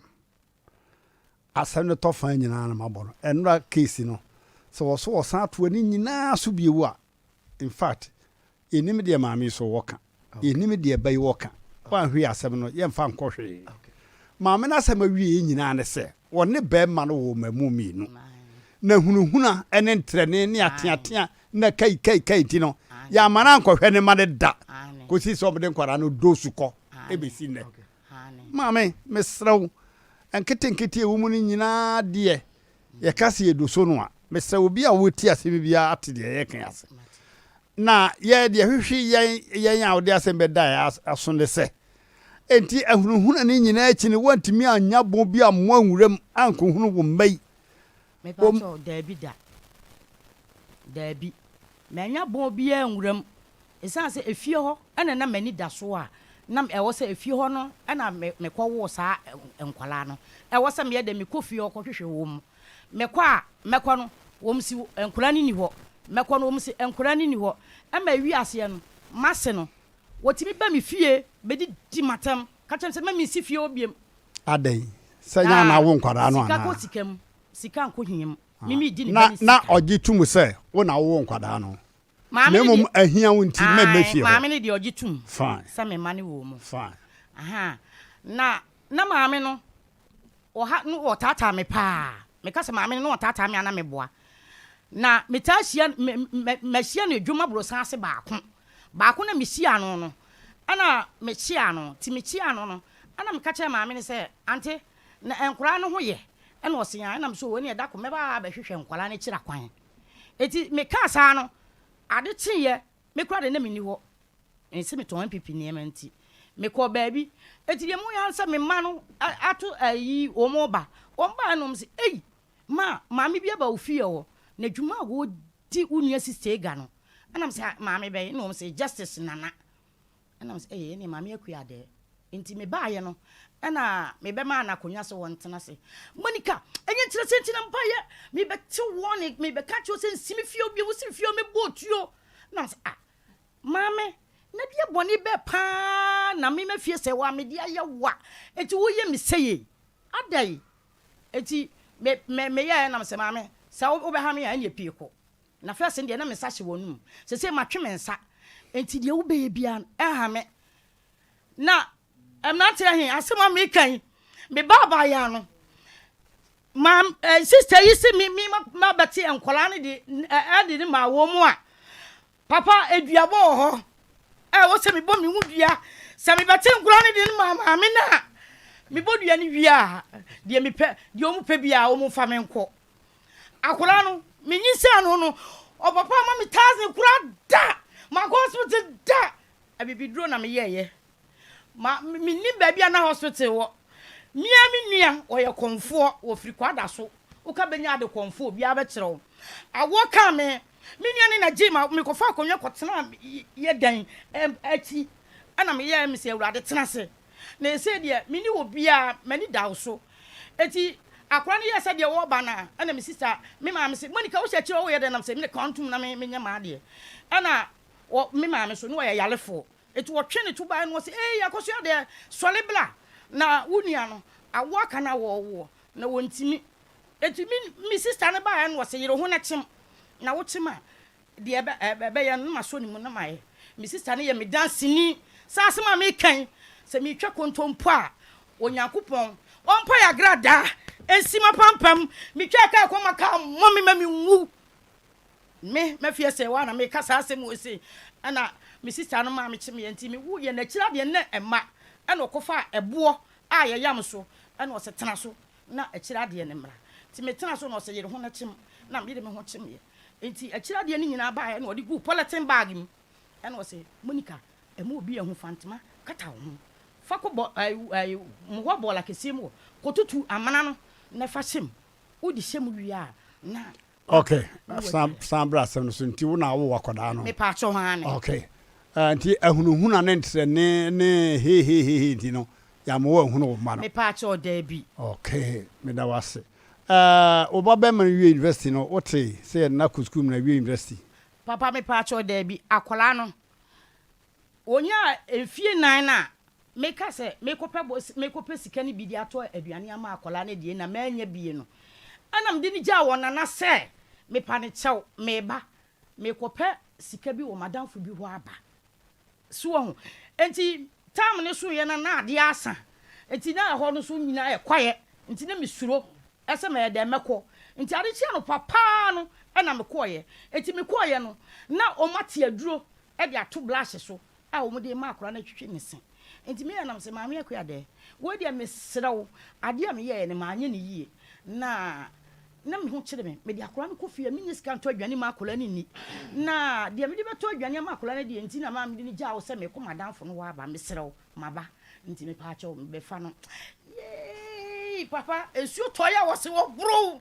Asɛm no tɔ fa nyinaa na mabɔ no. Ɛnora case no sɛ wɔso wɔsan atoa ne nyinaa so bio a in fact Yɛnnim deɛ maame yi so wɔ ka. Yɛnnim deɛ ba yi wɔ ka. Woanhwɛ yi asɛm no, yɛmfa nkɔ hwee. Maame no asɛm awieɛ nyinaa ne sɛ, ɔne barima no woo mmamu mmienu. Na hunahuna ne ntrɛnee ne ateatea na kai kai kai nti no, yɛamma no ankɔhwɛ ne mma no da kɔsii sɛ wɔde nkwadaa no doosu kɔ bɛsi nnɛ. Maame, mesrɛ wo, nketenkete a ɛwɔ mu no nyinaa deɛ, yɛka sɛ yɛdɔ so no a, mesrɛ obi a ɔretie asɛm yi biara ate deɛ yɛreka yi ase. Na yɛ deɛ hwehwe yɛn yɛn a wode asɛm bɛda yɛn aso ne sɛ, enti ahunahuna no nyinaa akyi no, woantumi annya bon bi ammoa nwuram ankɔhunu wo mma yi? Mepa kyɛw, daabi da. Daabi. Mannya bon biara nwuram. Esiane sɛ efie hɔ na na m'ani da so a na ɛwɔ sɛ efie hɔ no na mekɔwoo saa nkwadaa no, ɛwɔ sɛ meyɛ dɛn? Mekɔ fie hɔ kɔhwehwɛ wɔn. Mekɔ a, mɛkɔ no, wɔn se nkwadaa no nni hɔ. Mɛkɔ no, wɔn se nkwadaa no nni hɔ. Ɛma ewie aseɛ no, m'ase no, wɔtumi ba me fie bɛdidi m'atɛm, ka kyerɛ me sɛ mma mensi fie hɔ biom. Adɛn? Sɛ nyɛ a na awo nkwadaa no anaa? Sika kɔ sika mu, sika nkɔ hia mu. Me medi ne ba Na ne na sika. ɔgye tom sɛ wo na wowoo nkwadaa no, Maame na no mmom deɛ, ahia wo nti mɛmmɛ ae, fie hɔ. maame no deɛ ɔgye tom Fine. sɛ me mma no wɔ mu. Fine. Ahaa. Na na maame no Ɔha no ɔtaataa me paa. Meka sɛ maame no na ɔtaataa me a na meboa. Na metaa hyia me me mahyia no adwuma aborosan ase baako. Baako na mehyiaa no no, ɛna mekyeaa no. Nti mekyeaa no no, ɛna meka kyerɛɛ maame no sɛ, Ante, na nkwadaa no ho yɛ? Ɛna ɔse aane. Ɛna mese oo ɛneɛ da ko mɛba abɛhwehwɛ nkwadaa no akyiri akwan. Enti mekaa saa no, ade kyeeɛ, me koraa deɛ na menni hɔ. Mese metɔn NPP nneɛma nti mekɔɔ baabi. Enti deɛ moyɛ ara ne sɛ me mma no ato ayi wɔn reba. Wɔn baeɛ no wɔn se ei ma maame bi aba wo fie hɔ na dwuma a wɔdi wo nua sista Ega no. Ɛna mese ah maame bɛn? Ɛna wɔn se Justice Nana. Ɛna mese ei ɛneɛ maame Akua Adɛɛ. Enti mebaeɛ no ɛna mebɛmaa no akonnwa sɛ wɔntena ase. Monica, ɛnyɛ nkyerɛ sɛ nti na mebaeɛ. Mebɛte wɔn mebɛka kyerɛ wo sɛ nsi me fie hɔ bio, wosi me fie hɔ mɛbɔ otuo. Ɛna mese ah Maame, na deɛ bɔne bɛɛ paa na me mafie sɛ wo a mede ayɛ wo a enti woyɛ me sɛie? Adɛn? Enti me me meyɛɛ na mesɛ maame sɛ wobɛha me a ɛneɛ pue kɔ. Na first no deɛ na me nsa hyɛ w'anum, sesei matwe me nsa enti deɛ wobɛyɛ biara no ɛnha me. Na mmeranteɛ he, asɛm a meka yi, me ba abaayaa no, ma eh, sister yi se me me ma bɛte nkwadaa no de ɛde ne maa wɔn mu a, Papa, aduabɔ wɔ hɔ a ɛwɔ sɛ mebɔ me ho dua. Sɛ mebɛte nkwadaa no de no ma maame no a, mebɔ dua no wie a, deɛ mepɛ, deɛ wɔn pɛ biara wɔn mfa me nkɔ. Akwadaa no, menyinsɛn no no, ɔpapa ama me thousand koraa da. Mankɔ hospital da. Abibiduro na meyɛɛyɛ. Ma mennim baabi a na hospital wɔ. Me ara me nua, ɔyɛ kɔmfoɔ, wɔfiri Kwadaso. Woka bɛnya ade kɔmfoɔ, obiara bɛkyerɛ wo. Awoɔ kaa me, me nua ne na gyee ma mekɔfaa akonnwa kɔtenaa yɛ dan akyi. Ɛna meyɛɛ me sɛ, Awurade tena ase. Na ɛsei deɛ, menni obiara, m'ani da wo so. Enti akwadaa no yɛɛ sɛ deɛ ɔreba no a, ɛna me sista, me maame se, Monica, wohyɛ akyire hɔ woyɛ dɛn? Na mesɛ, mene kwantum na menyɛ m'adeɛ. Ɛna me maame so, na ɔyɛ yarefoɔ. Enti wɔtwee ne to baeɛ na wɔse, Ei, Akosua deɛ, sɔre bra, na wo nua no, awoɔ aka no a wɔrewoɔ, na wɔntumi. Enti me, me sista no baeɛ na wɔse, Yere wo ho na kyem, na wokyem a, deɛ ɛbɛ, ɛbɛyɛ no, na masɔ ne mu na mayɛ. Me sista no yɛ me danseni. Saa asɛm a mereka yi, sɛ meretwa kontompo a, Onyankopɔn, ɔmpae agradaa nsi m'apampam. Metwaa kaa kɔ ma kaa mmɔ me ma menwu. Me, mafie sɛ woa na meka saa asɛm wei sei, ɛna me sista no maa me kyemeɛ nti me wuiɛ, na akyire adeɛ na ɛmma, ɛna ɔkɔfaa ɛboɔ a yɛyam so, ɛna ɔse tena so na akyire adeɛ no mmra, nti me tena so na ɔse yere ho na kyem, na meyere me ho kyemeɛ, nti akyire adeɛ no nyinaa baeɛ ɛna ɔde guu polythene bag mu, ɛna ɔse Monica ɛma obi ahu fa ntoma kata wo ho, fa kɔ bɔ ɛɛ ɛɛ mo hɔ bɔɔla kɛseɛ mu hɔ, kɔtutu amena no na fa hyɛ mu, wode hyɛ mu wie a na Ok, san san bra asɛm no so. Nti wo na awo akwadaa no? Mepaakyɛw aane. Ok, uh, nti ahunuhuna ne ntrɛne ne hehehehe nti no, yɛama wo ahunu wo mma no? Mepaakyɛw daabi. Ok, meda wo ase. Uh, wo ba bɛrima no wie university no, wote sɛ yɛde no akɔ sukuu mu na wie university? Papa mepaakyɛw daabi, akwadaa no, Ɔnyaa mfie nan no a, meka sɛ merekɔpɛ bɔ merekɔpɛ sika no bi de atɔ aduane ama akwadaa no adie na mannya bie no, ɛna mede no gyaa wɔn nana sɛ mepa no kyɛw, mereba, merekɔpɛ sika bi wɔ m'adamfo bi hɔ aba. So wahu? Enti time no soeɛ no na adeɛ asa. Nti na ɛhɔ no so nyinaa yɛ kwaeɛ, nti na mesuro sɛ mɛyɛ dɛn mɛkɔ. Nti ade kyeɛ anɔpa paa no na mekɔeɛ. Nti mekɔeɛ no, na wɔate aduro de ato blush so a wɔde rema akwadaa no atwitwi ne se. Nti me na mese, Maame Akua dɛ, wei deɛ mesrɛ wo, adeɛ a meyɛeɛ no manyɛ no yie. Na na me ho kyere me. Mede akwadaa no kɔ fie a, mennya sika ntɔ aduane mma akwadaa no nni. Na deɛ mede bɛtɔ aduane ama akwadaa no deɛ nti na maa mede no gyaa wo sɛ merekɔ m'adamfo no hɔ aba. Mesrɛ wo, maba. Nti mepaakyɛw, mebɛfa no. Yei, papa, nsuo tɔeɛ a wɔse wɔboro.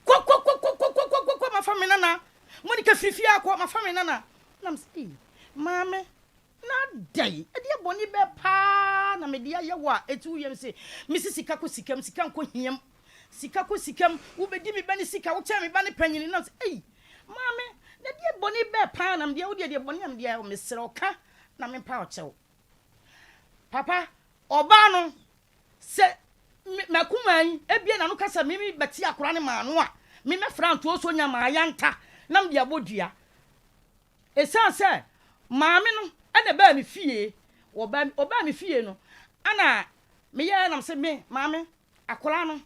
Kɔ, kɔ, kɔ, kɔ, kɔ, kɔ, kɔ, kɔ, mafa me nana. Monica firi fie akɔ, mafa me nana. Na mese, ei, maame, na adɛn? Ɛdeɛ bɔne bɛɛ paa na mede ayɛ wo a ɛti wo yam se mese sika kɔ sika mu, sika nkɔ hia mu, sika kɔ sika mu, wobɛdi me ba ne sika, wokyɛn me ba ne panyini. Na mese, ei, maame, na ɛdeɛ bɔne bɛɛ paa na mede ayɛ wo deɛ, deɛ bɔne a mede ayɛ wo, mesrɛ wo ka na mempa wo kyɛw. Papa, ɔbaa no, sɛ me, m'akumaa yi ebue n'ano ka sɛ me mebɛte akora no maa no a, me mɛfra ntoɔ so nya maayanta na mede abɔ dua. Esiane sɛ maame no na ɛbaa me fie, wɔbaa, ɔbaa me fie no, ɛna meyɛɛ na mese me maame, akwadaa no,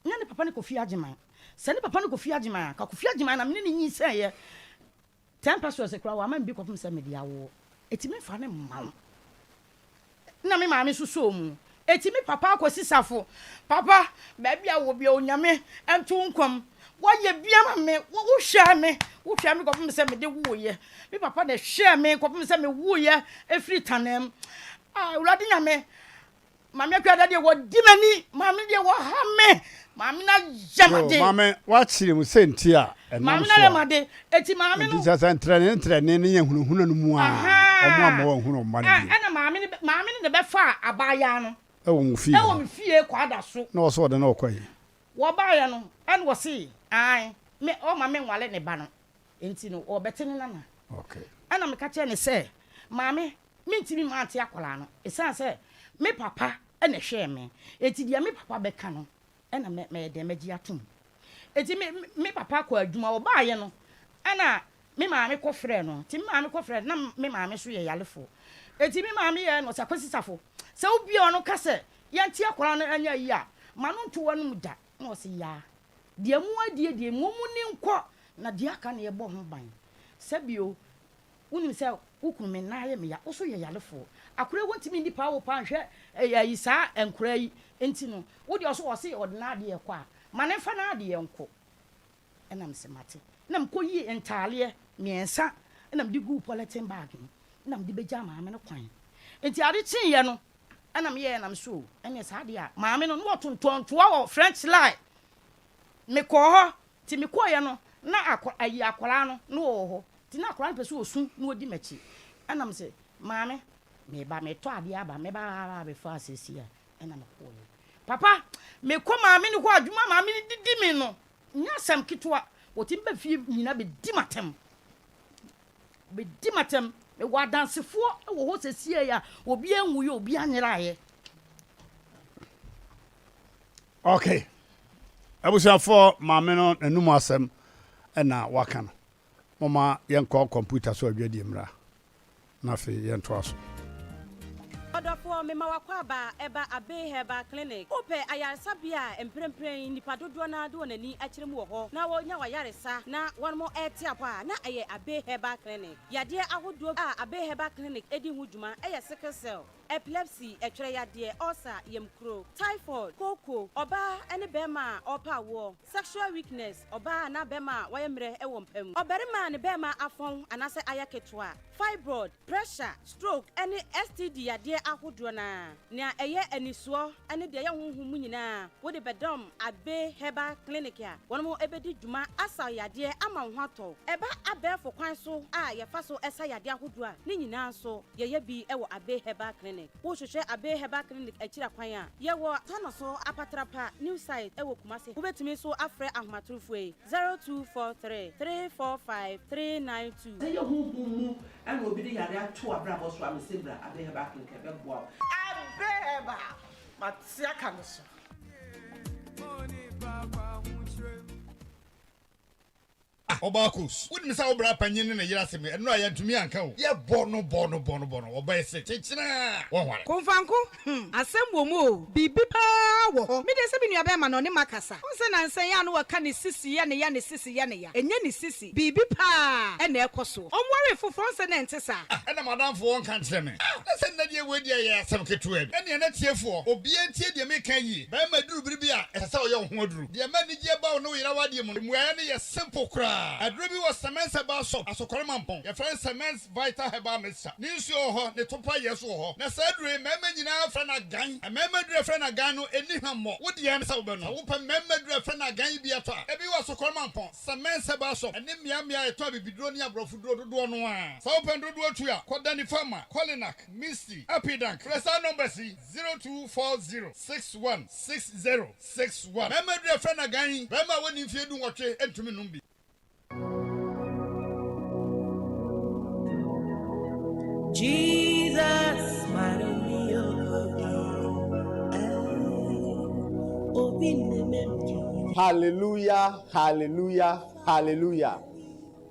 na ne papa ne Kofi Agyeman. Sɛ ne papa ne Kofi Agyeman a, ka Kofi Agyeman na me ne no nyinsɛneeɛ. Ten pesewas koraa wamma me bi kɔpem sɛ mede awoɔ. Enti memfa no mma wo. Nna me maame so sɔɔ mu. Eti me papa Akwasi Safo, papa, baabi a wɔ bia Onyame nto wo nkwa mu. Woayɛ bi ama me, wo hwɛɛ me, wo hwɛɛ me kɔpem sɛ mede woeɛ. Me papa na ɛhwɛɛ me kɔpem sɛ me woeɛ ɛfiri Tanaa mu. Ah, Awurade Nyame, Maame Akua da deɛ wɔdi m'ani, maame deɛ wɔha me, maame no ayɛ m'ade. Yo, maame, woakyerɛ mu sɛ nti a ɛnam Maame no so ayɛ a. m'ade, eti maame Nti no. sɛ sɛ ntrɛnee ntrɛnee ne yɛ hunahuna no mu a, wɔn amma wɔanhunu wɔn mma no bio. Ɛna maame no maame no na ɛbɛfaa abaayaa no. Ɛwɔ mo fie hɔ. Ɛwɔ me fie Kwada so. Na ɔsɛ ɔde no ɔkɔ he? Wɔbaeɛ no, ɛna ɔse, ae, me ɔma menwale ne ba no, nti no ɔrebɛte ne nana. Okay. Ɛna meka kyerɛɛ no sɛ, maame, mentumi mante akwadaa no, ɛsiane sɛ me papa na ɛhwɛɛ me, enti deɛ me papa bɛka no na mɛyɛ dɛn, mɛgye atom. Enti me, me papa kɔɔ adwuma, ɔbaeɛ no, ɛna me maame kɔfrɛɛ no, nti me maame kɔfrɛɛ no, na me maame nso yɛ yarefoɔ. Enti me maame yɛɛ no, ɔsɛ Akwasi Safo, sɛ wobue w'ano ka sɛ yɛnte akwadaa no nyɛ ayi a, ma no nto w'anom da. Na ɔse, Yaa, deɛ mo adie deɛ, mo mu ni nkɔ, na deɛ aka no yɛbɔ ho ban. Sɛbio, Wonim sɛ wo kunu me nan yɛ me ya, wo so yɛ yarefoɔ. Akora yi wɔntumi nni paa wo paa nhwɛ ayi saa nkora yi nti no wo deɛ ɔso ɔse ɔde n'adeɛ rekɔ a ma no mfa n'adeɛ nkɔ. Ɛna mese mate. Ɛna mekɔ yii ntaaleɛ mmiɛnsa ɛna mede guu polythene bag mu ɛna mede bɛgyaa maame no kwan. Nti ade kyeeɛ no ɛna meyɛɛ na mese o ɛneɛ saa deɛ a maame no na ɔtontɔn ntoa wɔ French line. Mekɔɔ hɔ Nti mekɔeɛ no na akɔ ayi akwadaa no na ɔwɔ hɔ nti na akwadaa no pɛ sɛ ɔsu na ɔdi m'akyi ɛna mese maame meba metɔ adeɛ aba mɛba abɛfa asiesie a ɛna mekɔeɛ papa mekɔ maame no hɔ adwuma maame no didi me no nyɛ asɛm ketewa wɔtumi ba fie nyina bɛdi m'atɛm bɛdi m'atɛm mewɔ adansefoɔ wɔ hɔ sɛsie a obiara nwuiɛ obiara nyeraeɛ. Ok abusuafoɔ maame no n'anum asɛm na waka no momma yɛnkɔ kɔmputa so adwadie mmra na afei yɛntoa so. Ɔdɔfoɔ, mema w'akwaaba ɛba Abbey Herbal Clinic. Wopɛ ayaresabea a mprempren nnipa dodoɔ no ara de wɔn ani akyerɛ mu wɔ hɔ na wɔnya w'ayaresa na wɔn rete apɔ a, na ɛyɛ Abbey Herbal Clinic. Yadeɛ ahodoɔ a Abbey Herbal Clinic di ho dwuma yɛ sickle cell, Epilepsy, ɛtwerɛ yadeɛ, ulcer, yamkuro, typhoid, kooko, ɔbaa ne barima a ɔrepɛ awoɔ, sexual weakness, ɔbaa anaa barima a wayɛ mmerɛ wɔ mpa mu, ɔbarima a ne barima afɔn anaasɛ ayɛ ketewa, fibroid, pressure, stroke ne STD yadeɛ ahodoɔ no ara. Nea ɛyɛ anisoɔ ne deɛ ɛyɛ honhom mu nyinaa wode bɛdɔm Abbey Herbal Clinic a wɔn bɛdi dwuma asa wo yadeɛ ama wo ho atɔ wo. Ɛba abɛɛfo kwan so a yɛfa so sa yadeɛ ahodoɔ a, ne nyinaa nso Yɛyɛ bi wɔ Abbey Herbal Clinic. Wohwehwɛ Abbey Herbal Clinic akyiri akwan a, yɛwɔ Tanoso Apatrapa New Site wɔ Kumasi. Wobɛtumi nso afrɛ ahomatorofoɔ yi, 0243 345 392. Sɛ ɛyɛ honhom mu na obi de yare ato w'abrabɔ so a, mese bra Abbey Herbal Clinic ɛbɛboa wo. Abbey Herbal, mate aka no so. Ɔbaa Kos, wonim sɛ wo bra panyin ne ne yere asɛm yi, ɛno a yɛantumi anka o. Yɛbɔ no bɔ no bɔ no bɔ no, ɔbaa yi se, Kyekyena! Wɔnware. Komfanko, hmm, asɛm wɔ mu o, biribi paa wɔ hɔ. Me deɛ sɛ me nua bɛɛma no ɔne makasa. Wohu sɛ nansa yi a na wɔka ne sisi yɛ ne ya, ne sisi yɛ ne ya. Ɛnyɛ ne sisi, biribi paa na ɛrekɔ soɔ. Ɔnwaree foforɔ, wohu sɛ na ɛnte saa. Ah, ɛna m'adamfo wɔ nka nkyerɛ me. Ah, na sɛ nnɛ deɛ wei deɛ ɛyɛ asɛm ketewa bi. Ɛnneɛ na tiefoɔ, obiara ntie deɛ mereka yie. Barima duru bere bi a, ɛsɛ sɛ ɔyɛ wo ho aduru. Deɛ ɛma anigyeɛ ba wo ne wo yere awadeɛ mu no, mmuaeɛ no yɛ simple koraa. Aduro bi wɔ Semens Herbal Shop, Asokore Mampong. Yɛfrɛ no Semens Vital Herbal Mixture. Ne nsuo wɔ hɔ, ne topa yɛ nso wɔ hɔ. Na saa aduro yi, mmarima nyinaa frɛ no agan. Mmarima aduro a yɛfrɛ no agan no, ɛnni hwammɔ. Wo deɛ ne sɛ wobɛnom. Sɛ wopɛ mmarima aduro a yɛfrɛ no agan yi bi atɔ a, ebi wɔ Asokore Mampong, Semens Herbal Shop, ne mmeammea a yɛtɔn abibiduro ne aborɔfoduro dodoɔ no ara. Sɛ wopɛ no dodoɔ tu a, kɔ Danny Pharma, Kolinak, Misty, Epidank. Frɛ saa numbers yi, 0240 61 60 61. Mmarima aduro a yɛfrɛ no agan yi, barima a wadi mfeɛ dunwɔtwe ntumi nnom bi. Jesus, Hallelujah, hallelujah, hallelujah.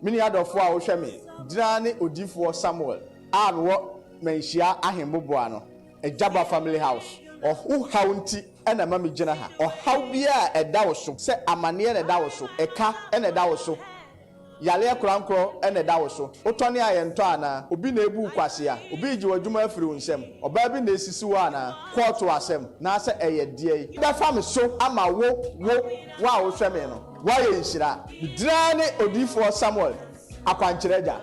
Me nua dɔfoɔ a wohwɛ me, gyina ne odiyifoɔ Samuel a mewɔ Manhyia Ahemboboa no, Agyaba Family House. Wo haw nti na ɛma megyina ha. Ɔhaw biara a ɛda wo so, sɛ amaneɛ na ɛda wo so, ɛka na ɛda wo so, yareɛ korankorɔ na ɛda wo so, wotɔne a yɛntɔ anaa? Obi na ɛrebu wo kwasea? Obi regye w'adwuma afiri wo nsam? Ɔbaa bi na ɛresisi wo anaa? Kɔɔto asɛm, naasɛ ɛyɛ deɛn? Bɛfa me so ama wo, wo, wo a wohwɛ me no, woayɛ nhyira. Me din ara ne Odiyifoɔ Samuel. Akwankyerɛ Agya.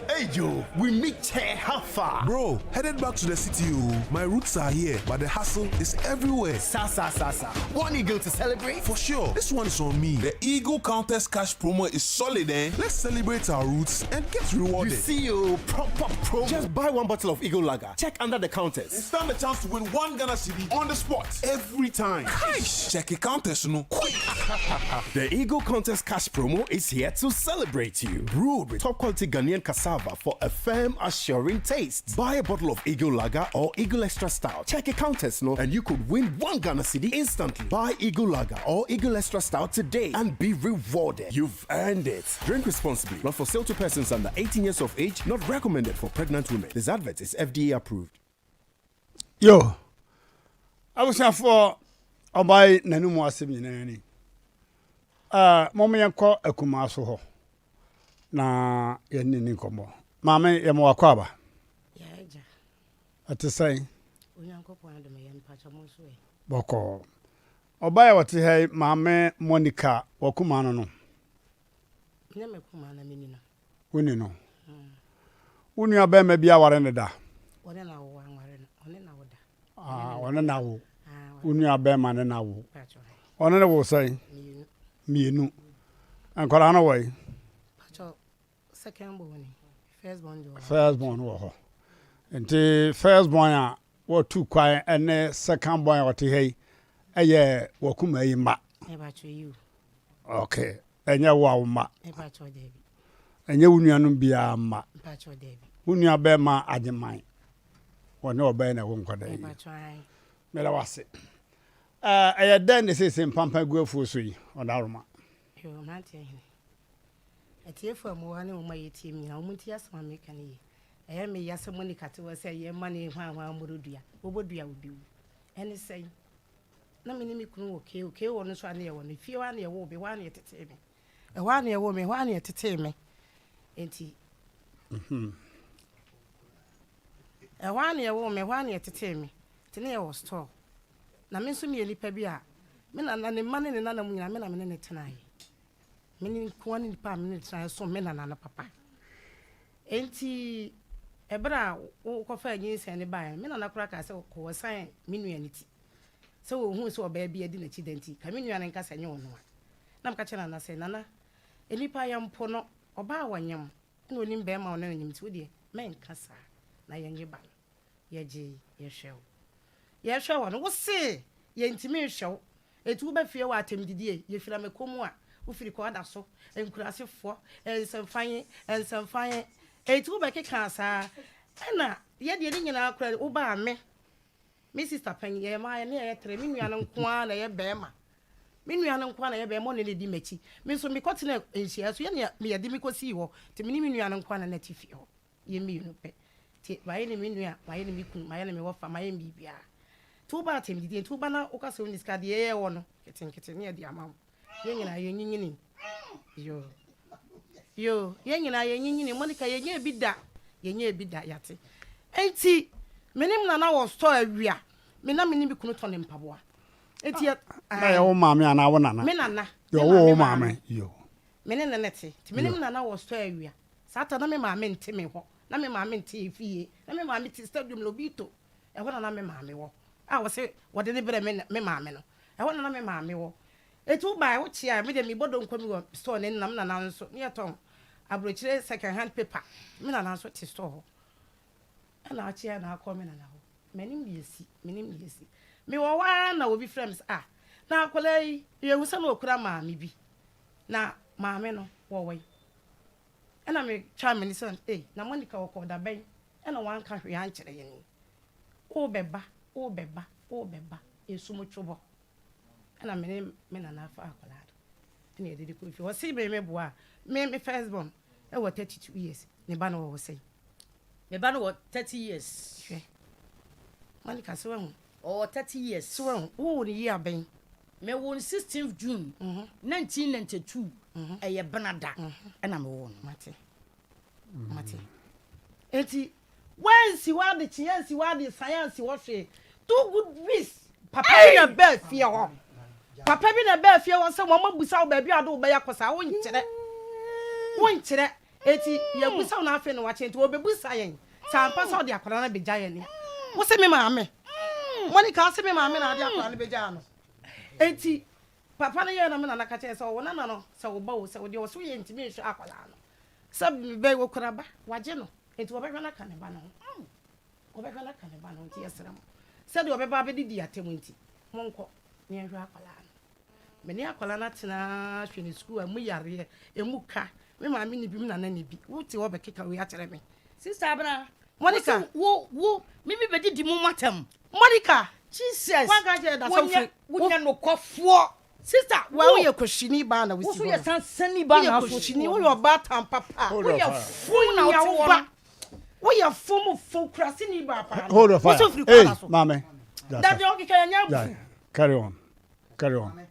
Hey Joe, we meet here, how far? Bro, headed back to the city oh. My roots are here, but the hustle is everywhere. Sa sa sa sa. One eagle to celebrate? For sure. This one is on me. The Eagle Countess Cash promo is solid, eh? Let's celebrate our roots and get rewarded. You see you proper promo. Just buy one bottle of Eagle Lager. Check under the counters. And stand a chance to win one Ghana cedi on the spot every time. Cash! Check your counters, no. Quick! the Eagle Contest Cash promo is here to celebrate you. Brewed with top quality Ghanaian cassava for a firm, assuring taste. Buy a bottle of Eagle Lager or Eagle Extra Stout. Check your counters, no, and you could win one Ghana cedi instantly. Buy Eagle Lager or Eagle Extra Stout today and be rewarded. You've earned it. Drink responsibly. Not for sale to persons under 18 years of age. Not recommended for pregnant women. This advert is FDA approved. Yo, abusuafoɔ ɔbaa yi n'anum asɛm nyinaa ni. Uh, mom yɛnkɔ akumaa so hɔ na yɛne ni nkɔmmɔ. Maame yɛma wakɔ aba. Ɛte sɛn? Bɔkɔɔ. Ɔbaa a ɔte ha yi maame Monica wakumaa no no. Nyɛ me kumaa na meni no. Woni no. Wo nua bɛrima bi aware no da? Ɔne na wo anware no. Ɔne na wo da. Ah, ɔne na wo. Wo nua bɛrima ne na wo. Ɔne ne wo sɛn? Mmienu. Mmienu. Nkwadaa no wɔ yi? Pacho, second born ni. First born deɛ wɔ hɔ. First born wɔ hɔ. Nti first born a wɔtu kwan ne second born a ɔte ha yi yɛ wakuma yi mma. Okay, ɛnyɛ wo a wo mma. Ɛnyɛ wo nuanom biara mma. Wo nua bɛrima Agyeman, wɔne ɔbɛn na ɛwo nkwadaa yi. Meda wo ase. Ɛyɛ dɛn na seesei mpampan gu afuo so yi, Ɔdaroma? Atiefo a mowɔ ha ne wɔn a yɛtie me nyinaa, wɔntie asɛm a meka no yie. Ɛyɛ me ya sɛ Monica te hɔ sɛ yɛmma no hwanhwaa mmoro dua. Wɔbɔ dua a obi wu. Ɛne sɛn? Na me ne me kunu wɔ KO. KO no nso a na yɛwɔ no, fie hɔ ara na yɛwoo me, ɛhɔ ara na yɛtetee me. Ɛhɔ ara na yɛwoo me, ɛhɔ ara na yɛtetee me. Enti, ɛhɔ ara na yɛwoo me, ɛhɔ ara na yɛtetee me. Nti na yɛwɔ store. Na me nso meyɛ nipa bi a, me nana, ne mma ne ne nana mu nyinaa, me na me ne no tenaeɛ. Me ne nkoa ne nipa a me ne no tenaeɛ som me nana no papa. Enti ɛberɛ a wokɔfaa nyinsɛn no baeɛ no, me nana koraa kaa sɛ kɔ wɔsan me nua no ti. Sɛ wɔhuu sɛ ɔbaa bi adi n'akyi da nti, ka me nua no nka sɛ ɛnyɛ ɔno a. Na meka kyerɛɛ nana sɛ, Nana, nnipa yɛmpo no, ɔbaa a ɔnyem na ɔnim barima a ɔne no nyem nti wo deɛ mɛnka saa na yɛnnye ba no. Yɛgyee, yɛhwɛ wo. Yɛhwɛ wo no, wo se yɛntumi nhwɛ wo, enti woba fie wɔ atɛmdidie, yɛfiri amɛkɔ mu a, wofiri kɔ ada so, nkurasefoɔ, nsɛmfanye, nsɛmfanye, enti wobɛkekaa saa, ɛna yɛdeɛ ne nyinaa koraa wobaa me. Me sister panyin, yɛyɛ mmaa yɛne yɛyɛ tere. Me nua no nko ara na ɛyɛ barima. Me nua no nko ara na ɛyɛ barima, ɔno na ɛdi m'akyi. Me nso mekɔtena nhyiaeɛ so, yɛne yɛde me kɔsii hɔ. Nti me ne me nua no nko ara na na ɛte fie hɔ. Yɛn mmienu pɛ. Nti mayɛ ne me nua, mayɛ ne me kunu, mayɛ ne me wɔfa, mayɛ ne biribiara. Nti woba atɛmdidie, nti woba na woka sɛ wonni sika, deɛ yɛwɔ no nketenkete ne yɛde ama wo. Yɛn nyinaa yɛnyinyini. Yoo. Yoo, yɛn nyinaa yɛnyinyini. Monica, yɛnyɛɛ bi da. Yɛnyɛɛ bi da, yɛate. Enti, me ne me nana wɔ store awia. Me na me ne me kunu tɔ ne mpaboa. Enti yɛ. Na yɛ wo maame anaa wo nana? Me nana. Yɛ ɔwɔ wo maame. Yoo. Me ne ne ne te. Nti me ne me nana wɔ store awia. Saa ta na me maame nte me hɔ. Na me maame nte yɛ fie. Na me maame te stadium Lobito. Ɛhɔ na na me maame wɔ. A wɔse wɔde ne brɛ me me maame no. Ɛhɔ na na me maame wɔ. Enti wobae, wokyeae, me deɛ mebɔ donko mi wɔ store no anim na me nana nso, ne yɛtɔn aburokyire second hand paper, me nana nso te store hɔ. Ɛna akyeae na akɔ me nana hɔ. M'anim deɛ asi, m'anim deɛ asi. Mewɔ hɔ ara na obi frɛ me sɛ, ah, na akwadaa yi, yɛhu sɛ na ɔkura maame bi. Na maame no, wɔwɔ yi. Ɛna metwaa m'ani sɛ, ei, na Monica ɔkɔɔ da bɛn ɛna wanka hwee ankyerɛ yɛn yi. Wobɛba, wobɛba, wobɛba, esum twobɔ. Ɛna me ne me nana fa akwadaa no ɛna yɛde de kɔ fie. Ɔse me me boa me me first born ɛwɔ 32 years. Ne ba no wɔ hɔ sɛn? Me ba no wɔ 30 years. Hwɛ. Monica so wahu. Ɔwɔ 30 years. So wahu. Wowoo no year bɛn? Me woo no 16th June 1992. Ɛyɛ benada ɛna me woo no. Mate. Mate. Enti Wansi hɔ adekyeɛ ansi hɔ adesaeɛ ansi hɔ hwee. Two good weeks. Papa bi na ɛbaa fie hɔ. Papa bi na ɛbaa fie hɔ sɛ wɔn abusa wo baabi a ɔde wo bɛyɛ akɔ saa wonkyerɛ. Wonkyerɛ. Eti yɛbusa wo na afei na wakyerɛ nti wɔbɛbusa yɛn sɛ ampa sɛ ɔde akwadaa no abɛgya yɛn nea. Wo se me maame. Monica wo se me maame na ade akwadaa no bɛgyaa no. Eti papa no yɛɛ na me nana ka kyerɛ sɛ ɔwɔ nana no sɛ wo ba o sɛ wo deɛ ɔse woyɛ ntumi nhwɛ akwadaa no. Sɛ mebɛyi okura ba wagye no. Enti wɔbɛhwɛ no aka ne ba no ho. Wɔbɛhwɛ no aka ne ba no ho. Nti yɛsrɛ mo, sɛdeɛ ɔbɛba abɛdidi atɛm nti, monkɔ na yɛnhwɛ akwadaa no. Me ne akwadaa no atena ara hwɛ ne sukuu a, ɛmu yareɛ, ɛmu ka. Me maame nni bi, me nana nni bi. Wote hɔ bɛkeka wei akyerɛ me. Sister Abena, Monica. Wo se wo, wo, me me bɛdidi mo atɛm. Monica! Jesus! Woanka ankyerɛ yɛn da sɛ wofiri. Wonyɛ nokwafoɔ. Sister, wo. Woyɛ kɔhyini baa na wosi hɔ no. Wo so yɛ sansani baa na Woyɛ kɔhyini, woyɛ ɔbaatan papa. Woyɛ fun na wote hɔ no. Woyɛ fun mu fun kuraseni baa paa. Hold on fire. Wo so firi Hey, kwada so. maame. Dabi ɔkeka yɛn nyɛ abufu. Carry on. Carry on.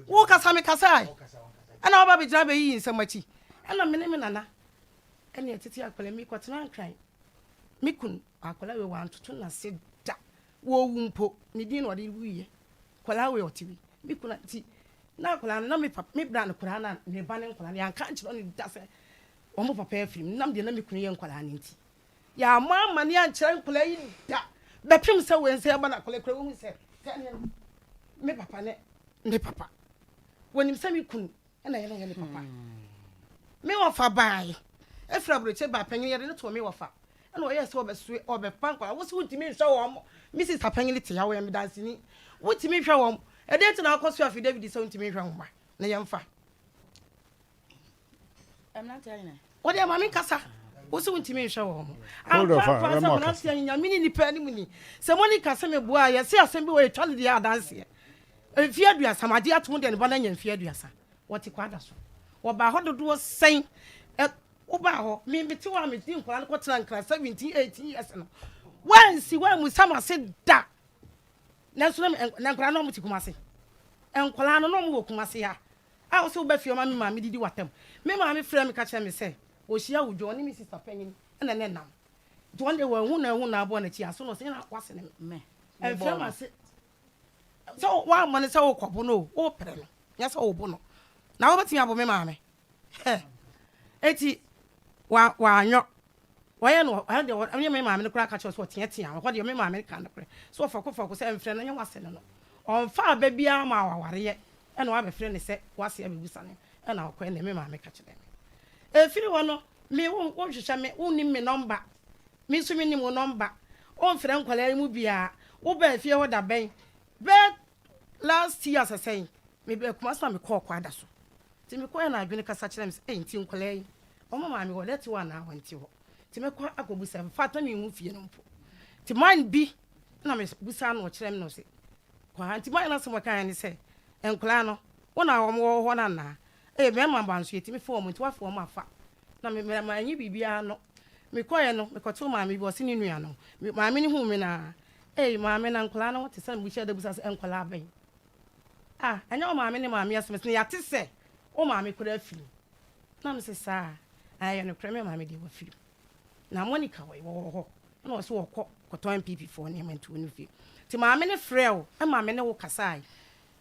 Wo kasa me kasa ai. Ɛna woba bɛgyina bɛyiyi nsɛm akyi. Ɛna me ne me nana ɛne ɛtete akwadaa mi kɔtena nkran. Me kunu akwadaa wei wantoto n'ase da. Wɔwu mpo ne din na ɔde wuiɛ. Akwadaa wei ɔte wei. Me kunu nti na akwadaa no na me papa me bra no koraa na ne ba ne nkwadaa no yɛanka ankyerɛ no da sɛ wɔn papa afiri mu nam deɛ na me kunu yɛ nkwadaa no nti yɛammɔ amane ankyerɛ nkwadaa yi da bɛpem sɛ wei nsɛ yɛba no akwadaa kura wɔhu sɛ sɛ ne me papa ne ne papa wɔnim sɛ me kunu ɛna yɛ na yɛ ne papa me wɔfa baae efiri aburokyire baa panyin yɛde ne too me wɔfa ɛna ɔyɛ sɛ ɔbɛsoe ɔbɛfa nkwadaa wosi wontumi nhwɛ wɔn me sista panyin te ha wɔyɛ me danseni wontumi nhwɛ wɔn ɛdɛn ti na akɔ so afi David sɛ wontumi nhwɛ wɔn ma na yɛn fa wɔde ama me nkasa wosi wontumi nhwɛ wɔn ampa sɛ mmeranteɛ nyame ne nipa anim ni sɛ mo ne kasa me boa yɛse asɛm bi wɔ yɛtwa no deɛ adanseɛ Mfeɛ aduasa, magye atom deɛ ne ba no anya mfeɛ aduasa. Wɔte Kwada so. Wɔbaa hɔ dodoɔ sɛn? Ɛ, wobaa hɔ, me mete hɔ a mede nkwadaa no kɔtena Nkran 17, 18 years no. Woansi, woammusa m'ase da. Nanso na me, na nkwadaa no wɔte Kumasi. Nkwadaa no na wɔwɔ Kumasi ha. A wo sɛ woba fie ɔma me maame didi w'atam. Me maame frɛɛ me ka kyerɛɛ me sɛ, ɔhyia wo dwo, ɔne me sista panyin na na ɛnam. Nti wɔn deɛ wɔanhu na ahu na aboa n'akyi aso na ɔsɛ na wase ne me. Ɛmfrɛ m'ase. Sɛ woammɔ no sɛ worekɔbo no o, worepere no, nyɛ sɛ worebo no. Na wobɛtumi abo me maame. Enti, wanyɔ. Wɔyɛ no, ɛno deɛ ɔne me maame no koraa ka kyerɛ sɛ ɔteatea. Ɔhɔ deɛ me maame ka nokorɛ. Sɛ ɔfɔkofɔko sɛ mfrɛ no, nyɛ wase no no. Ɔmfa aba biara ma awareɛ, ɛna wabɛfrɛ no sɛ wase abɛbusa no, ɛna ɔkɔ, ɛna me maame ka kyerɛ me. Ɛfiri hɔ no, me, wonhwehwɛ me, wonnim me nɔmba. Me nso mennim wo nɔmba. Womfrɛ nkwadaa yi mu biara. Wobaa fie hɔ da bɛn? Bɛyɛ last year sɛ sɛn, mebaa Kumasi na mekɔɔ Kwada so. Nti mekɔeɛ na adwene kasa kyerɛɛ me sɛ, ei nti nkwadaa yi, wɔn maame wɔ dɛ te hɔ anaa wɔnte hɔ? Nti mɛkɔ akɔbisa. In fact, na menhu fie no mpo. Nti man bi Ɛna mebisaa no ɔkyerɛ me na ɔse kɔ ha. Nti mayɛ no asɛm ɔkaeɛ ne sɛ nkwadaa no wo na wɔn wɔ hɔ no anaa? Ee mmarima ba nso yɛtumi fa wɔn nti woafa wɔn afa. Na me me manyi biribiara ano. Mekɔeɛ no mekɔtoo maame bi ɔse ne nua no. Maame no huu me no ara ei maame na nkwadaa no te sɛ mehyɛɛ da bisa sɛ nkwadaa bɛn? Ah ɛnyɛ wo maame ne maame asɛm na yɛate sɛ wo maame koraa afiri mu. Na mese saa a ɛyɛ nokorɛ me maame deɛ wafiri mu. Na Monica wɔ wɔwɔ hɔ ɛna ɔse wɔkɔ kɔtɔn NPP foɔ nneɛma nti wɔnni fie. Nti maame no frɛɛ wo ɛma me ne wo kasae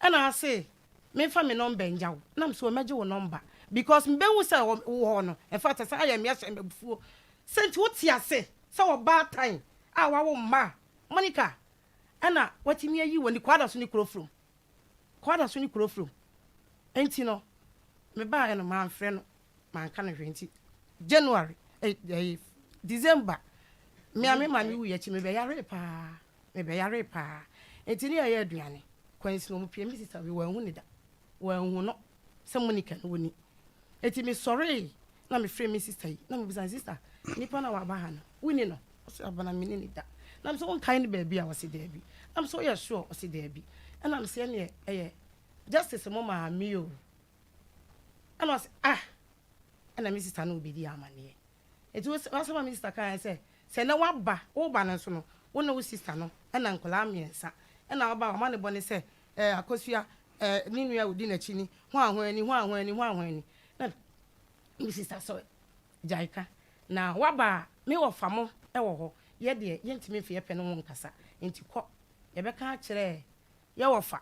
ɛna ase memfa me number ngya wo na mese mɛgye wo number because mebɛhu sɛ wowɔ hɔ no infact ɛsan yɛ me ahyɛ me abufuo sɛ nti wote ase sɛ ɔbaatan a wawo mma a Monica ɛna watumi ayi w'ani Kwadaso ne Kurofrom Kwadaso ne Kurofrom nti no mebaeɛ no mamfrɛ no manka no hwee nti January eh, eh, December me a me maame wuiɛ akyi mebɛyaree paa mebɛyaree paa nti ne yɛyɛ aduane kwansi wɔn pie me sista bi wɔanhu ne da wɔanhu no sɛ Monica no wɔni nti mesɔree na mefrɛ me sista yi na mebisa sista nipa na waba ha no woni no ɔsɛ abana mene ne da na mesɛ wonkae no baabi a ɔse daabi na mesɛ woyɛ sure ɔse daabi ɛna mesɛ ɛneɛ ɛyɛ justice mo maame o Ɛna ɔse ah ɛna me sista ne wo bɛdi amaneɛ. Nti w'asɛm a me sista kaeɛ sɛ, sɛ nɛ w'aba, woba no nso no, wo ne wo sista no ɛna nkwadaa mmiɛnsa ɛna woba a w'amanebɔ ne sɛ ɛɛ Akosua ɛɛ ne nua a ɔdi n'akyi ni, hwan hwan ni, hwan hwan ni, hwan hwan ni. Na me sista sɛ gyae ka, na w'aba a me wɔfa mo wɔ hɔ, yɛ deɛ yɛntumi mfa yɛpɛ ne wo nkasa, nti kɔ, yɛbɛka akyerɛ Yɛ wɔfa,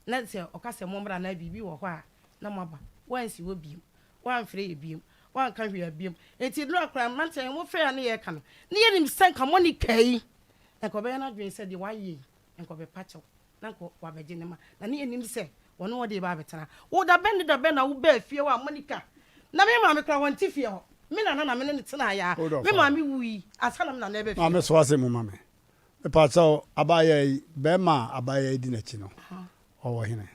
na sɛ ɔka sɛ mommra anaa biribi wɔ hɔ a, na moaba. Woansi hɔ bio. Woamfrɛ yɛ bio. Woanka hwee bio. Enti nnora koraa, mmeranteɛ yi, wɔfrɛ yɛn a na yɛreka no, na yɛnim sɛ anka Monica yi, anka ɔbɛyɛ n'adwene sɛ deɛ wayɛ yi, anka ɔbɛpa kyɛw, na anka wabɛgye ne mma. Na na yɛnim sɛ wɔne wɔn de reba abɛtena. Wo, da bɛn ne da bɛn na wobaa fie hɔ a, Monica? Na me maame koraa, ɔnte fie hɔ. Me nana na me ne no tenaeɛ a, me maame wui ansa na me nana reba fie Maame, hɔ. so asɛm mu ma me. Mepakyɛw, abaayaa yi, barima a abaayaa yi di n'akyi no, ɔwɔ hene?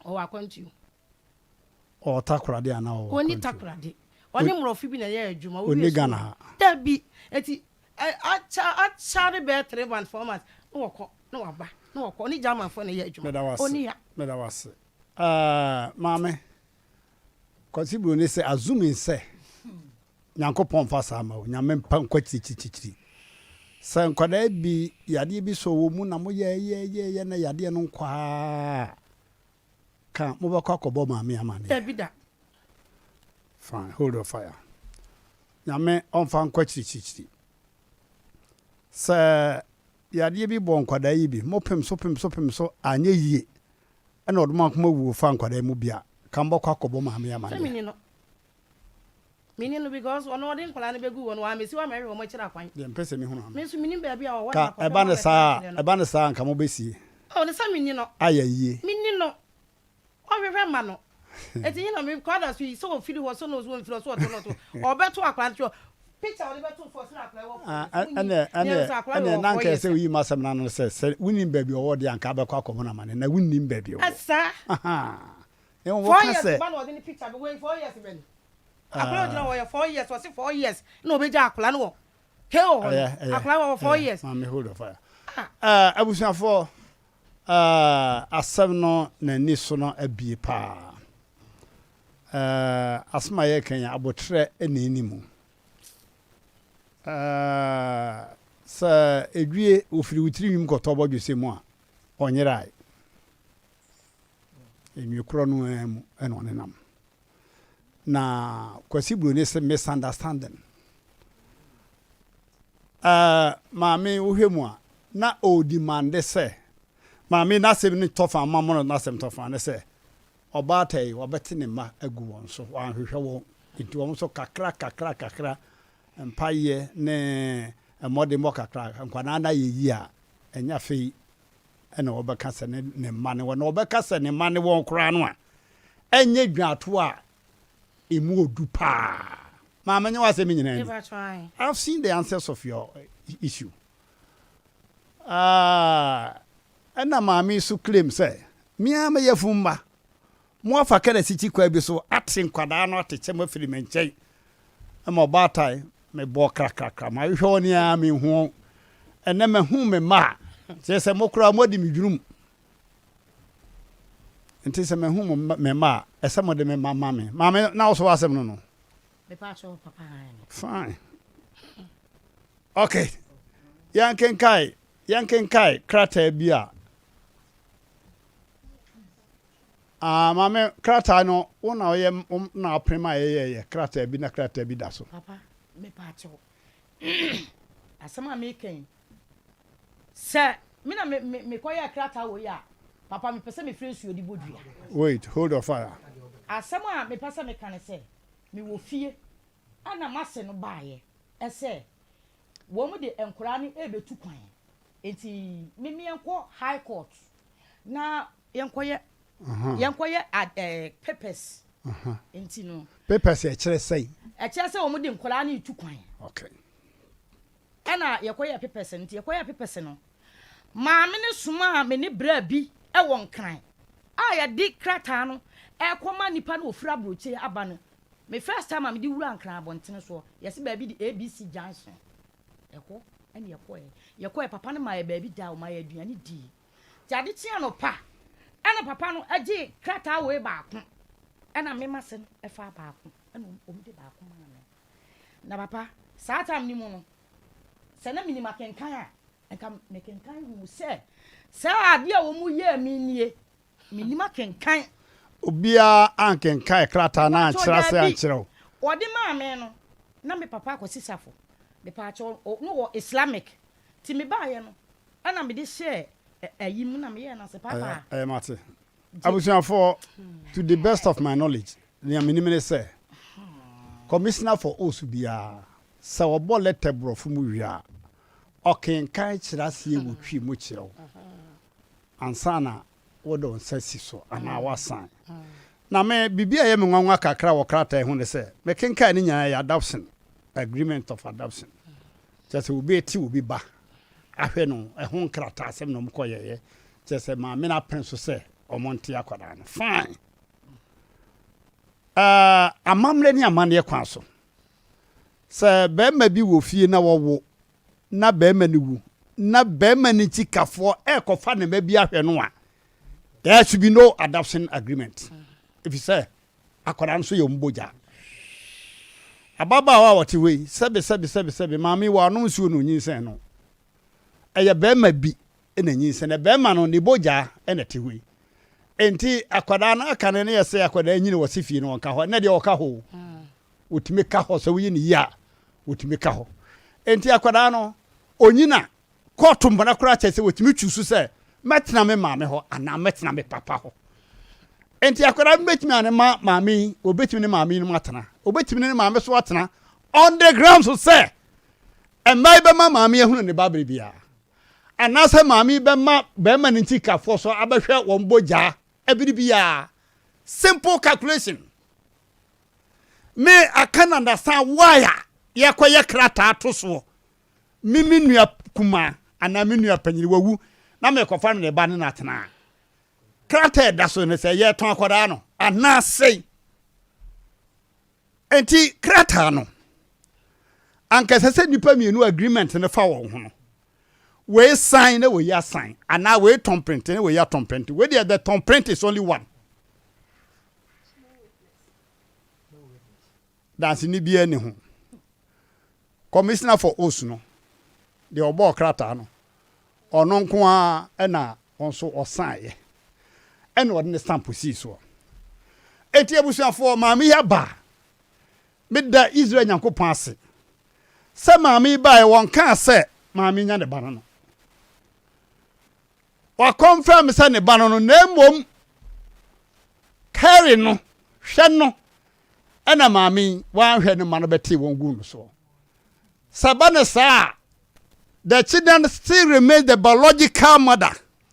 Ɔwɔ akwantuo. Ɔwɔ Takoradi anaa ɔwɔ Ɔnni akwantuo? Takoradi. Ɔne mmorɔfo bi na ɛyɛ adwuma. Ɔnni Ɔwie Ghana sukuu. ha? Dabi. Eti akyɛ akyɛre bɛyɛ 3 months, 4 months na wɔkɔ na waba na wɔkɔ. Ɔne Germanfoɔ na ɛyɛ adwuma. Meda wo ase. Ɔnni ha. Meda wo ase. Ɛɛ, maame, Kwasi Broni sɛ, assuming sɛ Nyankopɔn mfa saa mma wo. Nyame mpa nkɔ akyirikyirikyirikyiri. Sɛ nkwadaa bi yadeɛ bi sɔ wɔn mu na mo yɛ yɛ yɛ yɛ na yadeɛ no nkɔ aa ka mobɛkɔ akɔbɔ maame amaneɛ. Dabi da. Fine, hold your fire. Nyame ɔmfa nkɔ akyirikyirikyiri. Sɛ yadeɛ bi bɔ nkwadaa yi bi, mo pem so pem so pem so anyɛ yie ɛna ɔde mo akoma wuo fa nkwadaa yi mu bi a, ka mobɛkɔ akɔbɔ maame Sɛ amaneɛ. menni no. Menni no because ɔno ɔde nkwadaa no bɛgu hɔ no wammɛsi hɔ ammɛhwɛ wɔn akyiri akwan. Deɛ mpɛ sɛ mehunu ano. Me nso mennim baabi a ɔwɔ na Ka makɔhwɛ ɛba no no abɛka saa akyerɛ a, no. ɛba no saa a nka mobɛsie. Oh, ne sɛ menni no. Ayɛ yie. Menni no. Ɔnhwehwɛ mma no. Enti he na me kɔ da so yi, sɛ ɔfiri hɔ, sɛ na ɔso ɔmfiri hɔ, sɛ ɔto na ɔto. Ɔbɛto akwadaa no to hɔ. Picture a ɔde bɛto so ɔse na akwadaa yi wɔ Ah, 4 years. Wonni, ɛneɛ, neɛ ɛneɛ, sɛ akwadaa ɛneɛ wɔ na 4 anka years ɛsɛ a. woyi m'asɛm no ano sɛ, sɛ wonim baabi ɔwɔ deɛ anka abɛkɔ akɔbɔ no amane, na wonnim baabi ɔwɔ. Saa. Ahaa. Na mmom Four woka years sɛ. ba na ɔde ne picture bɛ wei 4 years bɛ ni. Akwadaa ogyina hɔ yɛ 4 years ɔse 4 years na ɔbɛgya akwadaa no wɔ KO hɔ no. Ɛyɛ, ɛyɛ, Akwadaa wɔ 4 ɛyɛ. years. Maame hold on fire. Ah. Eh, abusuafoɔ, eh, asɛm no n'ani so no abie paa. Eh, asɛm a yɛreka yi, aboterɛ na ɛni mu. Eh, sɛ edwie ofiri wo tiri nwim kɔtɔ bɔdwesɛ mu a, ɔnyerae. Enwi korɔ no ara mu na ɔnenam. Na Kwasi Broni se misunderstanding. Ɛɛ maame wohwɛ mu a na ɔredimande sɛ maame n'asɛm no tɔ fa ma mono n'asɛm tɔ fa ne sɛ ɔbaatan yi wabɛte ne mma agu wɔn so wanhwehwɛ wɔn nti wɔn nso kakra kakra kakra mpaeɛ ne mmɔdemmɔ kakra nkwadaa no ayɛ yie a ɛnyɛ afei na wɔbɛka sɛ ne ne mma ne wɔn, na wɔbɛka sɛ ne mma ne wɔn koraa no a, ɛnyɛ dwaato a emu odu paa. Maame nyɛ w'asɛm nyinaa ni. I've seen the answers of your issue. Ah, ɛna maame so claim sɛ, me ara meyɛ fun mma. Mo afa kɛrɛsikyi kwan bi so ate nkwadaa no atekyɛ mo afiri me nkyɛn. Ɛma ɔbaatan, mebɔɔ krakrakra, mahwehwɛ wɔn ara menhu wɔn. Ɛnɛ mahu me mma a. Kyerɛ sɛ mo koraa moadi me dwurum. Nti sɛ mahu mo me mma a, ɛsɛ mode me mma ma me. Maame, na wo so w'asɛm no no? Fine. Okay. Yɛnkenkae, yɛnkenkae krataa bi a Ah, maame, krataa no, wo na ɔyɛ, wo na ɔpene ma yɛyɛɛyɛ krataa bi na krataa bi da so. Papa, mepaakyɛw. Asɛm a meka yi, sɛ me na me me mekɔyɛɛ krataa wei a, papa mepɛ sɛ mefrɛ nsuo de bɔ dua. Wait, hold your fire. Asɛm a mepɛ sɛ meka ne sɛ, mewɔ fie ɛna m'ase no baeɛ sɛ wɔn de nkwadaa no rebɛtu kwan, nti me meɛnkɔ high court na yɛnkɔyɛ yɛnkɔyɛ ad ɛɛ papers nti no. Papers ɛkyerɛ sɛn? Ɛkyerɛ sɛ wɔn de nkwadaa no retu kwan. Okay. Ɛna yɛkɔyɛɛ papers no nti yɛkɔyɛɛ papers no maame no somaa me ne braa bi wɔ Nkran a yɛde krataa no ɛrekɔma nipa no ofiri aburokyire aba no me first time a mede wura Nkran abɔntene soɔ yɛse baabi de ABC junction ɛhɔ ɛna yɛkɔɛ yɛkɔɛ papa no maa yɛ baabi da ɔmaa yɛ aduane dii nti ade kye anɔpa ɛna papa no ɛgye krataa wei baako ɛna me mase no ɛfaa baako ɛna ɔmo de baako maa me. Na papa, saa time no mu no, sɛ na menim akenkan a, nka mekenkan huu sɛ saa adeɛ a wɔn yɛɛ me nie. Menim akenkan. Obiara ankenkan krataa no ankyerɛ ase ankyerɛ wo? Wɔde maa me no, na me papa Kwasi Safo, mepaakyɛw, no wɔ Islamic, nti mebaeɛ no, ɛna mede hyɛɛ ayi mu na meyɛɛ no ase, papa. Ɛyɛ mate. Abusuafoɔ, to the best of my knowledge, nea menim ne sɛ, Commissioner for Oaths biara, sɛ ɔbɔ lɛtɛ borɔfo mu wie a, ɔkenkan kyerɛ aseɛ wɔ Twi mu kyerɛ wo ansa na wode wo nsa si so anaa woasan. Na me, biribi a ɛyɛ me nwanwa kakra wɔ krataa yi ho ne sɛ, mekenkan ne nyinaa ɛyɛ adoption, agreement of adoption. Kyerɛ sɛ obi rete obi ba ahwɛ no, ɛho nkrataasɛm na wɔkɔyɛeɛ. Kyerɛ sɛ maame no apene so sɛ wɔnte akwadaa no. Fine. Uh, amammerɛ ne amanneɛ kwan so. Sɛ barima bi wɔ fie na wɔwo na barima no wu na barima no kyikafoɔ ɛrekɔfa ne mma bi ahwɛ no a, there should be no adoption agreement. Ɛfiri sɛ akwadaa no nso yɛ wɔn bogya. Ababaawa a ɔte hɔ yi, sɛbe sɛbe sɛbe sɛbe, maame yi wɔanom nsuo na onyinsɛn no. Ɛyɛ barima bi na nyinsɛn na barima no ne bogya na ɛte hɔ yi. Enti akwadaa no aka no ne yɛ sɛ akwadaa nyini wɔ se fie no ɔnka hɔ. Ɛnɛ deɛ ɔka hɔ o. Wɔtumi ka hɔ sɛ woyi ne yie a wɔtumi ka hɔ. Enti akwadaa no onyina kɔɔto mmara koraa kyerɛ sɛ wɔtumi twi so sɛ mɛtena me maame hɔ anaa mɛtena me papa hɔ. Enti akwadaa no bɛtumi a ne ma maame yi, wɔbɛtumi ne maame yi nom atena. Wɔbɛtumi ne ne maame so atena on the grounds sɛ mmaa yi bɛma maame ahunu ne ba bere biara. Anaasɛ maame yi bɛma barima no ntikafoɔ so abɛhwɛ wɔn bogyaa bere biara. Simple calculation. Me, I can understand why a yɛkɔyɛ krataa to soɔ. Me me nua kumaa anaa me nua panyin wawu na mekɔfa no ne ba ne no atena. Krataa ɛda so ne sɛ yɛtɔn akwadaa no anaasɛ Enti krataa no, anka ɛsɛ sɛ nnipa mmienu agreement no fa wɔn ho no, wei sign na wei asign, anaa wei tɔn print na wei atɔn print. Wei deɛ the tɔn print is only one. Danseni biara ni ho. Commissioner for Oaths no, deɛ ɔbɔɔ krataa no, ɔno nko ara na ɔnso ɔsaeɛ ɛna ɔde ne stamp sii soɔ. Enti abusuafoɔ, maame yi aba a, meda Israel Nyankopɔn ase sɛ maame yi baeɛ wɔnkaa sɛ maame nya ne ba no no. Wakɔnfɛm sɛ ne ba no no na mmom Kerry no hwɛ no ɛna maame yi wanhwɛ ne mma no bɛtee wɔn guu no soɔ. Sɛ ɛba no saa a, the children still remain the biological mother.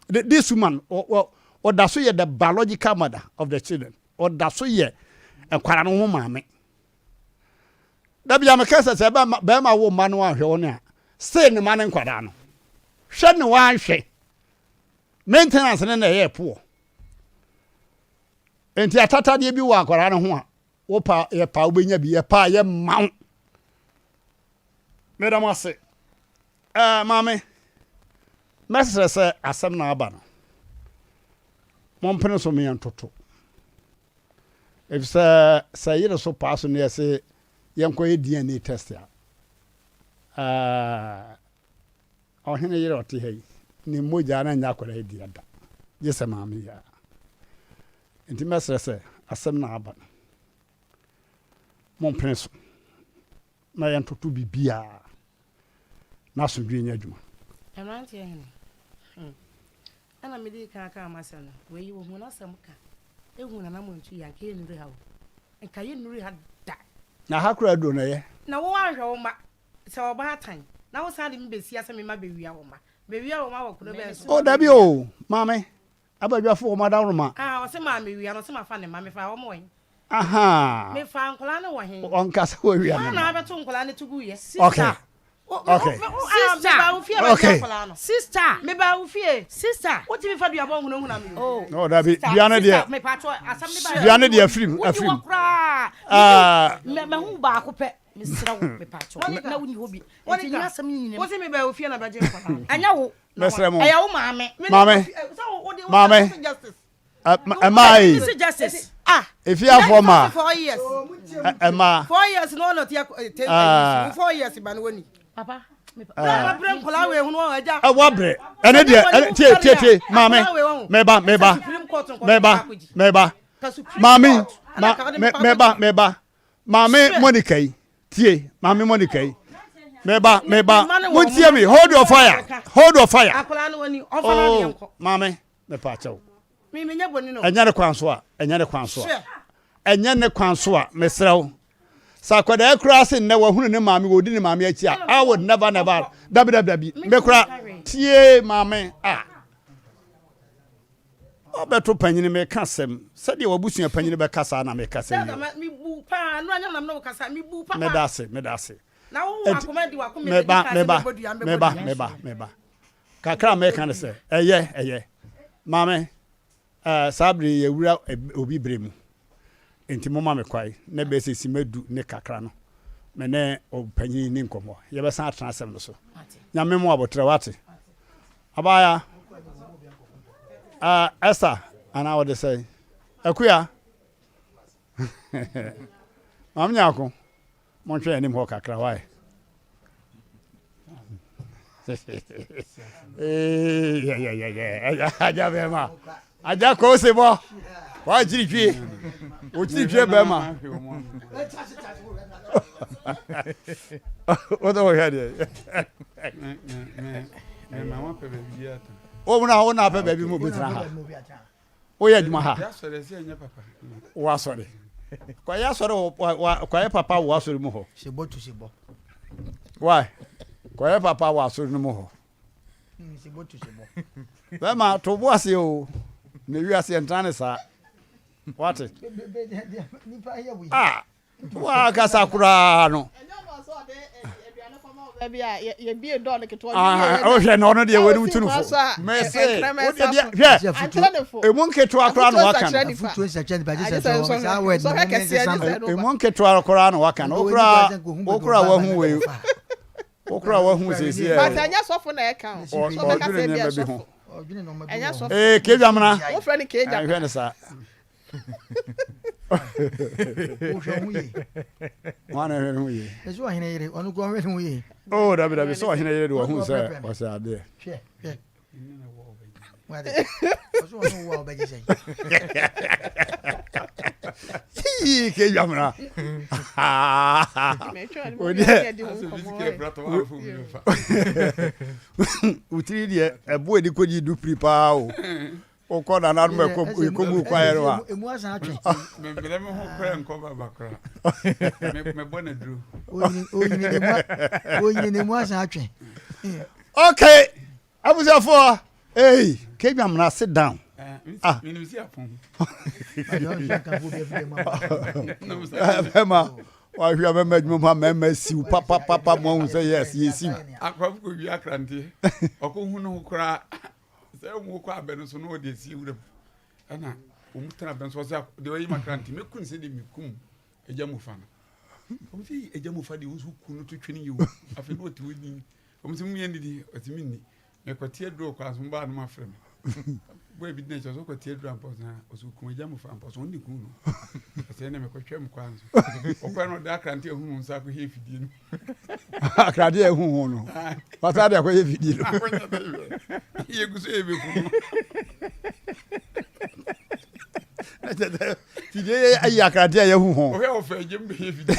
This woman, ɔda so yɛ the biological mother of the children. Ɔda so yɛ nkwadaa no ho maame. Dabi a meka sɛ sɛ bɛrima wo mma no anhwɛ wɔn a, still ne mma ne nkwadaa no. Hwɛ ne wanhwɛ. Maintenance ne na ɛyɛ poɔ. Nti atatadeɛ bi wɔ akwadaa no ho a, wo pa yɛ pa wobɛnya bi yɛ pa yɛ mma wo. Meda mo ase. Ɛɛ maame. Mɛsrɛ sɛ asɛm na aba no, mompene so meɛ ntoto. Efisɛ sɛ yere so paa so ne yɛse yɛnkɔyɛ DNA test a, ɛɛ, ɔhene yere ɔte ha yi, ne mogya no nyɛ akwadaa yi dea da, gye sɛ maame yi ara. Nti mɛsrɛ sɛ asɛm na aba no, mompene so na yɛntoto biribiara na asomdwoe nyɛ adwuma. Mmeranteɛ hene, hmm, ɛna medii kan kaa m'asɛm no, wei wɔhuu n'asɛm ka, ɛhuu n'anammɔntu yie a, anka yɛnnuru ha o, nka yɛnnuru ha da. Na ha koraa aduro na ɛyɛ. Na wo anhwɛ wo mma, sɛ ɔbaatan, na wo san de me bɛsi ha sɛ me mma bɛwia wo mma, bɛwia wo mma wɔ kuro bɛn so? Oh dabi o, maame, Abadwafo wɔn adaworoma. Ah ɔse maa me wia no ɔse mafa ne mma mefaa wɔn wɔ he? Ahaa. Mefaa nkwadaa no wɔ he? Ɔnka sɛ wawia ne mma. Hwan na abɛto nkwadaa no to gu yɛ? Okay. Okay. Sister. Mebaa wo fie Okay. bɛgye akwadaa no. Sister. Mebaa wo fie. Sister. Wotumi fa duabɔ nhunahuna me o. Oh. No, dabi. Dua no deɛ. Mepatɔ asɛm ne ba. Dua no deɛ afirim Wonni afirim. hɔ koraa. Ah. Mahu baako pɛ. Mesrɛ wo mepatɔ. Na wonni hɔ bi. Nti nyɛ asɛm nyinam. Wosi mebaa wo fie na bɛgye nkwadaa no. Ɛnyɛ wo. Mɛsrɛ mo. Ɛyɛ wo maame. Maame. Maame. Ɛmaa yi. Efiafoɔ maa. Ɛmaa. Four years na ɔnɔ tia ten. Four years ba no wani. Papa. Wabrɛ. Ɛne deɛ tie tie tie maame. Mɛba mɛba mɛba mɛba. Maame mɛba mɛba. Maame Monica yi. Tie, Maame Monica yi. Meba, meba. Montie me. Hold your fire. Hold your fire. Oh, maame, mepa kyɛw. Ɛnyɛ ne kwan so a, ɛnyɛ ne kwan so a. Ɛnyɛ ne kwan so a, mesrɛ wo. Sɛ akwadaa kura ase nnɛ wahunu ne maame wɔdi ne maame akyi a, I would never never. Dabi dabi dabi. Mekura tie maame a. Ɔbɛto panyini meka asɛm sɛdeɛ w'abusua panyini bɛka saa na meka sɛ yio. Meda ase meda ase. Meba meba meba meba meba. Kakra a meka ne sɛ ɛyɛ ɛyɛ maame ɛɛ saa bere yɛwura obi bere mu. Enti momma me kwan na ɛbɛyɛ sɛ simma du ne kakra no, me ne ɔpanyin nni nkɔmmɔ. Yɛbɛsan atena asɛm no so. Nyame mo abotrɛ, wate? Abaya, uh, Esther, anaa wɔde sɛn? Akuya, Maame Nyarko. Monhwɛ anim hɔ kakra why? Agya bɛrima agya kɔ ose bɔ wakyiri twie wokyiri twie bɛrima wode wohwɛ deɛ wo na wo na apɛ baabi mu bɛtena ha Woyɛ adwuma ha? Wɔ asɔre. Kɔyɛ asɔre wɔ kɔyɛ papa wɔ asɔre mu hɔ. Sebɔ tu sebɔ. Why? Kɔyɛ papa wɔ asɔre no mu hɔ. Hmm, sebɔ tu sebɔ. Bɛma to bo ase o. Na wiase ɛntra ne saa. Wate? Ah, Woankasa koraa no. Wohwɛ na ɔno deɛ w'anim tu no fo. Mese wodeɛ deɛ hwɛ emu nketewa koraa na waka no. Emu nketewa koraa na waka no. Wokora wokora wahu wei. Wokora wahu sisi ɛ. But ɛnyɛ sɔfo na ɛka o. Ɔdwene nneɛma bi ho. Ee kedwamena. Wofrɛ no kedwamena. Ɛhwɛ ne saa. Wohwɛ ho yie. Wọn na ɛhwɛ ne ho yie. Ɛsɛ ɔhene yere ɔno kura ɔhwɛ ne ho yie. Oh dabi dabi sɛ ɔhene yere de ɔho sɛ ɔsɛ adeɛ. Hwɛ hwɛ. Wade ɔsɛ ɔno wo a ɔbɛgye sɛn. Yii ke yamuna. Odeɛ. Wotiri deɛ ɛbo edi kogyi du piri paa o. Wokɔ nananom ɛkɔ ɛkɔgu kwaeɛ no a. Emu asan atwe. Membrɛ me ho koraa nkɔ baba koraa. Mebɔ no duro. Onyini ne mu asan atwe. Okay, abusuafoɔ, hey, Kedwamena sit down. Ah. Menim si apɔn. Bɛma wahwɛ a mɛma adwuma mu a mɛma siw papapapa mo ahu sɛ yes yɛsiw. Akorafo kɔ wia akranteɛ. Ɔkɔ hu no ho koraa. Sɛ wɔn kɔ abɛ no so na wɔde asi wuram ɛna wɔn tena abɛ no so ɔsɛ deɛ ɔyi makra nti mɛku no sɛ deɛ mekum agya mu fa no wɔn sɛ agya mu fa deɛ wɔn nso ku no to twene yi o afei na ɔte hɔ din wɔn sɛ mu yɛ nidi ɔte mi nni. Mekɔte aduro kwan so mbaa no mafrɛ me. Boy bi di n'akyi ɔsɛ ɔkɔte aduro ampa ɔsɛ ɔsɛ okun agya mu fa ampa ɔsɛ ɔne kun no. Ɔsɛ ɛna mekɔtwa mu kwan so. Ɔkɔɛ no ɔde akrante ehu nsa akɔhɛ fidie no. Akrante ehu ho no. Wasa de akɔyɛ fidie no. Yɛgu so yɛbɛku no. Fidie yɛ ayi akrante a yɛhu ho. Ɔhwɛ ɔfɛ gyem bɛyɛ fidie.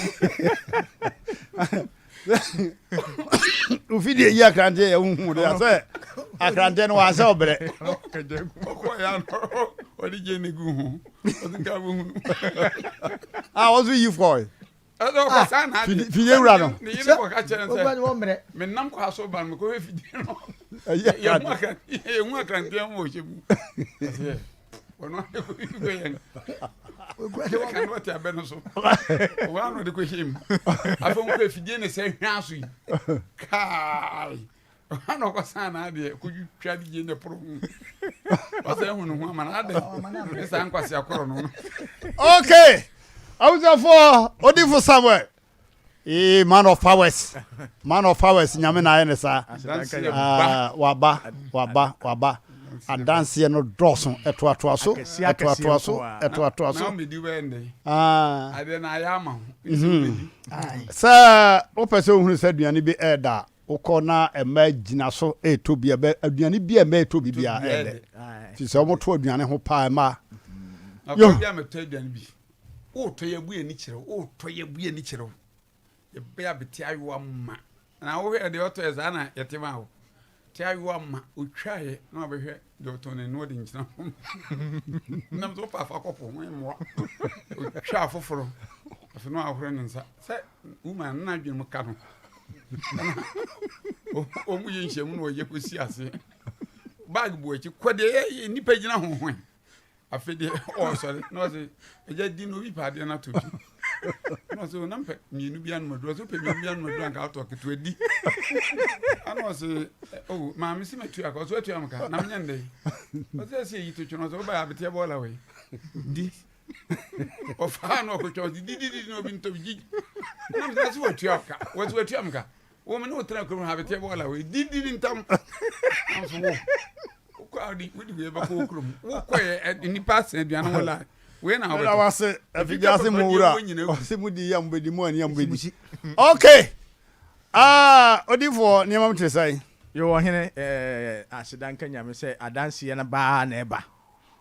Ofi deɛ yi akranteɛ yɛ huhu deɛ sɛ akranteɛ no wansɛ ɔbrɛ. Ɔkɔ ya no ɔde gye ne gu ho ɔde nka bɔ hunu. A ɔso yi fɔe. Ɛdɛ ɔkɔ saa na adi. Fidie wura no. Ne yere kɔ ka kyerɛ sɛ me nam kɔ aso ba no mekɔhwɛ fidie no. Yɛhu akranteɛ ho wɔ hyɛ mu. Ɔno ade kɔ yɛ no. Ɔka no ɔte abɛ no so. Ɔwɔ ano de kɔ hyɛ mu. Afei wɔn afidie ne sɛ hwɛ aso yi. Kaai. Ɔha na ɔkɔ san na adeɛ kɔ twa de gye ne poro ho. Ɔsɛ ehu ne ho ama na adɛ. Ne saa nkwasi akorɔ no. Okay. Abusuafoɔ Odifo Samuel. Ee man of powers man of powers nyame na ayɛ ne saa ah, waba waba waba adanseɛ no dɔɔso ɛtoatoa so ɛtoatoa so ɛtoatoa so ah. Mhm. Sɛ wopɛ sɛ wohunu sɛ aduane bi ɛɛda a wokɔ na ɛma gyina so ɛɛtɔ bi ɛbɛ aduane bi a ɛma ɛtɔ bi biara ɛɛdɛ fi sɛ wɔto aduane ho paa ɛma yo Woretɔ yɛ bue ani kyerɛ wo, woretɔ yɛ bue ani kyerɛ wo. Yɛbɛyɛ abete ayowa ma. Na wohwɛ deɛ ɔtɔ yɛ saa na yɛte ma wo. Te ayowa ma, otwaeɛ na wabɛhwɛ deɛ ɔtɔn n'ani ɔde nkyena ho. Nam so wopa afa kɔpo ho mmoa. Otwa foforɔ, afei na wahoro ne nsa. Sɛ woman no n'adwene mu ka no. Wɔn yɛ nhyiamu na wɔyɛ kɔsi aseɛ. Bag bu akyi kɔ deɛ yɛ nnipa gyina ho ho. Afei deɛ ɔresɔre na ɔsɛ agya di na obi pɛ adeɛ no ato bi na ɔsɛ ɔnam pɛ mmienu bi anom aduro ɔsɛ wopɛ mmienu bi anom aduro anka atɔ ketewa di ana ɔsɛ oh maame si matua ka ɔsɛ watua m ka na menyɛ ndɛ ɔsɛ ɛsɛ eyi to twene ɔsɛ woba abeteɛ bɔɔla wei di ɔfaa na ɔkɔtwa ɔsɛ di di di na obi ntɔ bi gyi nam sɛ ɔsɛ watua ka ɔsɛ watua m ka wɔn ne wotena kurom ha abeteɛ bɔɔla wei di di di ntam nam so wo Wokɔ a wode wode wei bɛkɔ wo kurom. Wokɔ yɛ nnipa asɛn aduane wɔ line. Wei na wobɛtɔ. Wase afidie ase mu wura. Ɔse mu di yam bɛdi mu ani yam bɛdi. Okay. Ah, odifoɔ nneɛma mu te sɛn? Yo ɔhene eh, aseda nka Nyame sɛ adanseɛ no baa na ɛba.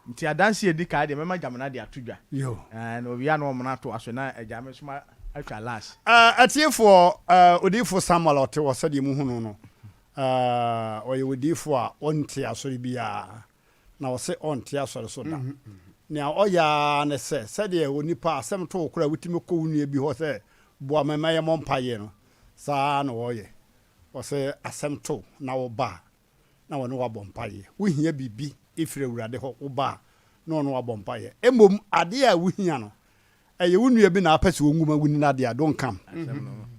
Nti adanseɛ a ɛdi kan deɛ mɛma Gyamena de ato dwa. Yo. Eh, na ɔwie a na ɔmena atoa so na agya me nso ma atwa last. Eh, atiefoɔ, eh, odiyifo Samuel a ɔte hɔ sɛdeɛ muhu no no, Ɔyɛ odiyifo a ɔnte asɔre biara, na ɔse ɔnte asɔre so da. Nea ɔyɛ ara ne sɛ, sɛdeɛ onipa asɛm to wo koraa a wotumi kɔ wo nua bi hɔ sɛ boa me ma yɛmmɔ mpaeɛ no, saa ara na ɔyɛ. Ɔse asɛm to wo na woba a, na ɔne wo abɔ mpaeɛ. Wohia biribi firi Awurade hɔ, woba a, na ɔne wo abɔ mpaeɛ. Mmom adeɛ a wohia no, Ɛyɛ wo nua bi na apɛ sɛ ɔnwu ma wonni n'adeɛ a, don't come.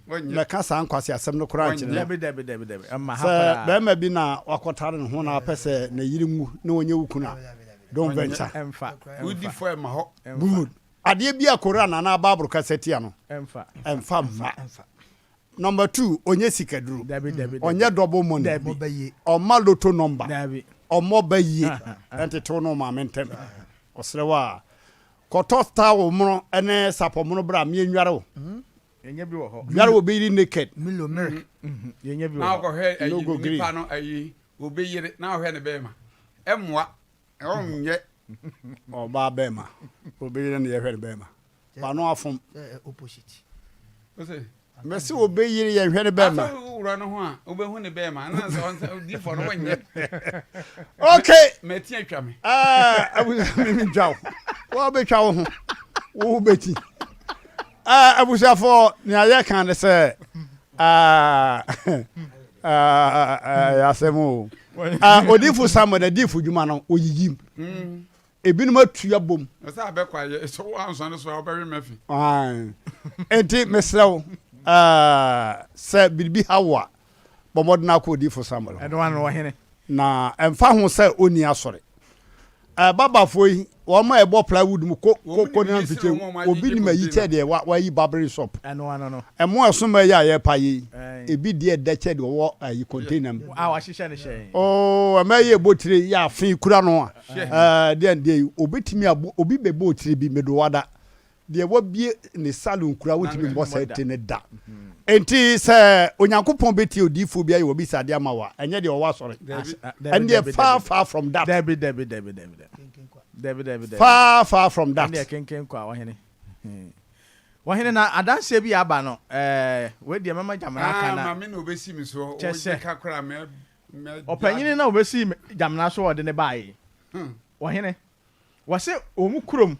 Mmɛka saa nkwaseasɛm no koraa nkyerɛ no. Sɛ barima bi na wakɔtare ne ho na apɛ sɛ ne yere nwu na ɔnyɛ wo kunu a, don't venture. Good. Adeɛ bi a Koran anaa Bible kasa tia no, ɛmfa mma. Number 2, ɔnyɛ sikaduro. Ɔnyɛ double money. Ɔmma lotto number. Ɔmmɔ ba yie. Ɛntetew ne wo maame ntɛm. Ɔsrɛ wo a, Kɔtɔ towel mono ne sapɔ mono bra me nware wo. Yɛnyɛ bi wɔ hɔ. Dware obi yere naked. Milo milk. Yɛnyɛ bi wɔ hɔ. Na ɔkɔhwɛ ayi No go gree. nipa no ayi obi yere na ɔhwɛ ne bɛɛma ɛmoa ɔnyɛ. Ɔbaa bɛɛma obi yere na yɛhwɛ ne bɛɛma. Wano afom. Opposite. Ose. Mese obi yere yɛn hwɛ ne bɛɛma. Afei wo wura no ho a wobɛhu ne bɛɛma na sɛ ɔnsɛ odifoɔ no wɔnyɛ. Okay. Mɛti atwa me. Ah, abusa mi mi twa wo. Wo bɛtwa wo ho. Wo bɛti. Ah, abusuafoɔ nea yɛka ne sɛ ah, ah, ah, asɛm o. Ah, odifo Samuel na difo dwuma no oyiyim. Mm. Ebinom atu abom. Na sɛ abɛkɔ ayɛ sɛ woansɔne so a wobɛwe m'afi. Enti mesrɛ wo sɛ biribi ha wo a, bɔ mmɔden akɔ odiyifo Samuel hɔ. Ɛno ano ɔhene. Na ɛmfa ho sɛ onni asɔre. Babafoɔ yi, wɔn a ɛbɔ plywood mu ko ko ko ne mfikyire, obi nim ayi kyɛ deɛ wa wayi barbering shop. Ɛno ano no. Ɛmo a ɛso ma yi a yɛrepa yi, ebi deɛ ɛdɛ kyɛ deɛ ɔwɔ ayi container mu. A wahyehyɛ no hyɛn. Oo, ɛma yi ɛbɔ tire yi a fi kura no a, ɛɛ deɛ deɛ yi, obi tumi abɔ, obi bɛbɔ tire bi, medowada. Deɛ wabue ne salon koraa wontumi mmɔ saa ti no da. Enti sɛ Onyankopɔn bɛtie odiyifoɔ bi ayɛ w'abisadeɛ ama wo a, ɛnyɛ deɛ ɔwɔ asɔre. Ɛndeɛ far far from that. Dabi dabi dabi dabi dabi dabi dabi. Far far from that. Ɛndeɛ kenken kwa ɔhene. Ɔhene na adanseɛ bi aba no ɛɛ wei deɛ mɛma Gyamena aka na. Ah maame na obesi mi so. Kyɛ sɛ. Ɔgye kakra mɛ mɛ. Ɔpanyini na obesi Gyamena so ɔde ne baeɛ. Ɔhene wɔse wɔn kurom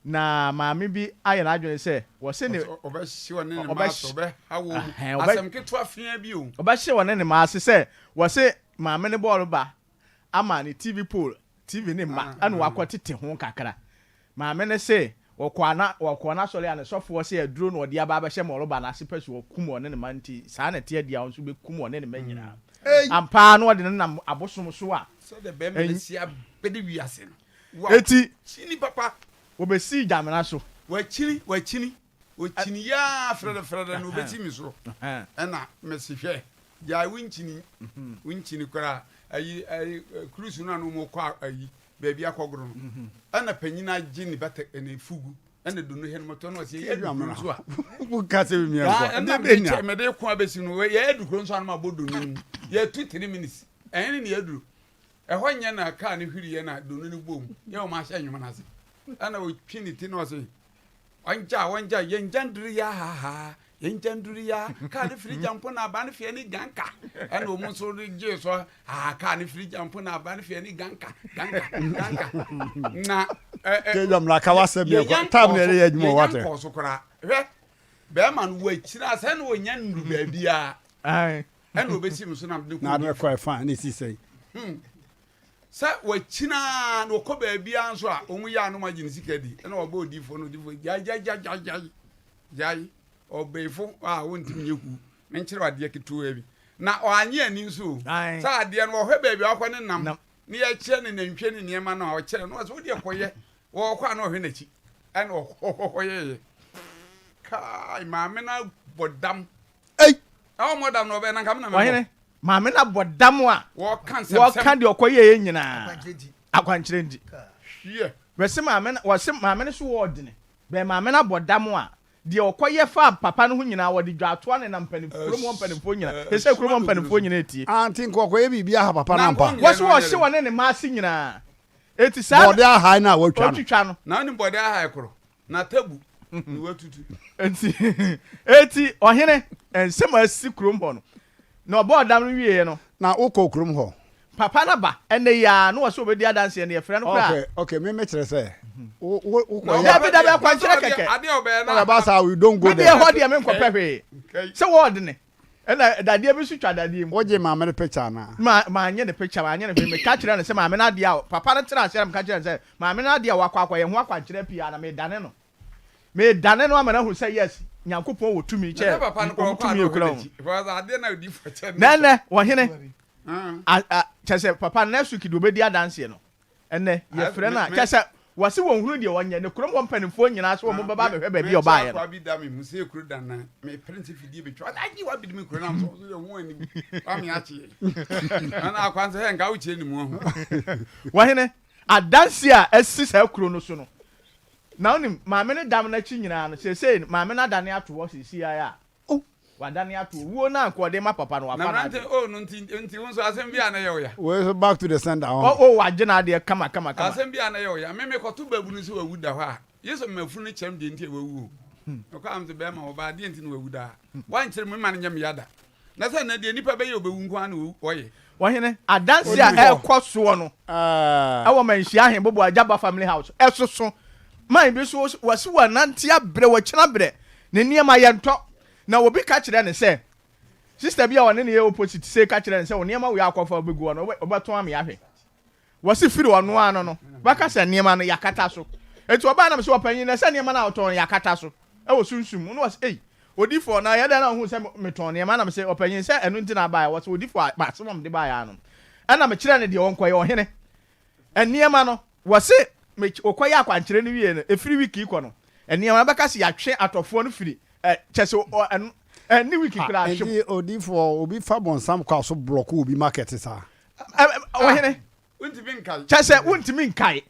Na maame bi ayɛ n'adwene sɛ wɔse ne. Ɔbɛhye ɔne ne mma ase, ɔbɛha wɔn mu. Asɛm ketewa feaa bi o. Ɔbɛhye ɔne ne mma ase sɛ wɔse maame no bɔɔl ba ama ne TV pole, TV ne mma ɛna wakɔ tete ho kakra. Maame no se wɔkɔ ana wɔkɔɔ n'asɔre a ne sɔfoɔ se aduro na ɔde aba abɛhyɛ mɔlba no ase pɛ sɛ ɔkum ɔne ne mma nti saa na ɛteɛ deɛ a ɔno nso bɛkum ɔne ne mma nyinaa. Ampa ara na ɔde no nam abosom so a. Sɛdeɛ bɛrima no si abɛde wiase no. Eti. Kyini papa. Wɔbɛsii Gyamena so. Wakyini, wakyini, ɔkyini yaa frɛdɛ frɛdɛ na ɔbɛsi me so. Ɛna mese hwɛ, gyae wo nkyini, wo nkyini koraa, ayi, ayi, kurusu no a na wɔn kɔ ayi, baabi akɔgoro no. Ɛna panyin agye ne bata, ne fugu, ɛna dunu hɛ no mɔtɔ na ɔse yɛ adu kuro nso a. Woka sɛ mi nkɔ. Ɛna mede mede ko abɛsi no, yɛ adu kuro nso a na mabɔ dunu no mu. Yɛtu 3 minutes, ɛhene ne yɛaduru. Ɛhɔ nyɛ na kaa no hwiriiɛ na donno no bɔɔ mu yɛ wɔn ahyɛ nnwom no ase. Ɛna ɔtwi ne ti na ɔse, Ɔngya, ɔngya, yɛngya nduru ya ha ha, yɛngya nduru ya, kaa no firi gyampo na aba no feɛ ne ganka. Ɛna wɔn nso de gyee so, ah, kaa no firi gyampo na aba no feɛ ne ganka, ganka, ganka. Na ɛ ɛ yɛnya nkɔɔ so koraa. Hwɛ, bɛrima no wakyiri asɛ na ɔnya nnuru baabiara. Ɛna obesi me so na mede kɔ. Na ade kɔ ɛfa na esi sɛn. Hmm. Sɛ wakyina na ɔkɔ baabiara nso a wɔn yɛ anom agye ne sika di ɛna ɔbɛ odiifo no odiifo gyae gyae gyae gyae gyae gyae ɔbɛyifo a wɔntumi nyɛ hu menkyerɛ adeɛ ketewa bi na ɔanye ani nso o sɛ adeɛ no ɔhwɛ baabi a ɔkɔ ne nam ne yɛkyerɛ ne nantwie ne nneɛma no a ɔkyerɛ no ɔsɛ wodeɛ kɔyɛ wɔkɔ a na ɔhwɛ n'akyi ɛna ɔkɔyɛyɛ kai maame no abɔ dam Ei! Na wɔmmɔ dam na wɔbɛyɛ na nka me na mɛbɔ. Ɔhene, maame no abɔ dam a Wɔka nsɛmsɛm. wɔka deɛ ɔkɔyɛeɛ nyinaa. Akwankyerɛ nti. Hwiɛ. Wɔse maame no, wɔse maame no so wɔ ɔdene. Bɛn maame no abɔ dam a, deɛ ɔkɔyɛ faa papa no ho nyinaa, wɔde dwaatoa nenam mpanin, kurom hɔ mpanimfoɔ nyinaa. Seesei kurom hɔ mpanimfoɔ nyinaa retie. Ah, nti nka ɔkɔyɛ biribi aha papa no ampa. Wɔse wɔhye wɔne ne mma ase nyinaa. Enti saa na. Bɔɔde ahae no a wɔatwa no. Wɔtwitwa no. Na wonim bɔɔde ahae koro? Na tabu na watutu. Enti, enti ɔhene, nsɛm a asi kurom hɔ no, na ɔbɔɔ dam no wieeɛ no. Na wokɔɔ kurom hɔ? Papa no aba ɛnnɛ yi ara, na ɔsɛ ɔbɛdi adanseɛ no, yɛfrɛ no koraa a. Okay, okay, me mekyerɛ sɛ, wo, wo, wokɔyɛ. Dabi, dabi, akwankyerɛ kɛkɛ. Adeɛ a ɔbɛyɛ no. Ɔbɛba saa, we don't go Me there. deɛ ɛhɔ deɛ menkɔpɛ hwee. Sɛ wɔɔdene. Ɛna dadeɛ bi nso twa dadeɛ mu. Wogye maame no picture anaa? Ma manyɛ ne picture, manyɛ no hwee. Meka kyerɛɛ no sɛ maame no adeɛ a, papa no tenaa ase na meka kyerɛɛ no sɛ maame no adeɛ a wakɔ akɔyɛ ho akwankyerɛ pii a na medane no. Medane no ama no ahu sɛ yes, Nyankopɔn wɔ tumi kyɛ wɔn tumi ekura wɔn. Na ɛnɛ, ɔhene, a, a, kyerɛ sɛ papa no next week deɛ ɔbɛdi adanseɛ no. Ɛnnɛ, yɛfrɛ no a, kyerɛ sɛ, wɔse wɔnhunu deɛ ɔnyɛ. Ne kurom hɔ mpanimfoɔ nyinaa sɛ wɔn bɛba abɛhwɛ baabi a ɔbaeɛ no. Ɔhene, adanseɛ a asi saa kuro no so no, na wonim, maame no dam no akyi nyinaa no, seesei maame no adane ato hɔ seesei ara a, Oh, wadane ato owuo no a anka ɔde ma papa no, wafa Na mmerante n'adeɛ. oh no nti nti wo nso asɛm bi a na ɛyɛ wo ya. Wei nso back to the sender Oh, ɔho. oh, wagye n'adeɛ kama kama kama. Asɛm bi a na ɛyɛ wo ya. Me mekɔto babunu sɛ wawu da hɔ a, gye sɛ mema funu no kyerɛ me deɛ nti a wawu o. Mekɔ a mese bɛrima ɔbaa deɛ nti na wawu daa. Woankyerɛ me mma no nyɛ me ya da. Na sɛ nnɛ deɛ nnipa bɛyɛ ɔbɛwu nko ara na ɔyɛ. Ɔhene, adanse a ɛrekɔ soɔ no wɔ Manhyia Ahenbobo Agyaba Family House ɛsoso. Man bi so wɔse wɔanante abrɛ, wɔakyina abrɛ, ne nneɛma yɛntɔ. Na obi ka kyerɛ no sɛ, sister bi a ɔne no yɛ opposite sei ka kyerɛ no sɛ wo nneɛma wei akɔfa wobɛgu hɔ no wobɛtɔn ame ahwɛ. Wɔse firi ɔno ano no bɛka sɛ nneɛma no yɛakata so. Enti ɔbaa na mese ɔpanyin na sɛ nneɛma no a wotɔn no yɛakata so wɔ sunsum mu. Na ɔse ei odifoɔ na ɛyɛ dɛn na wohuu sɛ metɔn nneɛma? Na mese ɔpanyin sɛ ɛno nti na abaeɛ. Ɔse odifoɔ a asɛm a mede baeɛ ara no ɛna mekyerɛɛ no deɛ ɔnkɔyɛ. Ɔhene. Nneɛma no, wɔse me wokɔyɛ akwankyerɛ no wie no, ɛfiri week yi kɔ no, nneɛma no bɛka se yɛatwe atɔfoɔ no firi ɛ, kyɛ sɛ ɔ, ɛno, ɛnne week Ah, koraa hwem. enti odiyifoɔ, obi fa bɔnsam kwa so blɔko obi market saa? Ɛ, ɛ, ɔhene, Wontumi nkae. Kyɛ sɛ wontumi nkae.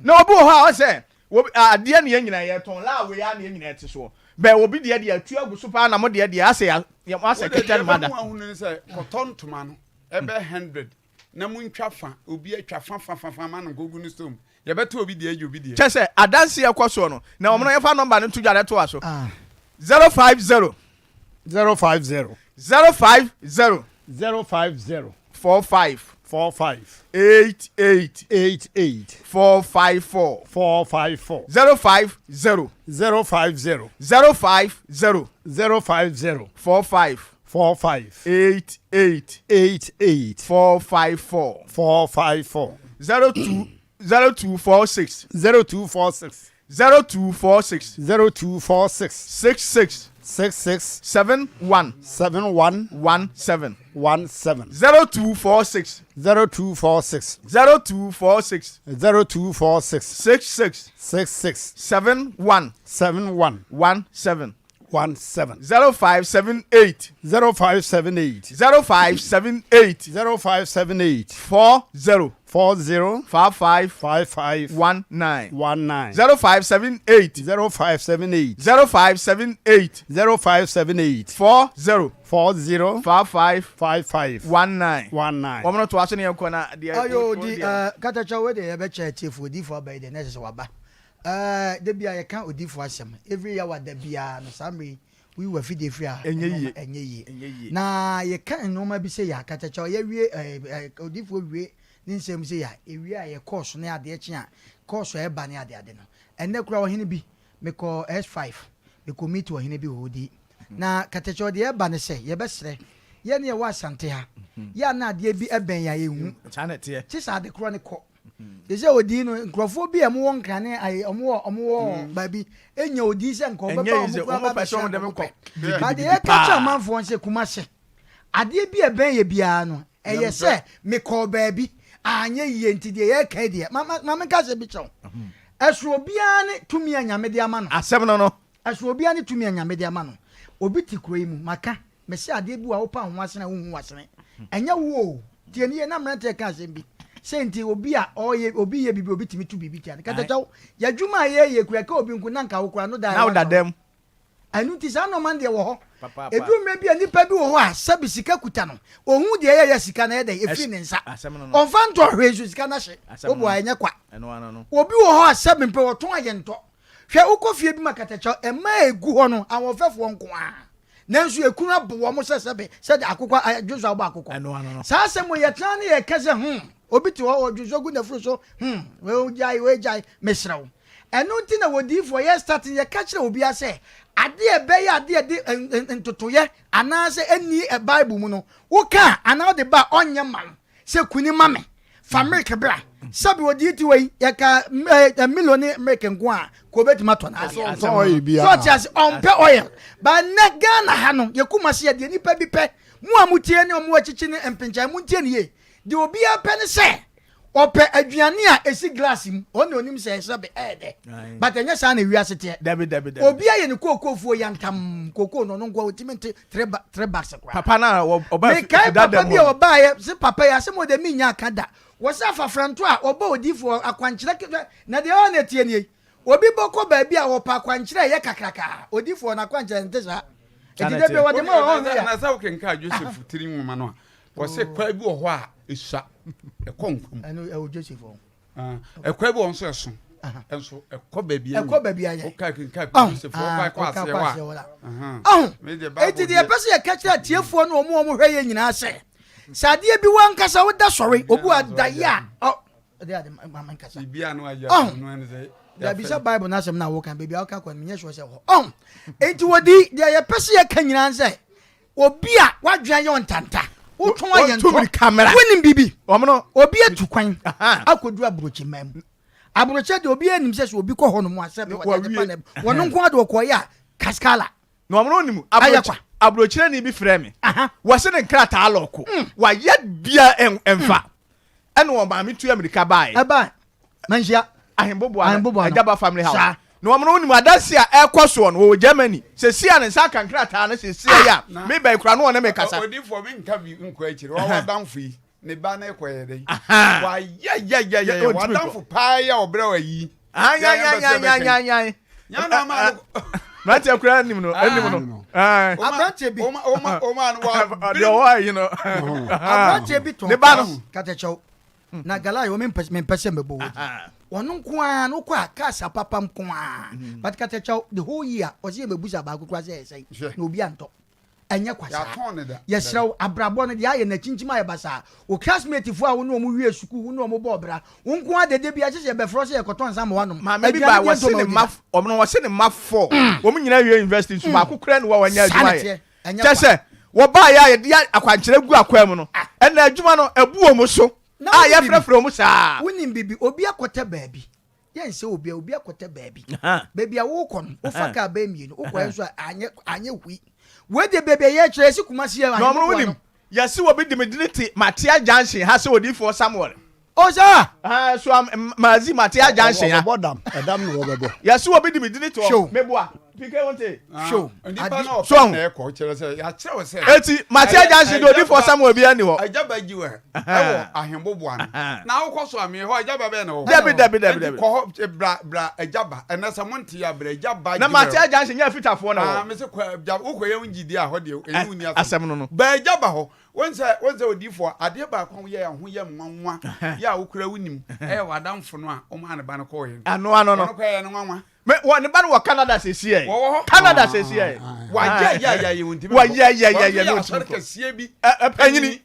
Na obi wɔ hɔ a ɔsɛ obi adeɛ ne yɛn nyinaa yɛtɔn laa wei ara ne yɛn nyinaa te soɔ. Bɛɛ obi deɛ deɛ atu agu so paa na mo deɛ deɛ asɛ ya yɛ mo asɛ Wode kɛtɛ deɛ no mo ada. ɛbɛmu ahunu ne sɛ kɔtɔ ntoma no ɛbɛ 100 na montwa fa obi atwa fa fa fa fa ma no nkɔgu ne store mu yɛbɛtɔ obi deɛ agye obi deɛ. Kyɛ sɛ adanseɛ kɔ soɔ no na wɔn no yɛmfa nɔmba no nto dwa na ɛtoa so 050. 050. 050. 050. 45. 45. 88. 88. 454. 454. 050. 050. 050. 050. 45. 45. 88. 88. 454. 454. 02 0246. 0246. 0246. 0246. 66. 66. 71. 71. 17. 17. 0246. 0246. 0246. 0246. 66. 66. 71. 71. 17. 17. 0578. 0578. 0578. 0578. 40. 40. 55. 55. 19. 19. 0578. 0578. 0578. 0578. 40. 40. 55. 55. 19. 19. Wɔn no to aso ne yɛn kɔ na deɛ. Ayo di ɛɛ katakyɛ wei deɛ yɛbɛkyɛ atiefo odiifo aba yi deɛ na ɛsɛ sɛ waba ɛɛ da bi a yɛka odiifo asɛm every hour da biara no saa mmerɛ yi woyi w'afidie firi a Ɛnyɛ yie. nneɛma ɛnyɛ yie Ɛnyɛ yie. na yɛka nneɛma bi sɛ yɛ a katakyɛ yɛwie ɛɛ ɛɛ odiifo wie ne nsɛm sɛ yɛ a ewie a yɛ kɔɔso ne adeɛ kye a kɔɔso a ɛba ne adeade no ɛnnɛ koraa ɔhene bi mekɔ S5 mekɔ meet ɔhene bi wɔ hɔ di na katakyɛ deɛ ɛba ne sɛ yɛbɛsrɛ yɛne yɛwɔ Asante ha yɛ a na adeɛ bi ɛbɛn yɛ a yɛhu Saa na ɛteɛ. kye sɛ ade korɔ ne kɔ te sɛ odi no nkurɔfoɔ bi a wɔwɔ nkrane ayi wɔwɔ wɔwɔ baabi enya odi sɛ nka ɔbɛba Ɛnyɛ wɔn easy. kura Wɔn ba pɛ sɛ bɛhyɛ wɔn de wɔn me kɔ pɛ ba deɛ yɛka kyerɛ amanfoɔ sɛ Kumase adeɛ bi a ɛbɛn yɛ biara no ɛyɛ sɛ mekɔɔ baabi anyɛ yie nti deɛ yɛka yi deɛ ma ma ma menka sɛ bi kyerɛ wo ɛso obiara ne tumi a Nyame de ama no Asɛm no no. ɛso obiara ne tumi a Nyame de ama no obi te kuro yi mu maka Mese adeɛ bi wɔ a wopa ho asene a wonhu w'asene. Ɛnyɛ wo o. Tie no yie na mmeranteɛ ka asɛm bi. Sei nti obi a ɔyɛ obi yɛ biribi obi tumi tu biribi tia no. Katakyɛw, yɛadwuma a yɛyɛ kura ɛka obi nko na nka wo koraa no da a Na woda ɛwɔ dɛm. Ɛno nti saa nnoɔma no deɛ wɔ hɔ. Papaapa. Ɛduru mmerɛ bi a nipa bi wɔ hɔ a sɛbi sika kuta no, ɔhu deɛ ɛyɛ a sika no ɛyɛ dɛn? Ɛfiri ne nsa. Asɛm no no. Ɔmfa ntɔ hwee nso sika no ahye. Asɛm no Woboa no. ɛnyɛ kwa. Ɛno ano no. Obi wɔ hɔ a sɛbi mpɛ ɔtɔn a yɛntɔ. Hwɛ wokɔ fie bi ma katakyɛw, mmaa a ɛgu hɔ no ahoɔfɛfoɔ nko ara. Nanso ekunu abo wɔn sɛ sɛbe sɛde akokɔ a dwonsɔ abɔ akokɔ. Ɛno ano no. Saa asɛm wei yɛtena ne yɛka sɛ hmm obi te hɔ ɔdwonsɔ gu n'afuru so hmm wei gyae wei gyae mesrɛ wo. Ɛno nti na wɔdiyifoɔ yɛ start no yɛka kyerɛ obiara sɛ adeɛ a ɛbɛyɛ adeɛ a ɛde ntotoyɛ anaasɛ ɛnni Bible mu no woka a anaa wode ba a ɔnyɛ mma wo. Sɛ kuni ma me, fa milk bra. Sɛbi odi ti wei, yɛka eh, Milo ne milk nko a, ka obetumi atɔ n'adeɛ. Ɔntɔ oil biara. So ɔte ase, ɔmpɛ oil. Ba nnɛ Ghana ha no, yɛ Kumasi yɛ deɛ nipa bi pɛ. Mo a motie ne ɔmo akyikyi ne mpinkyɛn, montie ne yie. Deɛ obiara pɛ ne sɛ, ɔpɛ aduane a esi glass mu. Ɔno na onim sɛ sɛbi ɛyɛ dɛ. But ɛnyɛ saa na wiase teɛ. Dabi, dabi, dabi. Obiara yɛ ne kookofuo yantam. Kookoo no ɔno nko a otumi nte tre bags koraa. Papa no a ɔbaa Mekae fida papa dɛm bi hɔ a no. ɔbaeɛ se papa yi asɛm ɔde mennya aka da. Wɔse afafranto a ɔbɔ odiyifoɔ akwankyerɛ ketewa na deɛ ɔyɛ na ɛteɛ nie. Obi bɔkɔ baabi a ɔpɛ akwankyerɛ a ɛyɛ kakraka. Odiyifoɔ no akwankyerɛ nte saa. Saa Enti na da bi ɛteɛ. wɔde ma wɔn Na yɛ. na sɛ wokenkan Joseph tiri nwoma no a, wɔse kwan bi wɔ hɔ a esua, ɛkɔ nkwa mu. Ɛno ɛwɔ Joseph hɔ. Ɛkwan bi wɔ nso ɛso nso ɛkɔ baabi ɛkɔ baabi ayɛ woka kenka Joseph ɔkɔ ɛkɔ aseɛ hɔ a eti deɛ ɛpɛ sɛ yɛka kyerɛ atiefoɔ no wɔn a wɔhwɛ yɛ nyinaa sɛ sɛ adeɛ bi wɔ ankasa woda sɔre obi wa da yi a ɔ ɛde ade maame nkasa ɔho dabi sɛ bible n'asɛm na woka baabi a woka kɔ no menyɛ sure sɛ hɔ ɔho enti wɔdi deɛ yɛpɛ sɛ yɛka nyinaa sɛ Obi a w'adwene ayɛ ɔntanta, wotɔn ayɛ ntɔ, wonim biribi. Obi atu kwan akɔduru aburokyiman mu. Aburokyɛ deɛ obiara nim sɛ sɛ obi kɔ hɔ nom a sɛ wɔde ade pa na wɔn nko ara de ɔkɔeɛ a kaskala. Na wɔn nim ayɛ kwa. Aburokyerɛni bi frɛ me. Wɔse ne nkrataa lɔko. Wayɛ bia ɛmfa. Ɛna wɔn maame tu amirika baeɛ. Ɛbae. Manhyia. Ahemboboa no. Ahemboboa no. Agyaba family house. Saa. Na wɔn no wonim adanse a ɛrekɔ soɔ no wɔwɔ Germany. Seesei a ne nsa aka nkrataa no seesei yi a meba yi koraa no wɔne me kasa. Odiyifoɔ menka bi nkɔ akyire. Wɔn adamfo yi ne ba no rekɔyɛ dɛn? Wayɛyɛyɛyɛ w'adamfo paa yi a ɔbrɛ wɔ ayi. Anyanyanyanyanyan. Mmeranteɛ koraa nim no anim no. Aberanteɛ bi. Deɛ ɔwɔ ayi no. Aberanteɛ bi tɔn. Ne ba no. Katakyɛw. Na Galai wɔ mempɛ mempɛ sɛ mɛbɔ wɔ di. Ɔno nko ara no kɔ a cars apapa nko ara. But katakyɛw the whole year ɔsɛ yɛ mɛbusa baako koraa sɛ ɛsɛn na obi antɔ. Ɛnyɛ kwa saa. Yɛsrɛ wo, abrabɔ no, deɛ ayɛ no akyinkyim ayɛ basaa. Wo classmate foɔ a wo ne wɔn wie sukuu, wo ne wɔn bɔɔ bra, wo nko ara deɛ da biara kyɛ sɛ yɛbɛfrɛ wo sɛ yɛkɔtɔ nsa ma woanom. Maame bi Aduane bae, deɛ wɔse ntɔ ma ne wodi mma, da. wɔn no wɔse ne mma four, wɔn nyinaa wie university nso baako koraa nni hɔ a wanya Saa na adwuma ayɛ. ɛteɛ, ɛnyɛ Kyerɛ kwa. sɛ, wɔbaeɛ a yɛde akwankyerɛ gu akwaa mu no, ɛnna adwuma no abu wɔn so Na a wonim biribi? yɛfrɛfrɛ wɔn saa. Wonim biribi? Obi akɔtɛ baabi. Yɛnsɛ obi a obi akɔtɛ baabi. Baabi a wokɔ no, wofa kaa bɛyɛ mmienu, wokɔɛ nso a anyɛ anyɛ hui. Wei deɛ baabi a yɛkyerɛ yɛsi Kumasi yɛ Na ɔmo wonim, yɛsi obi de me dini te Matea junction ha sɛ odiifoɔ Samuel. O saa? Ɛɛ so am Mazi Matea junction ha. Wɔbɛbɔ dam, ɛdam na wɔbɛbɔ. Yɛsi obi de me dini te hɔ, meboa. PK wonte? Show. Nipa na ɔpɛ na ɛkɔ kyerɛ sɛ yɛakyerɛ wo sɛ. Eti Matea junction de odiifoɔ Samuel biara ni hɔ. Agyaba gyi wɔ ɛwɔ ahemboboa no na wokɔ so amee hɔ agyaba bɛn na wɔ hɔ. Dabi dabi dabi dabi. Enti kɔ hɔ bra bra agyaba ɛnɛ sɛ mo nte ya bra agyaba. Na Matea junction nyɛ afitafoɔ na wɔ. Ah mese kɔ agyaba wokɔ yɛ ngyi di a hɔ deɛ ɛne wo ni asɛm. Asɛm no no. Ba agyaba hɔ wɔn sɛ wɔn sɛ odiifoɔ adeɛ baako a woyɛ a ho yɛ nwanwa yɛ a wokura wonim ɛyɛ w'adamfo no a womaa ne ba no kɔɔ yɛ no. Ano ano no. Ɔno kɔ yɛ no nwanwa. Me wɔ ne ba no wɔ Canada sɛsi ɛ. Wɔwɔ hɔ. Canada sɛsi ɛ. Wayɛ yɛ yɛ yɛ wɔn ntumi. Wayɛ yɛ yɛ yɛ no ntumi kɔ. Kɛseɛ bi. Ɛ panyini.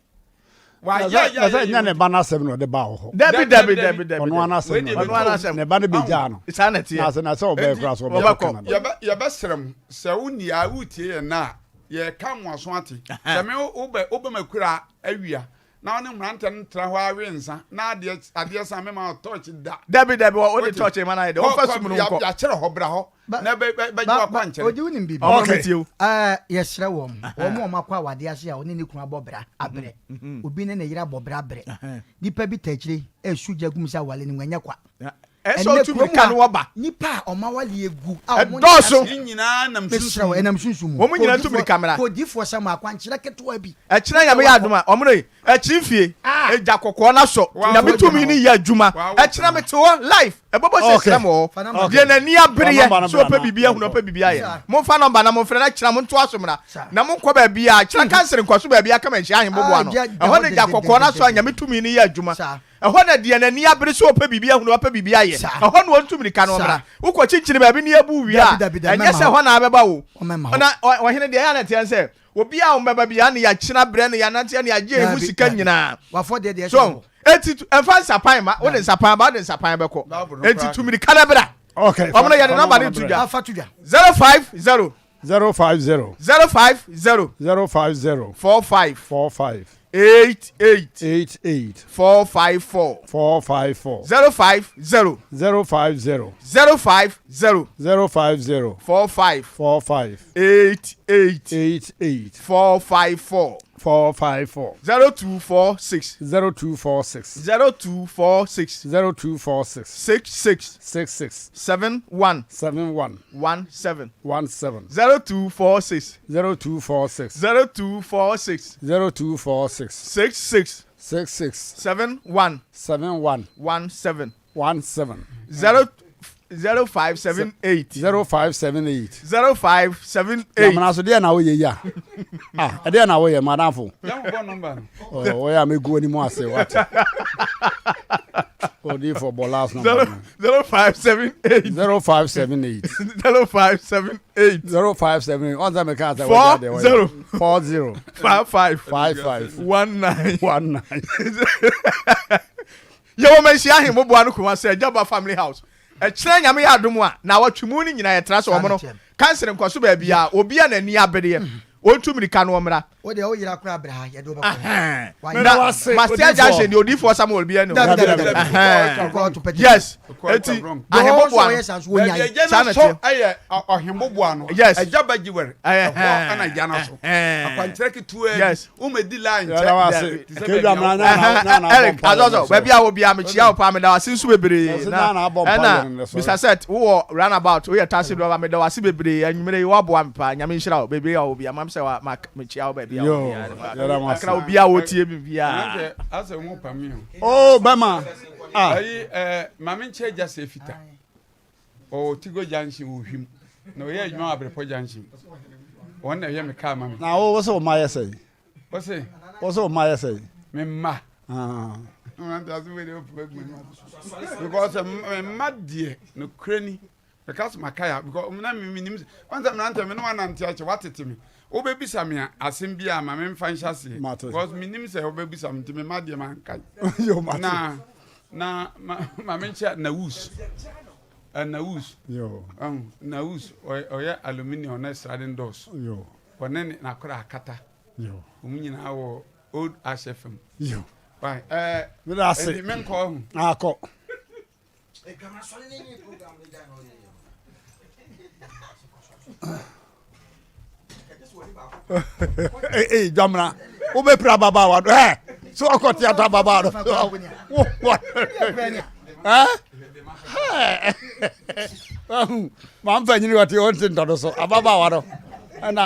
Wayɛ yɛ yɛ yɛ. Nyɛ ne ba n'asɛm na ɔde ba wɔ hɔ. Dabi dabi dabi dabi. Ɔno anasɛm na ɔno anasɛm. Ne ba no bɛ gyaa no. Saa na teɛ. Na sɛ na sɛ ɔbɛyɛ kura so ɔbɛkɔ Canada. Yɛbɛ yɛbɛ srɛ mo sɛ wo ni a wotie yɛn na yɛ ka mo aso ate. Sɛ me wobɛ wobɛ ma kura awia Na wo ne mmerante no tra hɔ ara we nsa, na adeɛ adeɛ sa mema wo tɔɔkye da. Dabi dabi wɔ wode tɔɔkye ma no ayɛ dɛ wɔmfa sum no nkɔ. Yɛakyerɛ hɔ bra hɔ na bɛgye w'akwankyerɛ. Ɔgye wonim biribi. Ɔmo metie wo. Ɛɛ yɛsrɛ wɔn wɔn a wɔakɔ awadeɛ ase a ɔne ne kunu abɔ bra abrɛ obi ne ne yere abɔ bra abrɛ nipa bi ta akyire ɛresu gya gu mu sɛ awale no mu ɛnyɛ kwa. Ɛsɛ ɔtu mirika no wɔba. Nipa a wɔn awale egu a wɔn Ɛdɔɔso. Ne nyinaa nam Mesrɛ wo sunsum mu. ɛnam sunsum mu. Wɔn nyinaa tu mirika mmra. Kɔ odiyifoɔ Samuel akwankyerɛ ketewa bi. Ɛkyena Nyame yɛ adom a, wɔn no akyi mfie, egya kɔkɔɔ no asɔ, Nyame tumi no yɛ adwuma. Ɛkyena mete hɔ live, ɛbɔbɔ sɛ srɛ mo wɔ hɔ. Deɛ n'ani abereɛ sɛ ɔpɛ biribi ahunu, ɔpɛ biribi ayɛ. Momfa nɔmba na momfrɛ na kyena montoa so mmra. Na monkɔ baabiara, kyena kansere nkɔso baabiara kama nhyia ahemboboa no. Ɛhɔ na egya kɔkɔɔ no asɔ a Nyame tumi no yɛ adwuma. Ɛhɔ na deɛ n'ani abere sɛ ɔpɛ biribi ahunu, wapɛ biribi ayɛ. Ɛhɔ na ɔntu mmirika no ɔmmra. Wokɔkyinkyini baabi na yɛbu wo wie a, ɛnyɛ sɛ ɛhɔ na abɛba o. Na ɔhene deɛ, ɛyɛ a na ɛteɛ ne sɛ, obiara a ɔbɛba biara na yɛakyina abrɛ no, yɛanante na yɛagye yɛn ho sika nyinaa. So enti mfa nsapan mma, wode nsapan ba, wode nsapan bɛkɔ. Enti tu mmirika na bra. Ɔmo no yɛde nɔmba no to dwa. 050 050. 050. 050. 45. 45. 88. 88. 454. 454. 050. 050. 050. 050. 45. 45. 88. 88. 454. 454. 0246. 0246. 0246. 0246. 66. 66. 71. 71. 17. 17. 0246. 0246. 0246. 0246. 66. 66. 71. 71. 17. 17. 0 0578. 0578. 0578. Yamana so deɛ na woyɛ yi a. Ah, ɛdeɛ na woyɛ madamfo. Oh, woyɛ a mɛgu anim ase wate. Odiifo bɔ last number. 0578. 0578. 0578. 0578. Ɔn sɛ meka sɛ wɔgya deɛ wɔyɛ. 40. 40. 55. 55. 19. 19. Yɛwɔ Manhyia Ahemmoboa no Kumasi Agyaba Family House. Ɛkyena Nyame yɛ adom a, naawɔtwe mu no nyinaa yɛtra sɛ wɔn no kansere nkɔso baabi a obi a n'ani abereɛ ɔntu mirika no ɔmmra. Wo deɛ wo yera koraa bra ha yɛde wo bɛkɔ. Na Mastia junction deɛ odiifoɔ Samuel bi ɛne o. Yes eti ahemboboa no. Baabi agya no so ɛyɛ ɔhemboboa no. Yes. Agya ba gyiwɛre. Ɛhɔ ɛna agya no so. Akwankyerɛ ketewa bi. Yes. Womɛdi line nkyɛ. Te sɛ baabi a wɔ. Eric Azɔzɔ baabi a wɔ bia mekyia wo paa meda wo ase nso bebree na ɛna Mr. Seth wowɔ runabout woyɛ taxi driver meda wo ase bebree anwummerɛ yi woaboa me paa Nyame nhyira wo baabi a wɔ bia mam sɛ wa ma mekyia wo baabi a wɔ bia akra obi a wɔtie me bia. Asɛ mo pa mi o. Oh bɛma. Ah. Ayi eh maame nkyɛ gya sɛ fita. Ɔwɔ Tigo junction wɔ Hwim. Na ɔyɛ adwuma wɔ Abrepɔ junction. Wɔn na ɛyɛ me kaa ma me. Na wo sɛ wo ma yɛ sɛn? Ɔse. Wo sɛ wo ma yɛ sɛn? Me mma. Ah. Because me mma deɛ nokorɛ ni meka sɛ maka ya because na me menim sɛ wɔn sɛ mmerante me ne wanante akyɛ watete me wobɛbisa me a asɛm bi a ma memfa nhyɛ aseɛ because menim sɛ wobɛbisa me nti me mma deɛ mankae na na ma ma menkyɛ nawus nawus nawus ɔyɛ aluminium ne sliding doors ɔne ne n'akora akata wɔn nyinaa wɔ old ahyɛ fam. Yo. Why? Eh. Meda ase. Enti menkɔ ho. Akɔ. Ee dwamena wobɛpira ababaawa no ɛ so ɔkɔ teatɔ ababaawa no maa mfa nyini wɔte ɔnte ntɔ no so ababaawa no ɛna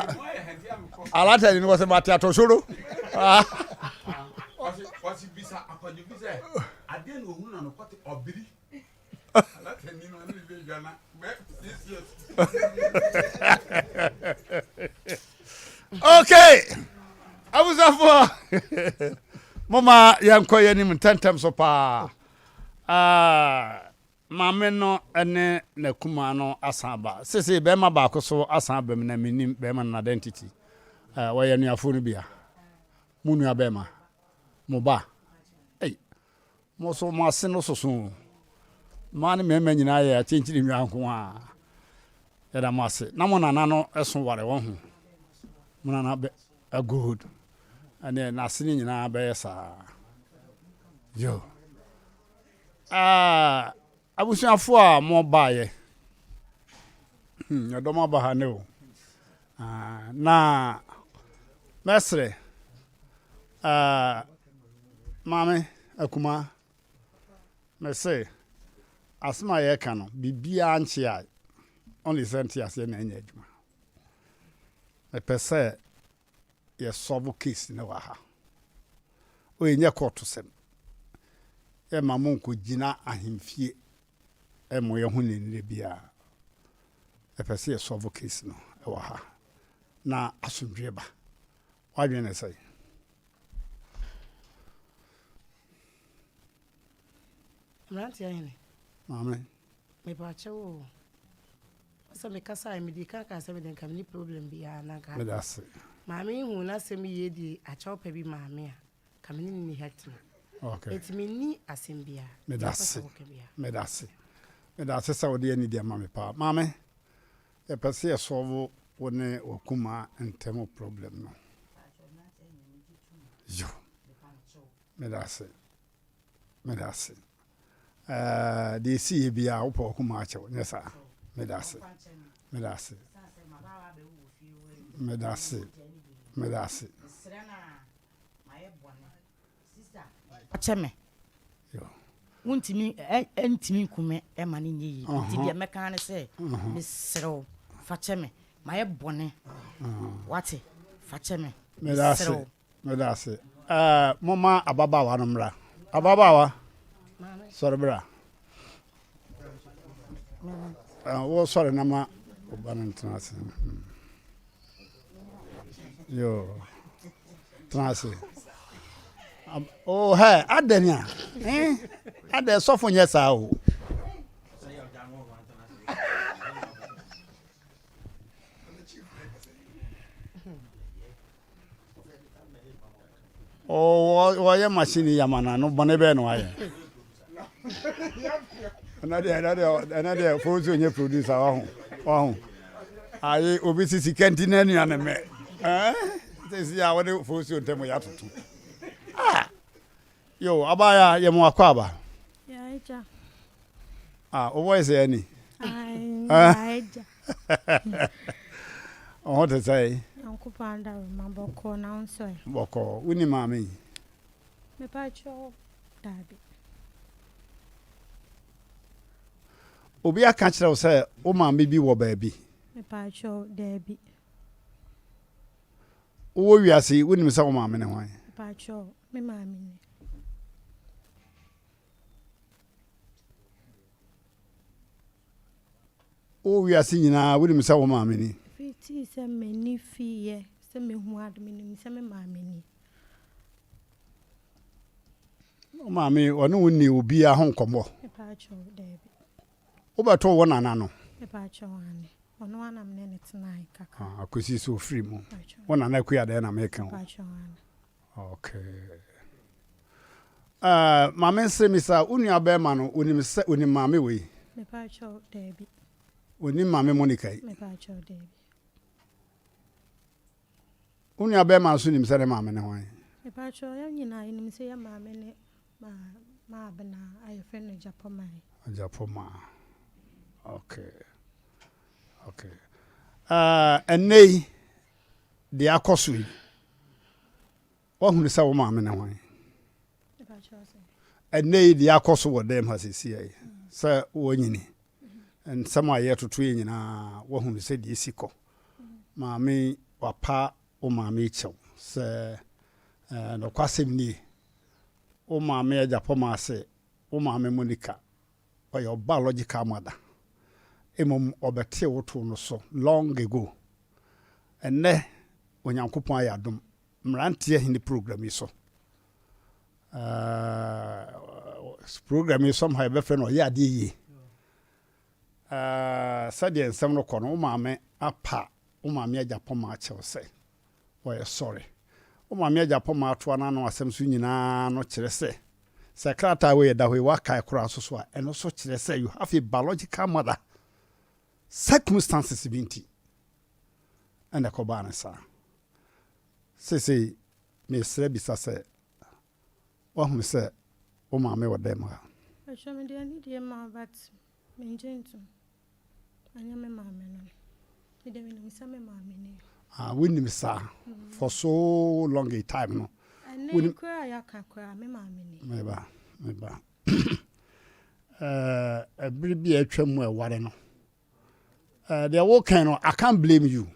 alata ni wɔ sɛ mate atɔ soro. Okay, abusuafoɔ moma yɛnkɔ yɛn anim ntɛntɛm so paa. Ah, maame no ne n'akumaa no asan aba. Sese bɛrima baako so asan aba mu na menim bɛrima no identity. Uh, wɔyɛ anuafoɔ no bia. Mo nua bɛrima. Mo ba. Ei, mo so mo ase no soso o. Mmaa ne mmarima nyinaa yɛ akyenkyere nnwa nko a. Yɛda mo ase. Na mo nana no so ware wɔn ho. Mo nana bɛ a good. Ɛne n'ase no nyinaa bɛyɛ saa. Yo. Ah, abusuafoɔ a mo baayɛ. Hmm, ɛdɔm aba ha ne o. Ah, na mɛsrɛ ah, maame akuma mɛsɛ asɛm a yɛreka no biribiara nkyeae only sɛ nte aseɛ na ɛnyɛ adwuma. Mepɛ sɛ yɛ solve case no wɔ ha. Wei nyɛ kɔɔto sɛm. Yɛmma mo nkɔgyina ahemfie mmɔ yɛn ho nnɛnnɛ biara. Yɛpɛ sɛ yɛ solve case no wɔ ha na asomdwoeɛ ba. W'adwene ne sɛn? Mmeranteɛ hene. Maame. Mepaakyɛw o. Sɛ mekasae medii kan kaa sɛ mede nka menni problem biara na nka. Meda ase. Maame yi huu n'asɛm yie de akyɛw pɛ bi maa me a, nka me ne no nni ha tena. Okay. Enti menni asɛm biara. Meda ase. Meda ase. Meda ase sɛ wode anidi ama me paa. Maame, yɛpɛ sɛ yɛsɔlvo wo ne w'akumaa ntam problem no. Yo. Meda ase. Meda ase. Ɛɛ, deɛ ɛsiiɛ biara wopɛ w'akoma akyɛ wo, nyɛ saa? Meda ase. Meda ase. Meda ase. Meda ase. Akyɛ me. Wontumi ntumi nku me ma no nyɛ yie. Nti deɛ mɛka ne sɛ, mesrɛ wo, fa kyɛ me. Mayɛ bɔne. Wate? Fa kyɛ me. Meda ase. Meda ase. Ɛɛ, momma ababaawa no mmra. Ababaawa, sɔre bra. Ɛɛ, wo sɔre na ma wo ba no ntena ase. Hmm. Yo, tena ase. Oh, hɛ, adɛn a? Eh, adɛn sɔfo nyɛ saa o. Wɔyɛ machine yi ama no ano bɔne bɛɛ na wayɛ. Ɛnɛ deɛ ɛnɛ deɛ ɛnɛ deɛ fo nso nyɛ producer waho waho. Ayi obi si sika nti na nua ne mɛ. Ɛɛ. Sɛsi a wɔde fosuo ntam yɛ atoto. Ah! Yo, abaya yɛ mo akɔ aba. Ya agya. Ah, wo voice yɛ ni. Ai, ya agya. Ɔho te sɛ. Nyankopɔn adaworo ma bɔkɔɔ na wo nso ɛ. Bɔkɔɔ. Wo ni maame yi? Mepa kyɛw daabi. Obi aka kyerɛ wo sɛ wo maame bi wɔ baabi? Mepa kyɛw daabi. Wowɔ wiase yi, wonim sɛ wo maame ne hwan? Mepa kyɛw, me maame ni. Wowɔ wiase nyinaa, wonim sɛ wo maame ni? Fiti sɛ m'ani fiiɛ sɛ mehu ade, menim sɛ me maame ni. Wo maame, ɔne wo nni obiara ho nkɔmmɔ? Mepa kyɛw, daabi. Wobɛtoo wo nana no? Mepa kyɛw, aane. Ɔno ara na me ne no tenae kakra. Ah, kɔsi sɛ ɔfiri mu. Wo nana Akua dɛn na meka o? Mepa kyɛw, aane. Okay. Uh, maame nsere mi sa, wo nua bɛrima no, onim sɛ, onim maame wei? Mepa kyɛw, daabi. Onim maame Monica yi? Mepa kyɛw, daabi. Wo nua bɛrima nso nim sɛ ne maame ne hwan? Mepa kyɛw, yɛn nyinaa yɛnim sɛ yɛ maame ne Maabena a yɛfrɛ no Agyapɔma yi. Agyapɔma. Okay. Okay. Uh, ɛnnɛ yi, deɛ akɔ so yi, woahunu sɛ wo maame ne hwan? Ɛnnɛ yi deɛ akɔ so wɔ dɛm ha seesei yi, sɛ woanyini, nsɛm a yɛtoto yi nyinaa, woahunu sɛ deɛ ɛsi kɔ. Maame wapa wo maame kyɛw sɛ eh, nokwasɛm nie, wo maame Agyapɔma ase, wo maame Monica, ɔyɛ wo biological mother. Mmom ɔbɛtee wo too no so long ago. Ɛnnɛ Onyankopɔn ayɛ adom, Mmeranteɛ Hene program yi so. Uh, program yi somehow yɛbɛfrɛ no ɔyɛ adeɛ yie. Uh, sɛdeɛ nsɛm no kɔ no, wo maame apa wo maame Agyapɔma akyɛw sɛ ɔyɛ sɔre. Wo maame Agyapɔma atoa n'ano asɛm so nyinaa no kyerɛ sɛ, sɛ krataa wei ɛda hɔ yi woakae koraa nso so a, ɛno nso kyerɛ sɛ you have a biological mother. Circumstances bi nti ɛna ɛkɔbaa no saa. Seesei mesrɛ bisa sɛ, woahunu sɛ wo maame wɔ dɛm ha? Ɛhwɛ me deɛ anidie ma wo but mengye ntom. Ɛnyɛ me maame no. Me deɛ menim sɛ me maame ni. Ah, wonim saa for so long a time no. Ɛnɛ yi koraa a yɛaka koraa me maame ni. Meba, meba. Ɛɛ, ɛbere bi a atwa mu a ɛware no. Ɛɛ, deɛ wokan no, I can't blame you.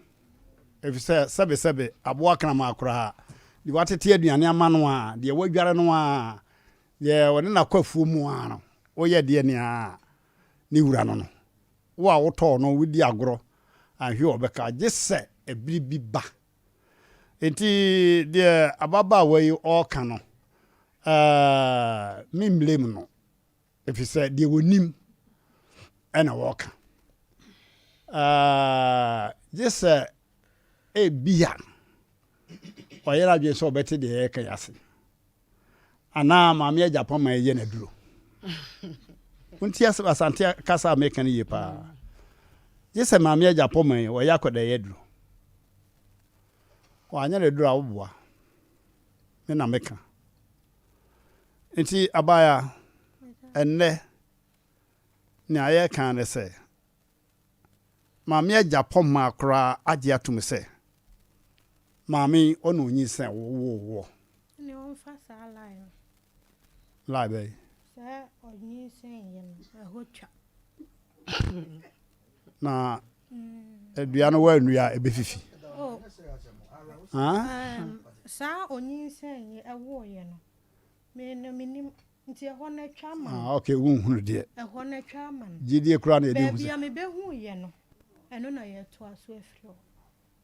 Efisɛ sɛbesɛbe aboa kraman koraa, deɛ watete aduane ama no a, deɛ wadware no a, deɛ ɔne n'akɔ afuo mu a no, woyɛ deɛ nea ne wura no no. Wo a wotɔɔ no wodi agorɔ anhwɛ ɔbɛka gye sɛ ɛbere bi ba. Enti deɛ ababaawa yi ɔreka no ɛɛ me mblame no ɛfiri sɛ deɛ ɔnim ɛna ɔreka. Ɛɛ gye sɛ ebia ɔyɛ n'adwene sɛ ɔbɛte deɛ yɛreka yi ase. Anaa maame agyapong ma ɛyɛ n'aduro. Wonti asɛm asante kasa a meka no yie paa. Gye sɛ maame agyapong ma ɔyɛ akɔda ɛyɛ aduro. Wanyɛ n'aduro a woboa. Me na meka. Nti abaya ɛnnɛ nea yɛka ne sɛ Maame agyapɔmmaa koraa agye atom sɛ maame yi ɔna onyinsɛn wo woo woɔ. Ɛne ɔmfa saa lie no. Lie bɛn? Sɛ ɔnyinsɛn yɛ no ɛhɔ twa. Na adua no woannua a ɛbɛfifi. Oh. Um, saa onyinsɛn yɛ ɛwoo yɛ no. Me no menim nti ɛhɔ no atwa ama no. Ah, okay, wonhunu deɛ. Ɛhɔ no atwa ama no. Gyidie koraa na yɛde hu sɛ. Baabi a mebɛhu yɛ no, ɛno na yɛtoa so afiri hɔ.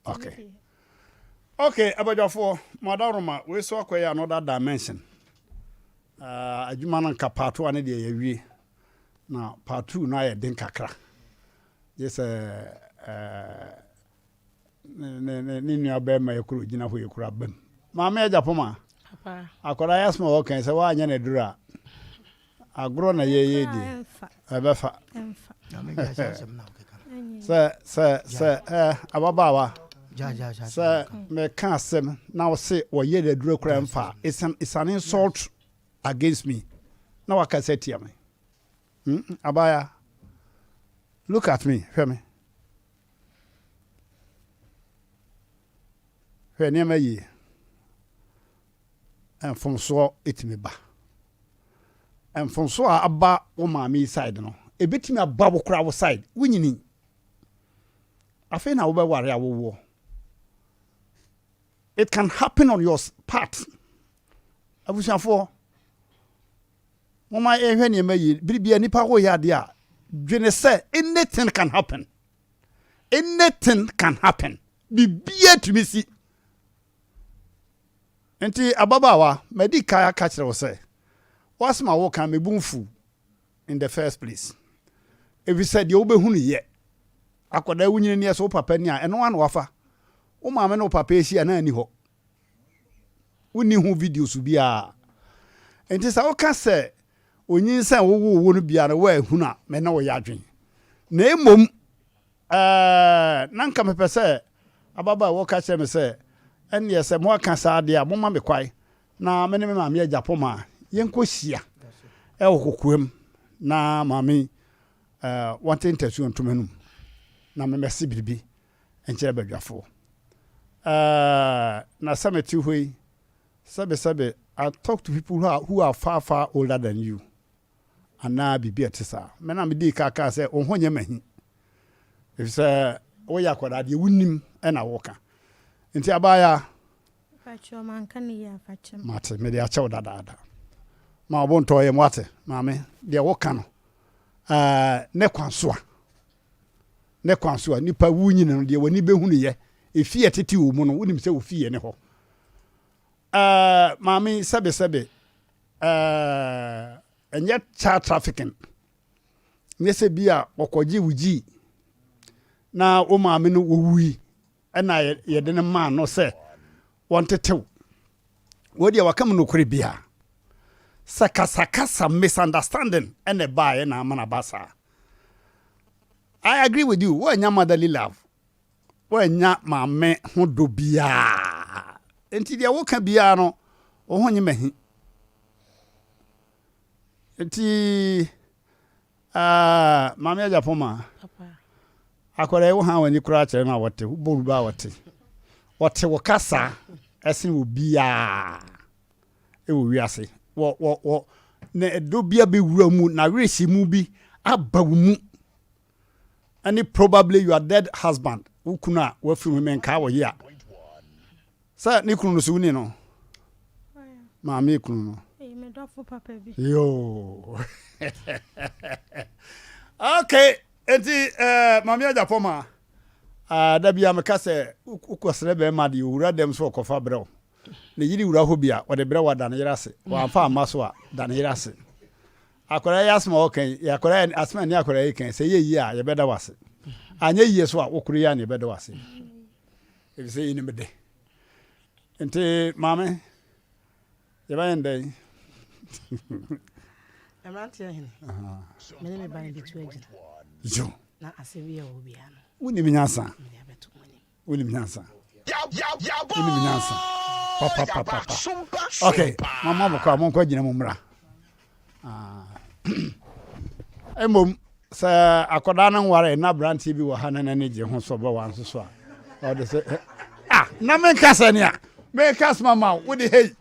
Okay. Okay, abadwafoɔ, mo adaworoma, wei so akɔyɛ another dimension. Uh, adwuma no nka part one deɛ yɛawie. Na part two no ayɛ den kakra. Gye sɛ uh, ne ne ne nua bɛrima yɛ koro gyina hɔ yɛ kura bam maame agya poma akwadaa yɛ asoma wɔka sɛ woanyɛ no aduru a agorɔ na yɛyɛ di ɛbɛfa sɛ sɛ sɛ ɛ ababaawa. Sɛ meka asɛm na wo se wɔyɛ no aduro koraa mfa a, it's an, it's an insult against me. Na wakasa atia me. Hmm, abaya, look at me, hwɛ me. Hwɛ nneɛma yie. Mfomsoɔ tumi ba. Mfomsoɔ a aba wo maame yi side no, ɛbɛtumi aba wo koraa wo side. Wonyini. Afei na wobɛware a wowoɔ. It can happen on your part. Abusuafoɔ, momma yɛnhwɛ nneɛma yie. Bere biara nipa woyɛ adeɛ a, dwene sɛ anything can happen. Anything can happen. Biribiara tumi si. Nti ababaawa, madi kan aka kyerɛ wo sɛ, w'asɛm a woka me bo mfuw in the first place. Efisɛ deɛ wobɛhunu yɛ. Akwadaa wonyini neɛ sɛ wo papa ni a, ɛno ara na wafa. Wo maame ne wo papa ahyia na anni hɔ. Wonni ho videos biara. Nti sɛ woka sɛ onyinsɛn wowoo wo no biara no woahunu a, me ne wo yɛ adwene. Na mmom Ɛɛ, na anka mepɛ sɛ ababaawa ka kyerɛ me sɛ, Ɛnneɛ sɛ moaka saa deɛ a, momma me kwan na me ne me maame agyapong yɛnkɔhyia wɔ kokoam na maame wɔnte ntasuo nto m'anom na memmɛse biribi nkyerɛ badwafoɔ. Ɛɛ, na sɛ mete hɔ yi, sɛbesɛbe, I talk to people who are, who are far, far older than you. anaa biribi a ɛte saa. Me na medii ka kaa sɛ, wo ho nyɛ m'ahi, efisɛ woyɛ akwadaa deɛ wonim na woka. Nti abaayaa. Pakyɛ manka ne yie afa kyɛ me. Mate, mede akyɛ wo dadaada. Ma wo bo ntɔ yam wate, maame, deɛ woka no, ɛɛ, ne kwan so a, ne kwan so a, nipa wunyini no deɛ w'ani bɛhunu yɛ, efi a ɛtete wɔ mu no, wonim sɛ ofi yɛ ne hɔ. Ɛɛ, maame, sɛbesɛbe, ɛɛ, ɛnyɛ child trafficking. Nyɛ sɛ bi a wɔkɔgye wo gyii na wo maame no wɔwui ɛna yɛde no maa no sɛ wɔntetew. Wei deɛ waka mu nokorɛ biara. Sɛ kasakasa misunderstanding ɛna ɛbaeɛ na ama no aba saa. I agree with you, woannya motherly love. Woannya maame ho dɔ biara. Enti deɛ woka biara no, wo ho nye m'ahi. Enti uh, maame Agyapong akwadaa yi wo ha w'ani koraa kyerɛ no a wɔte, wobɔ ruba a wɔte. Wɔte wo kasa ɛsen obiara ɛwɔ wiase. Wɔ wɔ wɔ na ɛdɔ bi abɛwura mu na awerɛhyɛmu bi aba wo mu. Ɛne probably your dead husband wo kunu a wafiri mu menkaa wɔ yi a sɛ ne kunu no so woni no maame kunu no yoo okay enti eh, maame agyapɔ ma ah, da bia meka sɛ wokɔsrɛ bɛrima deɛ owura dɛm so ɔkɔfa brɛ wo ne yere wura hɔ bi a ɔde brɛ wo da ne yere ase wamfa amma so a da ne yere ase Akwadaa yi asɛm a ɔka yi, yɛ akwadaa yi asɛm a ne akwadaa yi ka yi, sɛ ɛyɛ yie a yɛbɛda wo ase. Anyɛ yie so a wo koro yi a na yɛbɛda wo ase. Efisɛ yɛnim de. Nti maame, yɛbɛyɛ no dɛn? Mmeranteɛ hene, me ne me ba no bɛtu agyina. Yo. Na asɛm bi a ɛwɔ biara no. Wonim nyansa. Mede abɛto mo anim. Wonim nyansa. Wonim nyansa. Papapapa. Okay, mama mo kɔ a monkɔ gyina mu mmra. Ah. Mmom sɛ akɔdaa no nware na aberanteɛ bi wɔ ha na n'ani gye ho sɛ ɔbɛwa nso so a ɔde sɛ ah na menka sɛ nea menka soma ma wo wode hei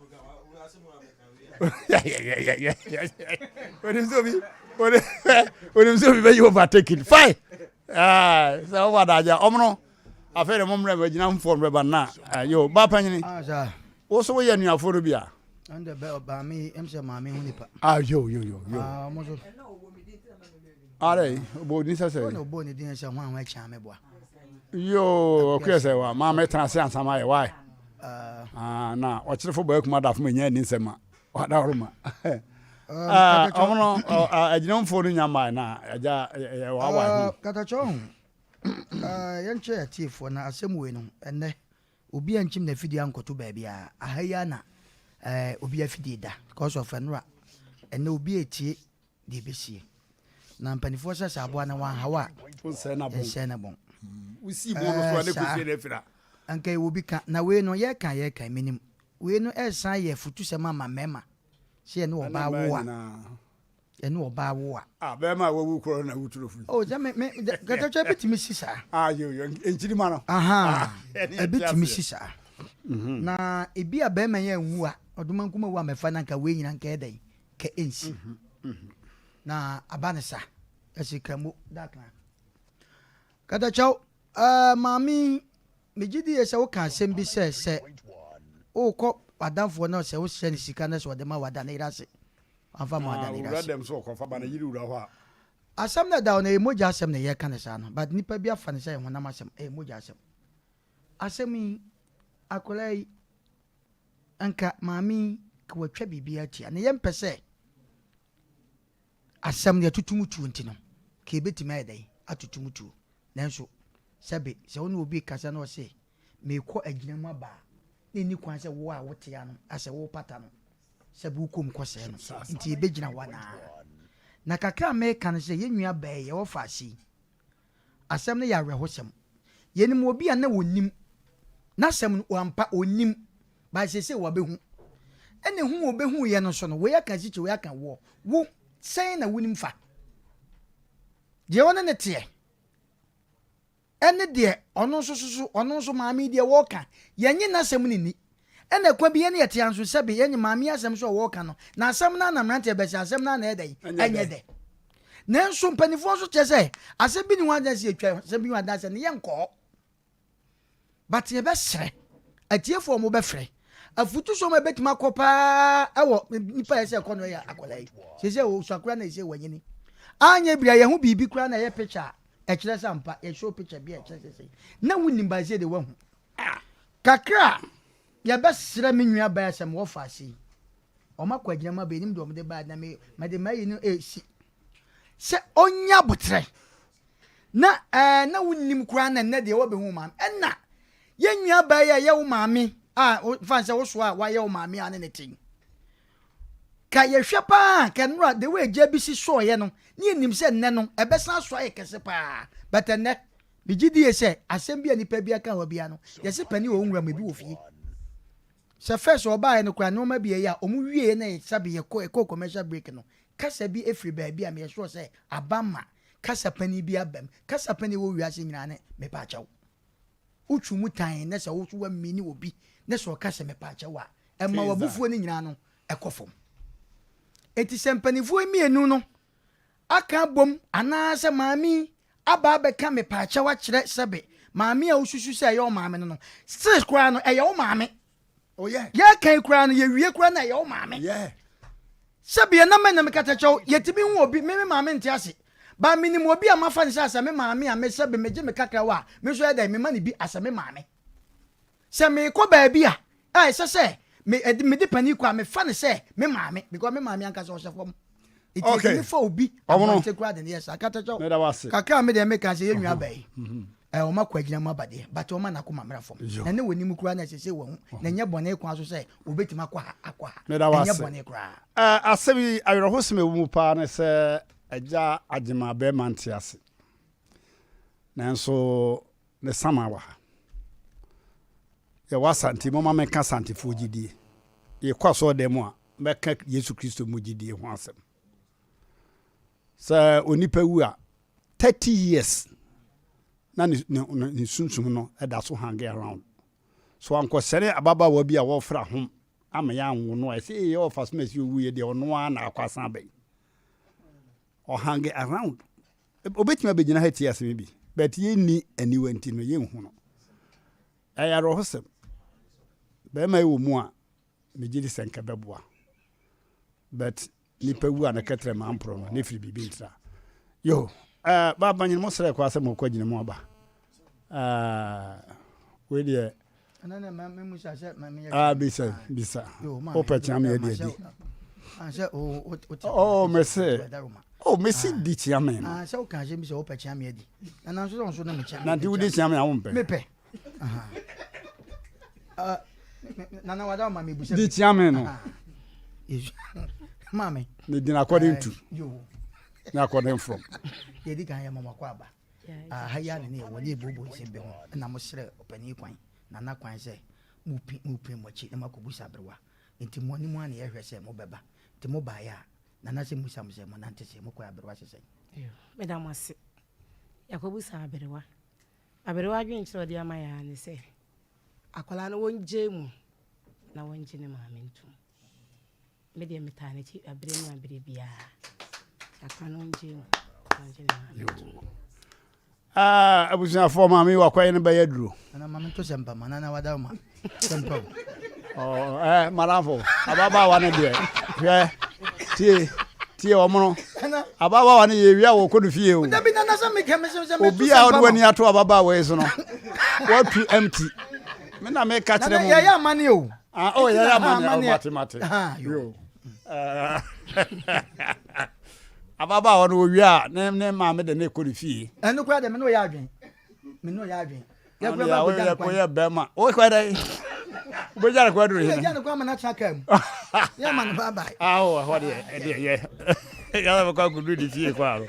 onim sɛ obi onim sɛ obi bɛyi overtaking fine sɛ wowɔ adagye a ɔmono afei de mommrɛ ma agyina mfoɔ no bɛba na yo ba panyini ah, wo so woyɛ anuafoɔ no bi a ah, yo yo yo yo ah, are ɔbɔ odin sɛ sɛ yo ɔkuyɛ sɛ wa maa mɛtena ase ansa ma yɛ wae ah, na ɔkyerefo bɔ akuma dafo ma nya ani nsɛm a Ɔdawuruma. Ɔmo no agyinamfoɔ no nya mmae na agya yɛwaawae ho. Katakyɛ ɔho yɛnkyerɛ atiefoɔ na asɛm wei no ɛnnɛ obi ankyim n'afidie ankɔto baabiara aha yi ara na obi afidie da because of ɛnora ɛnnɛ obi etie deɛ ɛbɛsie na mpanimfoɔ sɛ sɛ aboa no wanhaw a nsɛe no bɔn wosi bɔn no so a ne kɔsie no afira. Anka yɛwɔ bi ka. Na wei no, yɛka a yɛka yi, menim. Wei no ɛresan yɛ afutusɛm ama mmarima sɛ yɛne ɔbaa wo a, yɛne ɔbaa wo a. Ah, bɛrima a wawu korɔ na woturo firi. Oh, sɛ me, me, kɛtɛkyɛ ebi tumi si saa. Ah, yo, yo, nkyirima no. Aha, ah, ebi tumi si saa. Mhm. Na ebi a bɛrima yɛ nwu a, ɔdoma nkuma wu a mɛfa na nka wei nyina nka ɛdɛn, ka ɛnsi. Mhm, mhm. Na aba ne sa, ɛsi kramo, dakra. Katakyɛw, eh, maame yi, megye di yie sɛ woka asɛm bi sɛ, sɛ wokɔ w'adamfoɔ na sɛ wosrɛ no sika na sɛ ɔde ma wo a, da ne yere ase. Wamfa ma wo a, da ne yere ase. Ah, wura dɛm so ɔkɔfa ba ne yere wura hɔ a. Asɛm no ɛda hɔ no, ɛyɛ mogya asɛm na yɛreka no saa no, but nnipa bi afa no sɛ ɛyɛ honam asɛm, ɛyɛ mogya asɛm. Asɛm yi, akwadaa yi, anka maame yi, ka watwa biribiara atia no. Yɛmpɛ sɛ Asɛm no, yɛtoto mu tuo nti no, nka yɛbɛtumi ayɛ dɛn atoto mu tuo? Nanso, sɛbe, sɛ wo ne obi rekasa na ɔse, Merekɔ agyina mu aba a, na ɛnni kwan sɛ wo a wote ano asɛ worepata no, sɛbe wokɔ mu kɔsɛe no. Nti yɛbɛgyina hɔ anaa? Na kakra a mereka ne sɛ, yɛn nua baa yi, yɛwɔ faase yi, Asɛm no yɛ awerɛhosɛm. Yɛnim obi a na ɔnnim n'asɛm no, ampa ɔnnim, but seesei wabɛhu. Ɛna hu a ɔbɛhuiɛ no nso no, wei aka asikyi, wei aka woɔ. Wo, sɛn na wonim fa? Deɛ wo ne no teɛ, ɛne deɛ ɔno nso so, ɔno nso maame yi deɛ wɔreka, yɛnnye n'asɛm no nni. Ɛna kwa bi yɛne yɛte anso sɛbe yɛnye maame yi asɛm so a wɔɔka no na asɛm no ara na mmeranteɛ bɛse asɛm no ara na ɛyɛ dɛn ɛnyɛ dɛ nanso mpanimfoɔ nso kyerɛ sɛ asɛm bi ne ho adanse yɛtwa asɛm bi ho adanse no yɛnkɔ hɔ but yɛbɛsrɛ atiefoɔ a wɔbɛfrɛ afutu so ma ɛbɛtumi akɔ paa ɛwɔ nipa yɛ sɛ ɛkɔ no ɛyɛ akwadaa yi sɛ sɛ ɔsua koraa na ɛsɛ wanyini anyɛ bia yɛho biribi koraa na ɛyɛ picture a ɛkyerɛ sɛ ampa yɛshow picture bi a ɛkyerɛ sɛ sɛ na wonim ba sɛ de wahu Kakra a yɛbɛsrɛ me nua baa sɛ mewɔ faase yi, wɔn akɔ agyina mu abɛnim deɛ wɔde baa na me mede m'ayi no resi sɛ ɔnya abotrɛ na ɛɛ eh, na wonim koraa na nnɛ deɛ wɔbɛhu maame ɛna yɛn nua baa yi a ɛyɛ wo maame a fa sɛ wosoa a wayɛ wo maame a ne ne te ka yɛhwɛ paa ka nnora the way gya bi si sɔɔyɛ no ne yɛnim sɛ nnɛ no ɛbɛsan aso ayɛ kɛse paa but ɛnnɛ Megye die sɛ asɛm bi a nipa biara ka wɔ biara no, yɛse panin wɔ nwura mu, ebi wɔ fie. Sɛ first ɔbaeɛ no koraa nnoɔma bi ɛyɛ a ɔmo wieɛ na yɛsabe yɛkɔ yɛkɔɔ commercial break no, kasa bi firi baabi a meyɛ sure sɛ aba ma kasa panin bi aba mu. Kasa panin ɛwɔ wiase nyinaa ne mepaakyɛw. Wotwi mu tann na sɛ wo nso woamini obi na sɛ ɔka sɛ mepaakyɛw a, ɛma w'abufuo no nyinaa no ɛkɔ fam. Enti sɛ mpanimfoɔ yi mmienu no aka abom anaasɛ maame yi aba abɛka mepaakyɛw akyerɛ sɛbe maame a wosusu sɛ ɛyɛ wo maame no no still koraa no ɛyɛ wo maame oh, yeah. yɛka yi koraa no yɛwie koraa no ɛyɛ wo maame yeah. sɛbe ɛnam ɛnam katakyɛw yɛtumi hu obi me me maame nte ase ba menim obi a mafa ne sɛ asɛ me maame a me sɛbe megye me kakra wɔ a me nso ɛdɛn mema ne bi asɛ me maame Sɛ merekɔ baabi a, a ɛsɛ sɛ me ɛde mede panin kɔ a, mefa no sɛ me maame because me maame ankasa ɔhyɛ fam. Nti Okay. yɛtumi fa obi Ɔmono. abɔnten koraa de no yɛ saa. Katakyɛw, Meda wo ase. kakra a me deɛ meka sɛ yɛn nua baa yi, ɛ wɔn akɔ agyina mu aba deɛ, but wɔma n'akoma mmra fam. Yo. Na ne wɔ nim koraa na ɛsɛ sɛ wahu, na ɛnyɛ bɔne kwan so sɛ obetumi akɔ ha akɔ ha. Meda wo Ɛnyɛ ase. bɔne koraa. Ɛ, asɛm yi, awerɛhosɛm a ɛwɔ mu paa ne sɛ Agya Agyemang bɛrima nte ase. Nanso ne saman wɔ ha. Yɛwɔ Asante, momma menka Asantefoɔ gyidie. Yɛkɔ asɔredan mu a, mɛka Yesu Kristo mu gyidie ho asɛm. Sɛ onipa wu a, 30 years na ne, ne, ne sunsum no da so hang around. So ankɔsɛne ababaawa bi a wɔfra hom ama yɛanwo no a, ɛsɛ yɛ ɔfa so ma ɛsɛ owuiɛ deɛ ɔno ara na akɔ asan abɛn. Ɔhange around. Obetumi abɛgyina ha tie asɛm bi, but yɛnni aniwa nti no yɛnhu no. Ɛyɛ awerɛhosɛm. Bɛrima yi wɔ mu a, megye di sɛ nka bɛboa. But nipa wu a ne kɛtrɛ ma mporɔ no, ne firi biribi ntira. Yo, uh, baaba nyina mo srɛ kɔ asɛ mo kɔ gyina mu aba. Uh, wei deɛ Ah, bisa, bisa. Wopɛ kyea me adi adi. Oh, mese. Oh, mese di kyea me no. Sɛ woka asɛm bi sɛ wopɛ kyea me adi. Na nanso sɛ nso na mekyea me. Na nti wodi kyea me a wompɛ. Mepɛ. Nana wada ma me busa. Di kyea me no. Maame. Ne din according to. Ne according from. Yɛdi kan yɛ mama kɔ aba. Ha yi a ne ne yɛwɔ ne yɛbuobuo nsɛm bi ho na mo srɛ ɔpanin kwan. Nana kwan sɛ mopi mopue mo akyi na moakɔbusa aberewa. Nti mo anim ara na yɛhwɛ sɛ mobɛba. Nti mobaeɛ a, Nana sɛ mmusa mo sɛ monante sɛ mokɔɛ aberewa se sɛn? Yoo, meda mo ase. Yɛakɔbusa aberewa. Aberewa adwenkyerɛ a ɔde ama yɛn ara ne sɛ, akwadaa no wɔngyae mu na wɔngye ne maame ntom. Me deɛ metaa n'akyi abere ne abere biara. Akwadaa no wɔngyae mu na wɔngye ne maame ntom. Ah, abusuafoɔ maame wakɔyɛ no bɛyɛ duro. Nana maame to sɛmpa ma nana wada ma sɛmpa o. Oh, eh, madamfo, ababaawa no deɛ, hwɛ, tie, tie ɔmono. Ababaawa no yɛ wia wɔ kɔ no fie o. Dabi nana sɛ meka me sɛ sɛ Obi a ɔde w'ani ato ababaawa yi so no, watu empty. Me na meka kyerɛ mo. Nana yɛyɛ amane o. Ah, oh, yɛyɛ amane, oh, mate, mate. Yo. Ababaawa no owie a ne ne maame de ne kɔ ne fie. Ɛno koraa deɛ me ne ɔyɛ adwen. Me ne ɔyɛ adwen. Yɛ kura ba kɔgya no kwan. Woyɛ bɛrima. Wokɔ dɛ. Wobɛgya no kwan duru hene. Wobɛgya no kwan ma no atena kaa mu. Yɛ ma no bye bye. Awo ɛhɔ deɛ ɛdeɛ yɛ. Yɛ bɛkɔ akɔduru ne fie kɔ ano.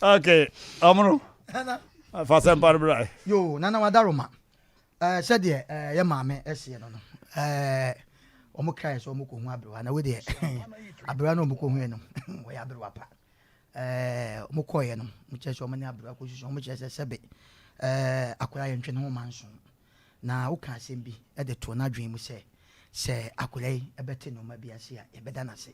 Okay, ɔmono. Fa sɛmpa no bra. Yo, nana wadaroma. Eh, sɛdeɛ eh, yɛ maame seɛ no no, eh, wɔn kraeɛ sɛ wɔn kɔhu aberewa na wei deɛ aberewa no wɔn kɔhuiɛ no wɔyɛ aberewa pa. Eh, wɔn kɔeɛ no, wɔn kyerɛ sɛ wɔn ne aberewa kɔsusu, wɔn kyerɛ sɛ sɛbe eh, akwadaa yɛntwe ne ho ma nso. Na woka asɛm bi de too n'adwene mu sɛ, sɛ akwadaa yi bɛte nneɛma bi ase a, yɛbɛda no ase.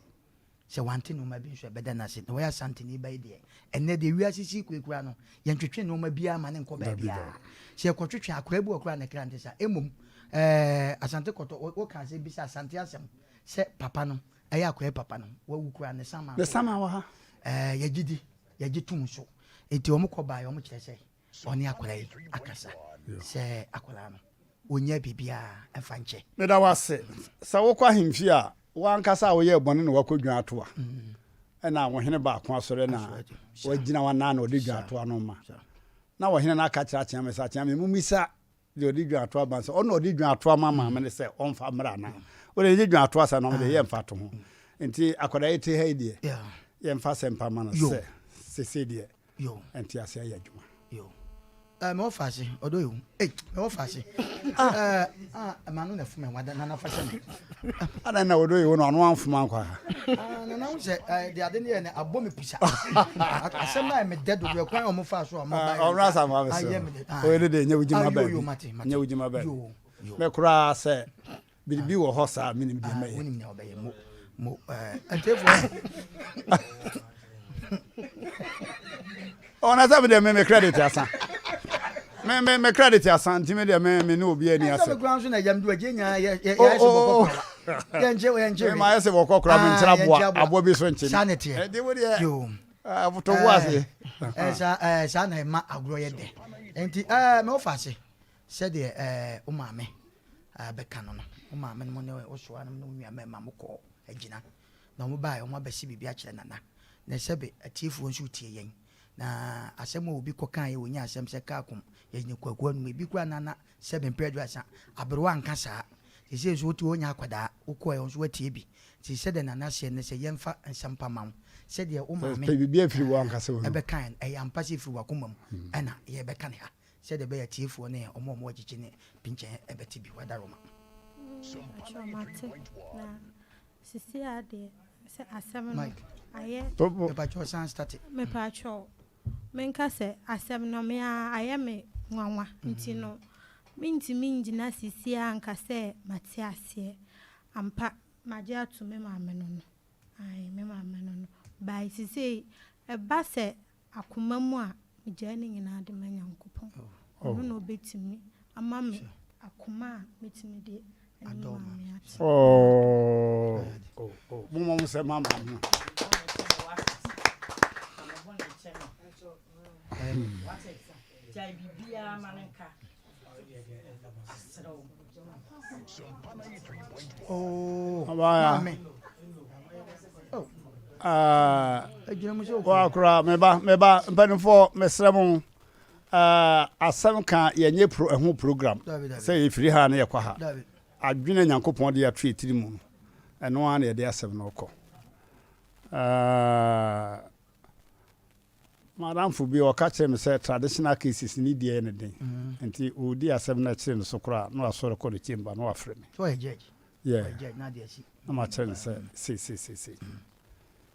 Sɛ wante nnoɔma bi nso a, ɛbɛda no ase. Na wayɛ Asanteni ba yi deɛ, ɛnnɛ deɛ wiase si kɔ yi koraa no, yɛntwetwe nnoɔma biara ma no nkɔ baabiara. Sɛ yɛkɔtwetwe a, akwadaa bi wɔ koraa a ne kra nte saa. Mmom, ɛɛ, Asante Kɔtɔ, wo, woka asɛm bi sɛ Asante asɛm, sɛ papa no, ɛyɛ akwadaa yi papa no, wawu koraa, ne saman Ne nso wɔ saman wɔ ha. Ɛɛ, yɛgye di, yɛgye tom nso. Enti wɔn kɔ baeɛ, wɔn kyerɛ sɛ ɔne akwadaa yi akasa sɛ akwadaa no ɔnya biribiara mfa nkyɛ. Meda wo ase. Sɛ wokɔ ahemfie a, wo ankasa a woyɛɛ bɔne na woakɔ dwaatoa, ɛna wo hene baako asɔre na wagyina w'anan na ɔde dwaatoa no ma. Na ɔhene no aka kyerɛ Akyeame sɛ, Akyeame, mommisa deɛ ɔde dwaatoa ba no sɛ, ɔno na ɔde dwaatoa ma maame no sɛ ɔmfa mmra anaa? Wode ɛnyɛ dwaatoa saa na ɔmo deɛ yɛmfa to ho. Nti akwadaa yi te ha yi deɛ, yɛmfa asɛmpa ma no sɛ sesei deɛ Yo. Ntease ayɛ adwuma. Yo. Eh, mewɔ faase, ɔdɔ yɛ o. Ei, mewɔ faase. Ah, ah, ma no na fuma wada nana fa hyɛ me. Ada na ɔdɔ yɛ o no ano anfuma nkwa ha. Ah, nana ho sɛ eh, de ade ne yɛ ne abɔ me pusa. Asɛm na me dɛ dodo ɛkwan a wɔn fa so a wɔn ba yɛ. Ɔmra sa ma bɛsɛ. Ayɛ me dɛ. Ah. Oye ne de nyɛ wogyima baabi. Yo, yo, mate, mate. Nyɛ wogyima baabi. Yo, yo. Me koraa sɛ Biribi wɔ hɔ saa a menim deɛ mɛyɛ. Wonim nea ɔbɛyɛ mo mo ɛɛ ntefoɔ. Ɔna sɛ me deɛ me me credit asa. Me me me credit asa nti me deɛ me me ne obi ani asɛ. Ɛsɛ me kura nso na yam do agye nyaa yɛ yɛ yɛ sɛ bɔkɔ kura. Yɛ nkyɛ yɛ nkyɛ. Me ma yɛ sɛ bɔkɔ kura me nkyerɛ aboa aboa bi so nkyɛ. Saa ne teɛ. Ɛdi wo deɛ. Yoo. Ɛɛ to bo ase. Ɛɛ saa ɛɛ saa na ɛma agorɔ yɛ dɛ. Nti ɛɛ mɛ wofa ase. Sɛdeɛ ɛɛ wo maame bɛka no no, wo maame nom ne wo soa nom ne wo nua mmarima mo kɔɔ agyina, na wɔn baeɛ wɔn abɛse biribi akyerɛ Nana. Na sɛbe atiefoɔ nso retie yɛn, na asɛm a obi kɔ kaeɛ ɔnya asɛm sɛ kaa kom yɛgyina kwaku anum, ebi koraa Nana sɛbe mprɛ aduasa, aberewa anka saa. Seesei nso wote hɔ ɔnya akwadaa, wokɔɛ wo nso woatie bi. Nti sɛdeɛ Nana seɛ no sɛ yɛmfa nsɛm pa ma wo, sɛdeɛ wo maame Pɛ biribi afiri wo ankasa wo mu. ɛbɛkaeɛ no, ɛyɛ ampa sɛ ɛfiri w'akoma mu ɛna yɛrebɛka no ha. Sɛdeɛ ɛbɛyɛ atiefoɔ ne wɔn a wɔwɔ akyikyi ne pinkyɛn bɛte bi. W'adaworoma. Mpakyɛw mate na sisi a deɛ sɛ asɛm no Mike. ayɛ. Mepakyɛw san starte. Mepakyɛw menka sɛ asɛm no me ara ayɛ me nwanwa nti no mentumi ngyina sisi a nka sɛ mate aseɛ ampa magye ato me maame no no ae me maame no no by sisei ɛba sɛ Akoma mu a, megyae ne nyinaa de ma Nyankopɔn. Ɔno na ɔbɛtumi ama me akoma a mɛtumi de ne me maame ate. Oh, oh, oh. Mo mo sɛ mama no. Gyae biribiara ma no nka. Wakora meba meba mpanimfoɔ mesrɛ mo asɛm ka yɛnyɛ pro ɛho program sɛ yɛfiri ha na yɛkɔ ha adwene nyankopɔn de ato yɛ tiri mu no ɛno ara na yɛde asɛm no kɔ. M'adamfo bi, ɔka kyerɛɛ me sɛ traditional cases ne di yɛ no den. Nti ɔredi asɛm no akyire no so koraa na wasɔre kɔ ne chamber na wafrɛ me. So ɔyɛ judge? Yeah. Ɔyɛ judge na ade asi. Na makyerɛ no sɛ sei sei sei sei.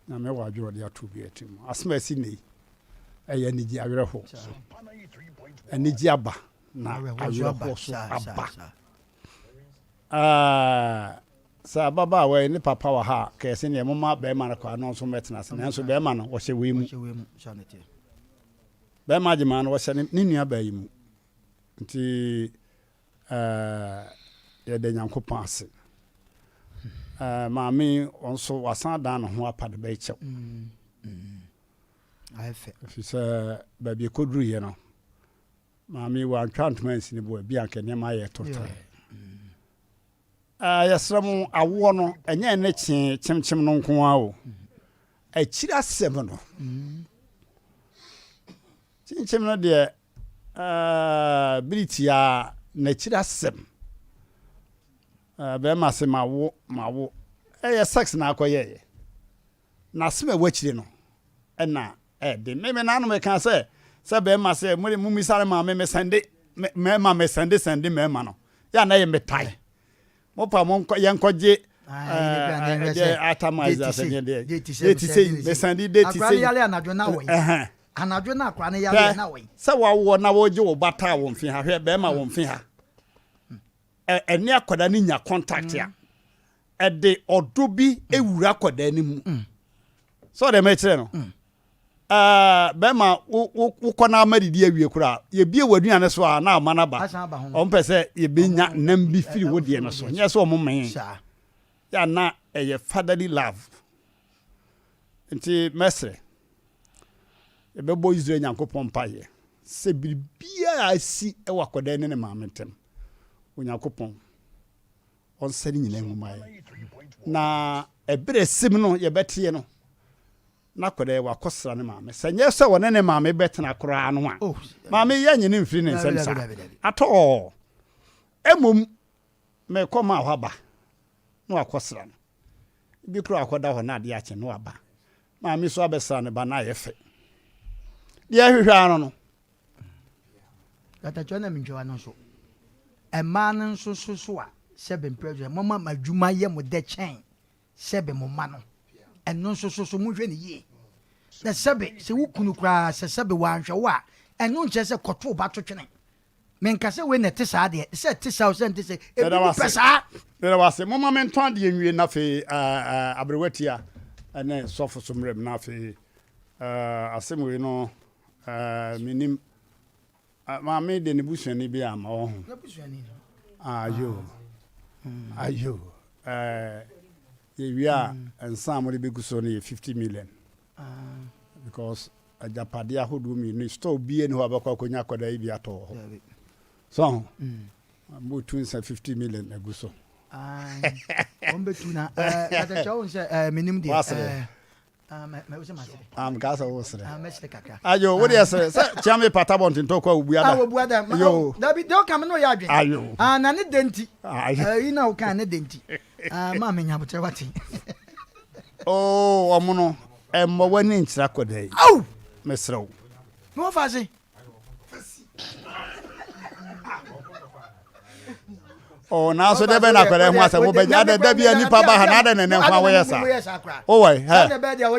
Nyame wɔ adwene a ɔde ato obiara tirim. Asɛm a asi nnɛ yi, ɛyɛ anigye awerɛhoɔ. Anigye aba na awerɛhoɔ so aba. Ah, sɛ ababaawa yi ne papa wɔ ha a, kɛɛ sɛ neɛ momma bɛrima no kɔ ano nso mmɛtena ase. Nanso bɛrima no, wɔhyɛ wei mu. Bɛrima agyemaa no, wɔhyɛ ne nua baa yi mu. Nti, eh, yɛda Nyankopɔn ase. Eh, maame yi, ɔno nso wasan dan ne ho apa de bɛkyɛw. Mm, mm. Ɛfiri sɛ baabi ɛkɔduruiɛ no, Maame yi wantwa ntoma ansi ne bo a, ebia anka nneɛma ayɛ totɔe. Ah, yɛsrɛ mo, awoɔ no, ɛnyɛ ɛne kyee kyemkyem no nko ara o. Akyiri asɛm no. Kyemkyem no deɛ, ah, bere tiaa, n'akyiri asɛm. Ah, bɛrima se mawo, mawo. Ɛyɛ sex na akɔyɛeɛ. Na asɛm a ɛwɔ akyire no na ɛyɛ den. Me me nanom ɛka sɛ sɛ bɛrima sɛ mo de mo misa ne maame me sɛnde mmarima me sɛnde sɛnde mmarima no yɛ a na ɛyɛ metae. Mo pa mo nkɔ yɛn nkɔgye ɛɛ ɛdeɛ atamize asɛ deɛ deɛ date sɛ me sɛnde date sɛ. Akora ne yale anadwo na wɔyi. Anadwo na akora ne yale na wɔyi. Sɛ wawoɔ na wɔgye wo ba taa wɔn fi ha hwɛ bɛrima wɔn fi ha. Ɛne akwadaa no nya contact a. Ɛde ɔdɔ bi wura akwadaa no mu. Sɛ ɔde mɛkyerɛ no. Bɛrima wokɔ na ama didi awie koraa yɛbie w'aduane so a na ama no aba. Wɔn pɛ sɛ yɛbɛnya nam bi firi wo deɛ no so. Nyɛ sɛ wɔn mee. Yɛ na ɛyɛ fatherly love. Nti mɛsrɛ yɛbɛbɔ Israel Nyankopɔn mpaeɛ sɛ biribiara a asi wɔ akwadaa ne ne maame ntam Onyankopɔn ɔnsa ne nyinaa ngu ma yɛn. Na ɛberɛ sim no yɛbɛteɛ no, na akwadaa yi wakɔsra ne maame. Sɛ nyɛ sɛ ɔne ne maame bɛtena koraa no a, oh, maame yɛ nye ne mfiri ne nsam saa atɔɔ. Mmom mekɔ maa hɔ aba na wakɔsra no. Bi koraa akɔda hɔ na adeɛ akye na waba. Maame so abɛsra ne ba na ayɛ fɛ. Deɛ ɛhwehwɛ ano no, Katakyɛ na mentwa no nso. Mmaa no nso so so a sɛbe mprɛ so moma mo adwuma yɛ mo dɛ kyɛn sɛbe mo mma no. Ɛno nso so so monhwɛ no yie. Na sɛbe sɛ wo kunu koraa sɛ sɛbe wanhwɛ wo a ɛno nkyerɛ sɛ kɔto wo ba to twene. Menka sɛ wei na ɛte saa deɛ, sɛ ɛte saa o sɛ ɛnte sɛ, Meda ebinom wo pɛ ase. saa. Meda wo ase. Momma mentɔn adeɛ nwie na afei aberewa tia ne sɔfo so mmerɛ mu na afei asɛm wei no Ɛɛ menim. Maame de ne busuani bi ama wɔ ho. Ayo. Ayo. Ɛɛ yɛwie a nsa a mode bɛgu so no yɛ 50 million. Because agyapadeɛ ahodoɔ mmienu store bie ne hɔ a bɛkɔ akɔnya akwadaa yi bi atɔ wɔ hɔ. So ho. Motu nsa 50 million agu so. Wɔn bɛtu na ɛɛ katakyɛ wɔn sɛ ɛɛ menim deɛ. Wasere. Ah, Ah, sɛ wo sere. Ah, Ayo, wo deɛ sere. Sɛ kyia me pata bɔntentɔ kɔ a wobu ada. Ah, wobu ada. Yo. Dabi, deɛ ɔka me no yɛ adwen. Ayo. Ah, na ne dɛ nti. Ayo. Eh, yi na woka ne dɛ nti. Ah, ma me nya bokyerɛ wate. Oh, ɔmo no, ɛmmɔ w'ani nkyerɛ akɔda yi. Aw! Mesrɛ wo. Me wɔ fa ase. Oh, nanso deɛ bɛn na akwadaa ho asɛm wobɛgye adɛ da bia nipa ba ha na adɛ nɛnɛ nko a woyɛ saa wowɔ hɛ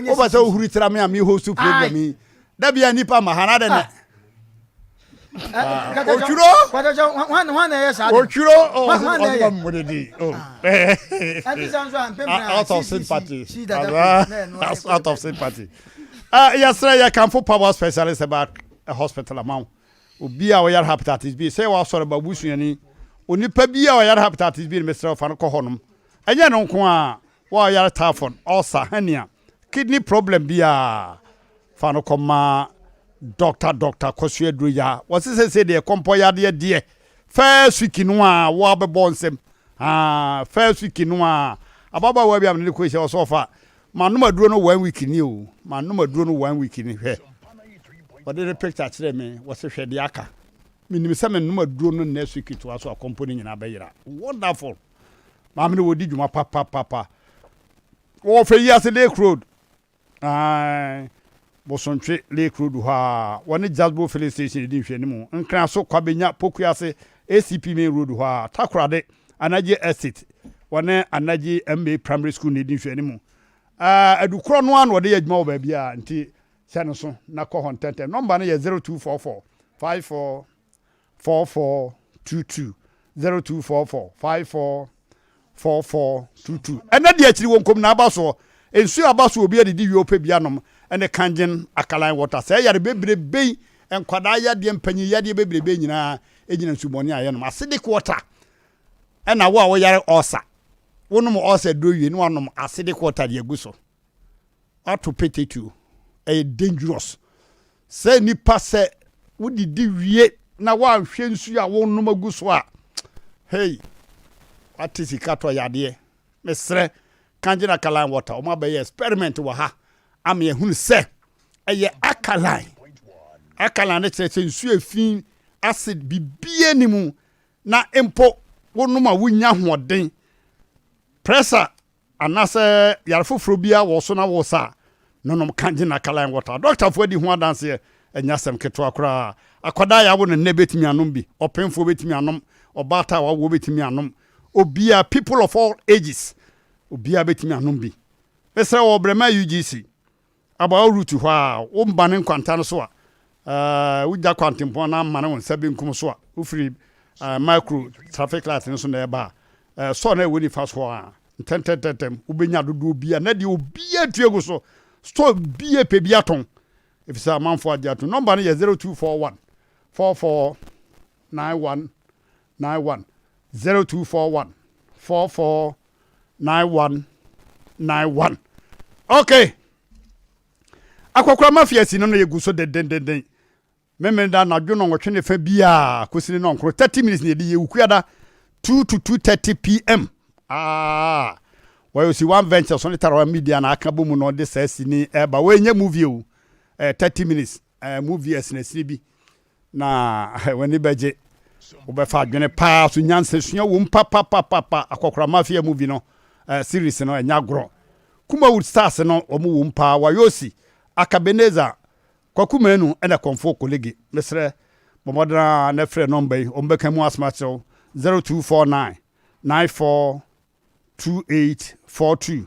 wobɛ sɛ wohuri tra me a me host program yi da bia nipa ma ha na adɛ nɛ otwuro otwuro ɔsɛ mo de di out of sympathy out of sympathy yɛsrɛ yɛkamfo power specialist about hospital ama wo Obi a ɔyare hepatitis B, sɛ w'asɔre ba, busuani, onipa bi a ɔyare hepatitis B no, mesrɛ wo fa no kɔ hɔnom. Ɛnyɛ ɛno nko ara, wo a ɔyare typhoid, ulcer, hernia, kidney problem biara, fa no kɔ ma Doctor Doctor Kɔso Aduro Yaa. Wɔse sɛsei deɛ kɔmpɔ yadeɛ deɛ, first week no a wo a bɛbɔ nsam. Ah, first week no a, ababaawa bi a mene no kɔ hyia, ɔsɛ ɔfa Manom aduro no one week ni o, manom aduro no one week ni hwɛ. Wɔde ne picture kyerɛɛ me, wɔse hwɛ deɛ aka. Menim sɛ menom aduro no next week toa so a kɔmpo no nyinaa bɛyera. Wonderful! Maame no wɔdi dwuma papapapa. Wɔwɔ fɛ yi ase Lake Road. Ae. Bosontwe Lake Road hɔ ara, wɔne Jasbo Filling Station di nhwɛanimu, Nkraso, Kwabenya, Pokuase, ACP Main Road hɔ ara, Takorade, Anagye Estate, wɔne Anagye MA Primary School na edi nhwɛanimu. Adu korɔ no ara na wɔde yɛ adwuma wɔ baabiara, nti hyɛ no so na kɔ hɔ ntɛmntɛm. Nɔmba no yɛ 0244 54 44 22, 0244 54 44 22. Ɛnɛ deɛ akyiri wɔ nkom na aba soɔ. Nsuo aba so obi adidi wie ɔpɛ bi anom ɛne kangen alkaline water. Sɛ yare bebrebe yi, nkwadaa yadeɛ, mpanyin yadeɛ bebrebe nyinaa gyina nsubɔne a yɛnom. Acidic water ɛna wo a woyare ulcer, wonom ulcer duro wie na wanom acidic water de agu so. Wato potato ɛyɛ dangerous. Sɛ nipa sɛ wodidi wie na woanhwɛ nsuo a wonom agu so a, hey, wate sika tɔ yadeɛ. Mesrɛ, Kangen alkaline water, wɔn abɛyɛ experiment wɔ ha ama yɛahunu sɛ ɛyɛ alkaline. Alkaline no kyerɛ sɛ nsuo efi acid bibie ni mu na mpo wonom a wonya ahoɔden. Pressure Anaasɛ yare foforɔ biara wɔ wo so na woresa a, nonom Kangen Alkaline Water. Dɔktafoɔ adi ho adanseɛ, ɛnyɛ asɛm ketewa koraa. Akwadaa a yɛawo no nnɛ bɛtumi anom bi, ɔpemfoɔ bɛtumi anom, ɔbaatan a wawoɔ bɛtumi anom, obiara, people of all ages, obiara bɛtumi anom bi. Mesrɛ wo, Ɔbrɛma UGC, About route hɔ a, wo mane nkwanta no so a, wogya kwantempɔn na amane wo nsa benkum so a, wofiri micro traffic light no so na ɛba a, store no a ɛwɔ nifa so hɔ a, ntɛntɛntɛntɛm wobɛnya dodoɔ bi a na deɛ obiara tue gu so, store bi pɛ bi atɔn, ɛfiri sɛ amanfoɔ agye atom. Nɔmba no yɛ 0241 44 91 91, 0241 44 9191 okay akɔkora mafia si no no yɛgu so dendendenden memene da anadwo nɔnwɔtwe ne fa biaa kɔsi ne nɔnkoro 30 minutes ne yɛde yɛ wukuada 2 to 2:30 pm ah wɔyɛ osi one venture so ne tarawa media na aka bɔ mu na ɔde saa sini ɛba wɔnyɛ movie o eh, 30 minutes eh, movie asinasini bi Na w'ani bɛgye. Wobɛfa adwene paa so nyansa sua wom papapapapa. Akɔkora Mafia movie no eh, series no ɛnyɛ agorɔ. Kumawood stars no wɔn wom paa. Wayosi, Akabenezer, Kwaku Manu ɛna Kɔmfo Kolege. Mesrɛ bɔ mmɔden ara na frɛ nɔmba yi, wɔn bɛka mu asɛm akyerɛ wo 0249 94 2842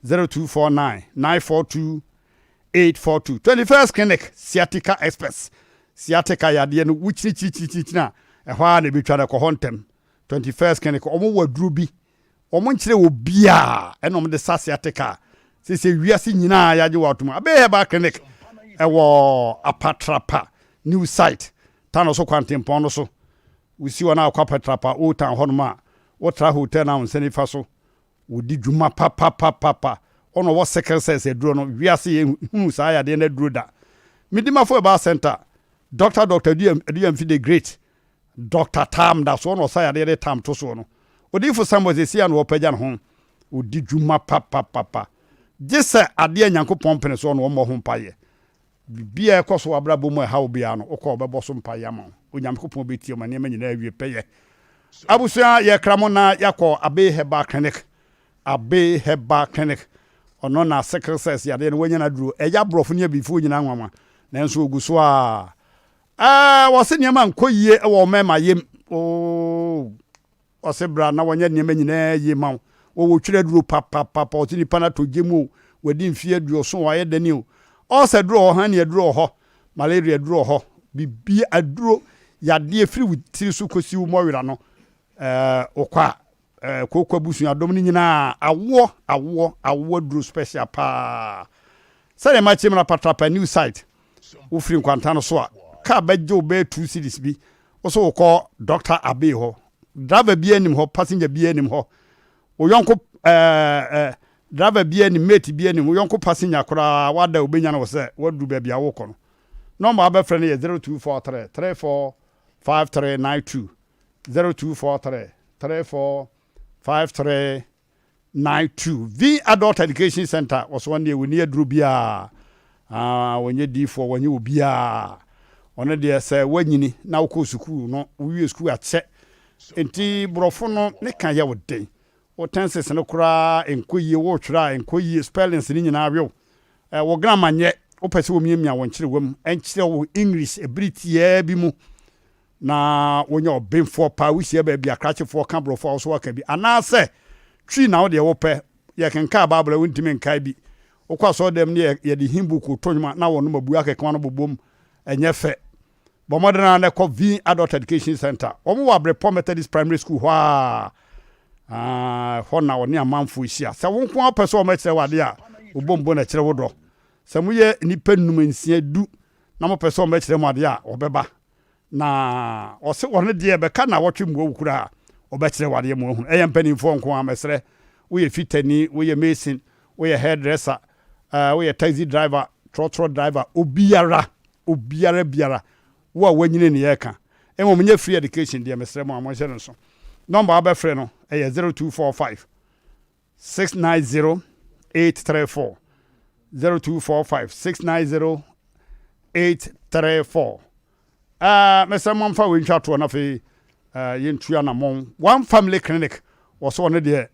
0249 942 842 21st Clinic Sciatica Experts Sciatica yadeɛ no wokyinikyinikyinikyini a ɛhɔ ara na ɛbɛtwa no ɛkɔ hɔ ntɛm 21st Clinic wɔn wɔ aduro bi wɔn nkyerɛ wɔ biaa ɛna wɔn de sa sciatica a sese wiase nyinaa yɛagye wɔ atom Abɛyɛ Herbal Clinic ɛwɔ Apatrapa New Site Tano so kwantempɔn no so Wosi hɔ na akɔ Apatrapa Old Town hɔnom a, wotra hotel no a wo nsa nifa so. Wodi dwuma papapapapa. Wɔn a wɔwɔ sickle cells aduro no, wiase yɛn nhunuu saa yadeɛ no aduro da. Medimafo Herbal Center, Doctor Doctor Aduyanfi the Great, Doctor Tam da soɔ na ɔsa yadeɛ de Tam to soɔ no. Odiyifo Samuel seesei a na ɔrepagya ne ho. Odi dwuma papapapa. Gye sɛ adeɛ a Nyankopɔn pene soɔ na wɔmmɔ ho mpaeɛ. Biribiara a ɛkɔ so wɔ w'abrabɔ mu a ɛhaw wo biara no, wokɔ a wɔbɛbɔ so mpaeɛ ama wo. Onyankopɔn bɛtie wo ma nneɛma nyinaa awie pɛyɛ. Abusua, yɛkra mo na yɛakɔ Abbey Herbal Clinic. Abbey Herbal Clinic. Ɔno na sickle cells yadeɛ no wanya no aduro. Ɛyɛ aborɔfo ne abibifoɔ nyinaa nwanwa. Nanso ɔgu so a. Ɛɛ, wɔse nneɛma nkɔ yie wɔ mmarima yam. Oo. Ɔse bra na wɔnyɛ nneɛma nyinaa yie ma wo. Wɔwɔ twerɛ aduro papapapa. Ɔse nipa no atɔ gya mu o, wadi mfeɛ aduɔson o, wayɛ dɛne o. Ulcer aduro wɔ hɔ, hernia aduro wɔ hɔ, malaria aduro wɔ hɔ. Biribi aduro, yadeɛ firi wo tiri so kɔsi wo mmɔwera no, ɛɛ wokɔ a, ɛɛ kooko abusuadɔm no nyinaa, awoɔ, awoɔ, awoɔ aduro special paa. Sɛdeɛ makyerɛ mu no, Apatrapa new site, wofiri nkwanta no so a, kaa bɛgye wo bɛyɛ two cedis bi. Wo so wokɔ Doctor Abbey hɔ. Driver biara nim hɔ, passenger biara nim hɔ. Wo yɔnko ɛɛ eh, driver biara nim, mate biara nim, wo yɔnko passenger koraa wada obenya no wɔ sɛ waduru baabi a wokɔ no. Nɔmba a wobɛfrɛ no yɛ 0243 34 5392 0243 34 53 92 V Adult Education Center wɔsɛ wɔn deɛ wɔnni aduro biara ah, wɔnyɛ diifoɔ wɔnyɛ obiara ɔno deɛ sɛ woanyini na wokɔ sukuu no wowie sukuu akyɛ nti borɔfo no ne ka yɛ wo den wo tenses no koraa nkɔ yie wotwerɛ a nkɔ yie spellings no nyinaa wew eh, wo grammar nyɛ. Wopɛ sɛ wɔmiamia wo nkyerewa mu nkyerɛ wo English bere tiaa bi mu na wonya ɔbenfoɔ paa, wohyia baabi a krakyefoɔ ka borɔfo a wo so waka bi, anaasɛ Twi na wo deɛ wopɛ, yɛkenkan Bible a wontumi nkae bi, wokɔ asɔredɛm ne yɛde hymn book to nnwom a na wɔnom abua akeka no bobom, ɛnyɛ fɛ. Bɔ mmɔden ara na kɔ Vin Adult Education Center. Wɔn wɔ Abrepɔ Methodist Primary School hɔ ara. Ah, hɔ na wɔne amanfoɔ hyia. Sɛ wo nko ara wopɛ sɛ wɔbɛkyerɛ wo adeɛ a, wobɔ mbo na kyerɛ wo dɔ. Sɛ moyɛ nnipa nnum, nsia, du na mopɛ sɛ wɔbɛkyerɛ mo adeɛ a, wɔbɛba. Na ɔse ɔno deɛ bɛka nnawɔtwe mmoa wo koraa a, ɔbɛkyerɛ wo adeɛ ma woahunu. Ɛyɛ mpanimfoɔ nko ara, mɛsrɛ. Woyɛ fitani, woyɛ mason, woyɛ hairdresser, eh, woyɛ taxi driver, trɔtrɔ driver, obiara, obiara biara, wo a woanyini ne yɛreka. Mmom nyɛ free education deɛ, mesrɛ mo a monhyɛ no nso. Nɔmba a wobɛfrɛ no ɛyɛ 0245 690 834. 0245 690 834. Uh, mesrɛ mo mfa wei ntwa toɔ na afei uh, yɛntu anammɔn. One Family Clinic wɔ so ɔno deɛ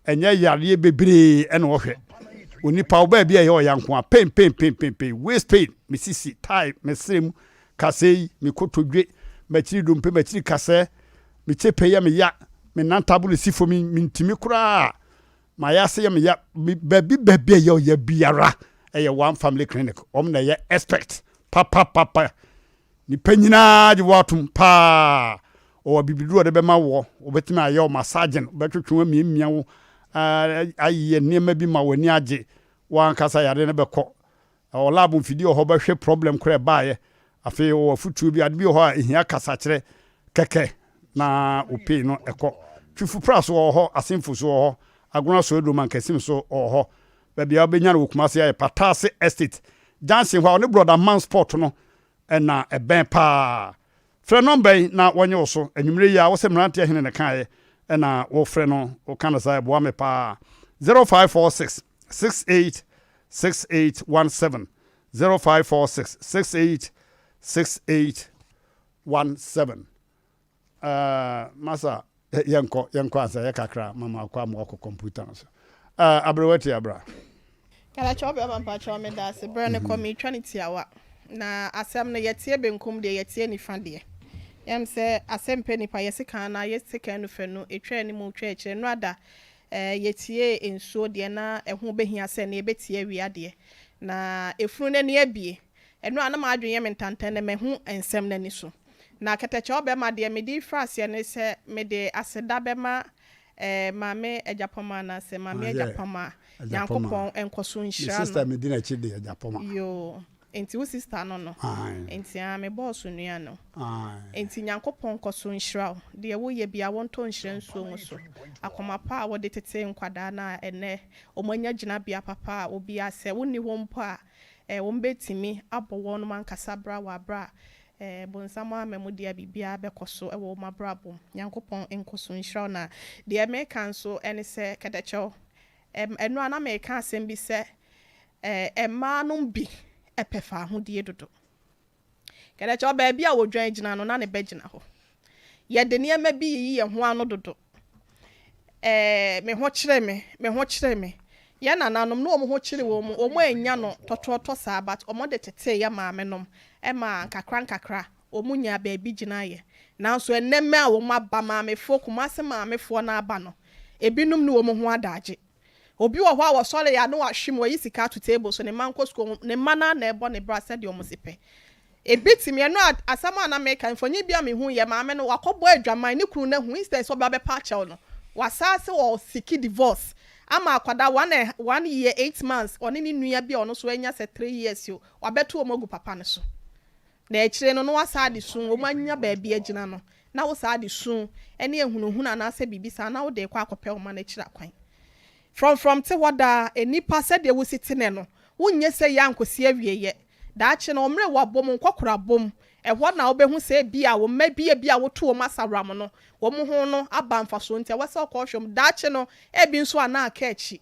ɛnyɛ yareɛ bebree ɛna ɔhwɛ onipa wo baabi a ɛyɛ ɔya nko a pain pain pain pain pain waist pain me sisi tie me sere mu kasɛɛ yi me kotodwe m'akyiri dompe m'akyiri kasɛɛ me kyepe yɛ me ya me nantabolo si fam yi mentumi koraa mayɛ ase yɛ me ya baabi baabi a ɛyɛ ɔya biara ɛyɛ one family clinic wɔn na ɛyɛ expert papapapa Nnipa nyinaa gye wo atom paa. Ɔwɔ abibiduro a ɔde bɛma woɔ. Ɔbɛtumi ayɛ wo massaging, ɔbɛtwetwe wo amiamia wo, ayɛ nneɛma bi ma w'ani agye. W'ankasa yareɛ no bɛkɔ. Ɔwɔ lab mfidie wɔ hɔ ɔbɛhwɛ problem korɔ ɛbaeɛ. Afei ɔwɔ afutuo bi, ade bi wɔ hɔ a ɛhia kasakyerɛ kɛkɛ na wo pain no ɛkɔ. Twifupra so ɔwɔ hɔ, Asenfo so ɔwɔ hɔ, Agona Soaduro Mankasim so ɔwɔ hɔ. Baabi a wobɛnya no wɔ Kumasi ayɛ Pataase Estate junction hɔ a ɔne Brɔda Man Sport no na ɛbɛn paa. Frɛ nɔmba yi na wɔnye wo so. Anwummere yi a wose mmeranteɛ hene na ɛkaeɛ na wofrɛ no, woka no saa ɛboa me paa. 0546 68 6817 0546 68 6817 Eh, masa, yɛnkɔ, yɛnkɔ ansa, yɛ kakra, ma makɔ a mewakɔ kɔmputa no so. Eh, aberewa tia bra. Kalakyɛw bɛma mpakyɛw meda ase berɛ no kɔ metwa no tiawa na asɛm no yɛteɛ benkum deɛ yɛteɛ nifa deɛ yɛm sɛ asɛm pɛ nipa yɛse kan na yɛse kan nu fɛ nu ɛtwa anim twa akyire nnora da eh, yɛtiee nsuo deɛ na ɛho bɛhia sɛ na yɛbɛtie awia deɛ na efunu no ani abie ɛno a na m'adwene yɛ me ntantan na mahu nsɛm no ani so Na kɛtɛkyɛw bɛma deɛ mede refiri aseɛ ne sɛ mede aseda bɛma eh, Maame Agyapɔma anaasɛ Maame Ah, yeah. Agyapɔma. Agyapɔma. Nyankopɔn nkɔ so Me nhyira sister no. medi n'akyi de Agyapɔma. Yoo, nti wo sister no no. Aye. Nti ah, me bɔɔso nua no. Aye. Nti Nyankopɔn nkɔ so nhyira wo. Deɛ woyɛ biara wɔntɔ nhyira nsuo ngu so. Akoma pa a wode tetee nkwadaa no a ɛnnɛ wɔn anya gyinabea papa a obiara sɛ wonni hɔ mpo a eh, wɔn bɛtumi abɔ wɔnom ankasa bra wɔ aberɛ a Eh bonsam ama mu deɛ biribiara bɛkɔ so wɔ wɔn abrabɔ mu. Nyankopɔn nkɔso nhyira wo na deɛ meka nso ne sɛ kɛtɛkyɛw ɛm ɛno a na meka asɛm bi sɛ eh mmaa nom bi pɛ faahodie dodo. Kɛtɛkyɛw baabi a odwan gyina no na ne ba gyina hɔ. Yɛde nneɛma bi yiyi yɛn ho ano dodo. Eh, me ho kyere me, me ho kyere me. Yɛn nananom, na wɔn ho kyere wɔn, wɔn annya no tɔtrɔtɔ saa but wɔn de tetee yɛn maame nom ma nkakra nkakra wɔn nyaa baabi gyinaeɛ. Nanso ɛnnɛ mɛ a wɔn aba, maamefoɔ, Kumasi maamefoɔ no aba no, ebinom ne wɔn ho adagye. Obi wɔ hɔ a wɔsɔre a na wahwe mu, wayi sika ato table so, ne mma nkɔ sukuu, ne mma no ara na ɛbɔ ne bra sɛdeɛ wɔn si pɛ. Ebi tumi, ɛno a asɛm a na meka, mfonyin bi a mehuu yɛ, maame no wakɔbɔ adwaman, ne kunu no ahu, instead sɛ ɔbɛba abɛpa akyɛw no, wasan se ɔresiki divorce ama akwadaa one and one year eight months, ɔne ne nua bi a ɔno nso anya sɛ three years o, wabɛto wɔn agu papa no so. Na akyire no na wasan de su, wɔn anya baabi agyina no, na wosan de su ne ahunahuna anaasɛ biribi saa na wode rekɔ akɔpɛ wo mma no akyiri akwan. Frɔmfrɔm te hɔ daa, nnipa sɛdeɛ wosi te nnɛ no, wonyɛ sɛ yɛ ankosi awieɛ. Daakye no, wɔn mmerewabɔ mu, nkɔkorabɔ mu, ɛhɔ na wobɛhu sɛ ebia wo mma bi a ebia woto wɔn asaworam no, wɔn ho no aba mfasoɔ nti ɛwɔ sɛ wokɔhwɛ wɔn. Daakye no, ebi nso a na aka akyi.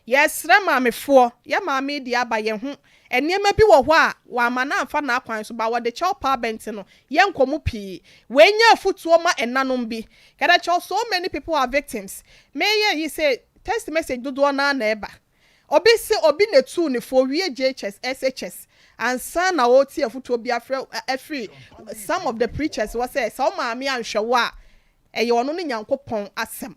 Yɛsrɛ maamefoɔ, yɛn maame yi deɛ aba yɛn ho, nneɛma bi wɔ hɔ a wamma no amfa n'akwan so, but wɔde kyɛw paa bɛ nti no, yɛnkɔ mu pii. Wei nyɛ afutuo ma ɛnanom bi. Kɛdɛkyɛw, so many people are victims. Meyɛ yi sɛ text message dodoɔ no ara na ɛba. Obi se obi na etuu no fo, owie JHS, SHS. Ansa na ɔrete afutuo bi afrɛ afiri some of the preachers hɔ sɛ, sɛ wo maame anhwɛ wo a, ɛyɛ ɔno ne Nyankopɔn asɛm.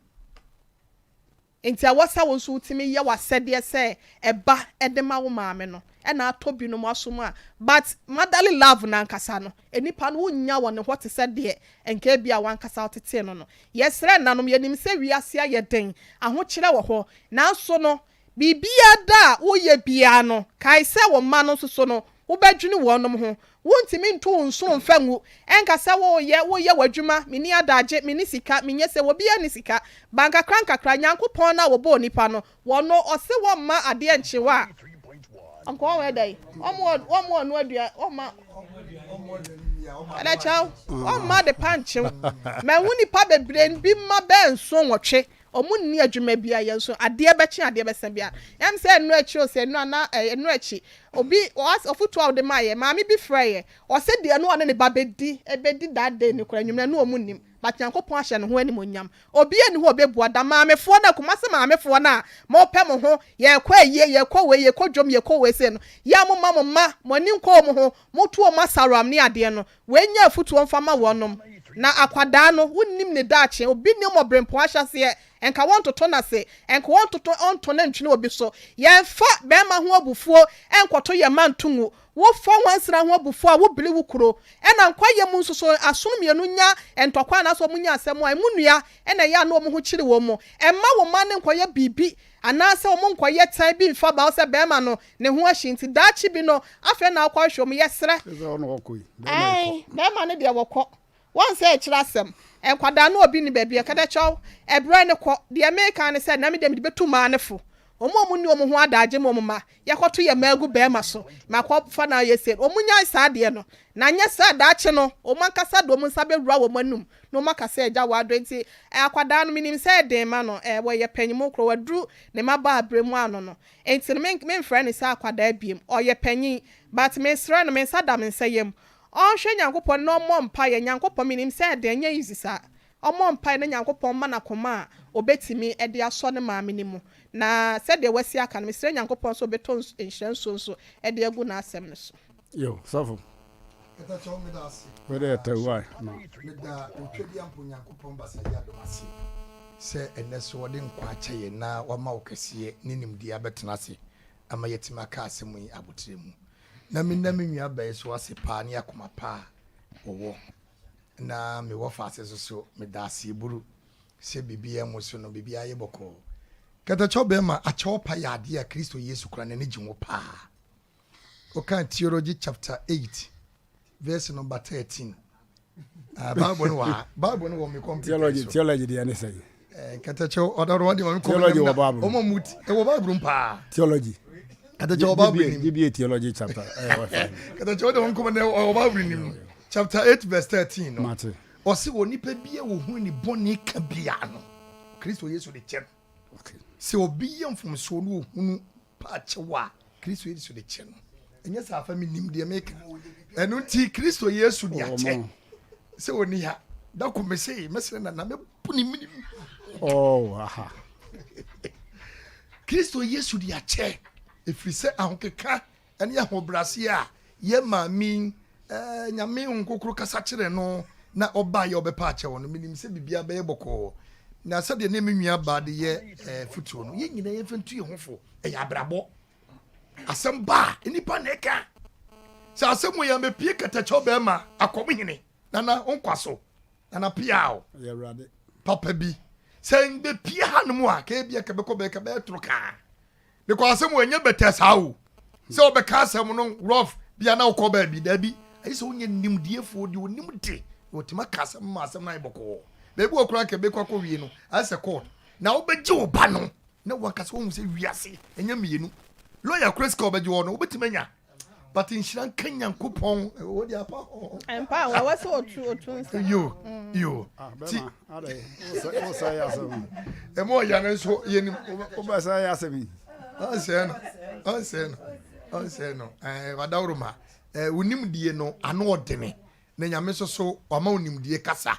Enti ɛwɔ sɛ wo nso wotumi yɛ w'asɛdeɛ sɛ ɛba de ma wo maame no na atɔ binom asom a, but motherly love no ankasa no, nipa no wonnya wɔ ne hɔ te sɛ deɛ nka ebia w'ankasa wotetee no no. Yɛsrɛ ɛnanom, yɛnim sɛ wiase ayɛ den, ahokyerɛ wɔ hɔ, nanso no, biribiara da a woyɛ biara no, kae sɛ wo mma no nso so no, Wobɛdwene wɔnom ho. Wontumi nto wo nsono mfa ngu. Ɛnka sɛ woreyɛ, woreyɛ w'adwuma, menni adagye, menni sika, menyɛ sei, obiara nni sika. Ba nkakrankakra, Nyankopɔn no a wɔbɔɔ nipa no, wɔno, ɔse wɔmma adeɛ nkye wo a, anka wɔyɛ dɛn? Wɔmma, wɔmma ɔno aduan, wɔmma, ɛdɛkyɛw, wɔmma adepa nkye wo. Mahu nipa bebree bi mma bɛɛ nson nwɔtwe, Ɔmo nni adwuma biaa yɛ nso adeɛ bɛkye adeɛ bɛsa biaa ɛm sɛ ɛno akyi o sɛ ɛno ana ɛno akyi obi ɔfotuo a wode maa yɛ maame bi frɛ yɛ ɔse deɛ ɛno ɔne ne ba bɛdi ɛbɛdi that day no koraa anwummerɛ no ɔmo nnim but Nyankopɔn ahyɛ ne ho animuonyam obiaa nni hɔ a ɔbɛbua da maamefoɔ no a Kumasi maamefoɔ no a mopɛ mo ho yɛkɔ ayie yɛkɔ wei yɛkɔ dwom yɛkɔ wei sei no yɛ a moma mo mma mo ani nkɔ ɔmo ho moto ɔmo asaram ne adeɛ no Wei nyɛ afutuo mfa ma wɔnom. Na akwadaa no, wonnim ne daakye. Obi nnim ɔberempɔn ahyɛaseɛ, nka wɔntoto no ase, nka wɔntoto ɔnto no ntwene obi so. Yɛmfa barima ho abufuo nkɔto yɛn mma nto ngu. Wofa nwansena ho abufuo a, wobili wo kuro. Ɛna nkwayɛ mu nso so, asono mmienu nya ntɔkwa anaasɛ wɔnya asɛm a, emu nnua na ɛyɛ a na wɔn ho kyere wɔn. Mma wo mma no nkɔyɛ biribi anaasɛ wɔn nkɔyɛ tan bi mfa ba wo sɛ barima no Ne ho ahye nti daakye bi no afei na wokɔ hwehwɛ wɔn yɛsrɛ. Sɛ ɔno ɔkɔ yi bɛrima yi kɔ. Ae bɛrima no deɛ wɔkɔ wɔn sɛ ɛkyerɛ asɛm nkwadaa no obi ni baabi ɛkɛdɛ kyɛw ɛbrɛ no kɔ deɛ meka ne sɛ na me deɛ mede bɛtu maa no fo wɔn a wɔn ni wɔn ho adaagye ma wɔn mma yɛkɔto yɛ mma agu bɛrima so makɔ fa na ayɛ se wɔn nyae saa adeɛ no na nyɛ sɛ daakye no wɔn ankasa de wɔn nsa bɛwura wɔn anum na wɔn aka sɛ agya wɔ adɔ nti akwadaa no menim sɛ ɛden ma no ɛɛ wɔyɛ panyin korɔ waduru ne mmabaa berɛ mu ano no Enti no me memfrɛ no sɛ akwadaa biom, ɔyɛ panyin, but mesrɛ no, me nsa da me nsa yam, ɔnhwɛ Nyankopɔn na ɔmmɔ mpaeɛ, Nyankopɔn, menim sɛ ɛden, ɛnyɛ easy saa, ɔmmɔ mpaeɛ na Nyankopɔn mma no akoma a ɔbɛtumi de asɔ ne maame no mu, na sɛdeɛ wasi aka no, mesrɛ Nyankopɔn sɛ ɔbɛtɔ nhyira nsuo nso de agu n'asɛm no so. Yo, sɔfo. Katakyɛw meda ase. Wei deɛ yɛ tawuai ma. Meda Otwedeampo Nyankopɔn Basayi Adom ase sɛ ɛnnɛ so ɔde nkwa akyɛ yɛn na wama wo kɛseyɛ ne nimdeɛ abɛtena ase ama yɛatumi aka asɛm yi aboterɛ mu. Na meda me nua baa yi so ase paa ne akoma pa a ɔwɔ. Na me wɔfa ase nso so meda ase buru sɛ biribiara mu so no biribiara yɛ bɔkɔɔ. Katakyɛw bɛrima akyɛw pa yɛ adeɛ a Kristo Yesu koraa n'ani gye ho paa. Wokan Theology chapter 8 verse number 13. Ah, Bible no wɔ ha. Bible no wɔ me computer Theology, so. theology deɛ ne sɛn? Eh, Kɛtɛkyɛw ɔdɔdɔ wɔn de ma me Theology wɔ Bible. Wɔn mu ti ɛwɔ Bible mu paa. Theology. Kɛtɛkyɛw wɔ Bible nim. GBA theology chapter. Eh, Kɛtɛkyɛw de wɔn kɔmɔ na ɛwɔ Bible nim. Chapter 8 verse 13 no. Mate. Ɔsi wɔ nipa bi a wɔhunu ne bɔne ka bia no. Kristo Yesu de kyɛ no. Sɛ obi yɛ mfomsoɔ na ɔhunu pa kyɛw a, Kristo Yesu de kyɛ no. Ɛnyɛ saa fa menim deɛ meka. Ɛno nti Kristo Yesu de akyɛ. Sɛ ɔni ha, da ko me se mɛsrɛ na na mɛbu ne menim. Oh, aha. Kristo Yesu de akyɛ ɛfiri sɛ ahokeka ne ahobrɛaseɛ a yɛn maame yi, eh, Nyame Honhom Kronkron kasa kyerɛɛ no na ɔbaeɛ a ɔbɛpa akyɛw no, menim sɛ biribiara bɛyɛ bɔkɔɔ. Na sɛdeɛ ne me nua baa de yɛ eh, fotuo no, yɛn nyinaa yɛmfa ntu yɛn ho fo. Ɛyɛ abrabɔ. Asɛm ba a, nnipa na ɛka. Sɛ asɛm wɔ yɛn mepie katakyɛw bɛrima akɔm hene, nana wo nkwa so, nana piaw. Papa bi. Sɛ mbɛpie hanom a, ka ebia ka bɛkɔ bɛyɛ ka bɛyɛ toro kaa. Because asɛm wɔ ɛnyɛ bɛtɛ saa o. Sɛ ɔbɛka asɛm no rough bia na wokɔ baabi daabi. Ayi sɛ wonyɛ nimdiefoɔ deɛ onim de na ɔtumi aka asɛm ma asɛm no ayɛ bɔkɔɔ. Baabi wɔ koraa nka ɛbɛkɔ akɔ wie no ayɛ sɛ court. Na wobɛgye wo ba no na wankasa wahu sɛ wiase ɛnyɛ mmienu. Lawyer koraa sika ɔbɛgye wɔ no wobɛtumi anya. But nhyira nka Nyankopɔn wo de apa ho. Ɛmpa ho ɛwɔ sɛ otu otu nsa. Yo yo. Ah, ti. Wosɛ yɛ asɛm. Ɛmu ɔya no nso yɛnim. Wobɛsɛ yɛ asɛm yi. Ɔnsɛ no ɔnsɛ no ɔnsɛ no ɛɛ wadaworo ma ɛɛ wonim die no ano ɔdene na nyame nso so wama wo nimdie kasa.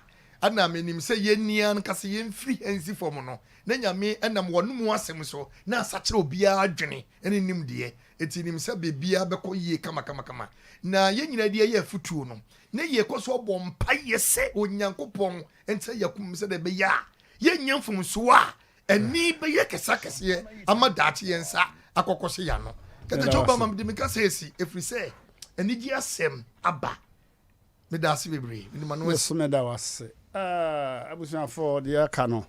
Ɛna menim sɛ yɛn ankasa yɛmfiri ha nsi fam no, na Nyame nam wɔn mu asɛm so na asakyera obiara adwene ne nimdeɛ. Enti nim sɛ biribiara bɛkɔ yie kamakamakama. Na yɛn nyinaa de yɛyɛ afutuo no, na yɛkɔ so abɔ mpaeɛ sɛ Onyankopɔn ntena yɛn akoma mu sɛdeɛ ɛbɛyɛ a yɛnnyɛ mfomsoɔ a ani bɛyɛ kɛseakɛseɛ ama daakye yɛn nsa akɔkɔhyɛ yɛn ano. Katakyɛ Obama mede me kasa asi ɛfiri sɛ anigye asɛm aba. Meda ase bebree. Mede m'ano Me asi. nso meda wo ase. Eh, abusuafoɔ, deɛ ɛka no,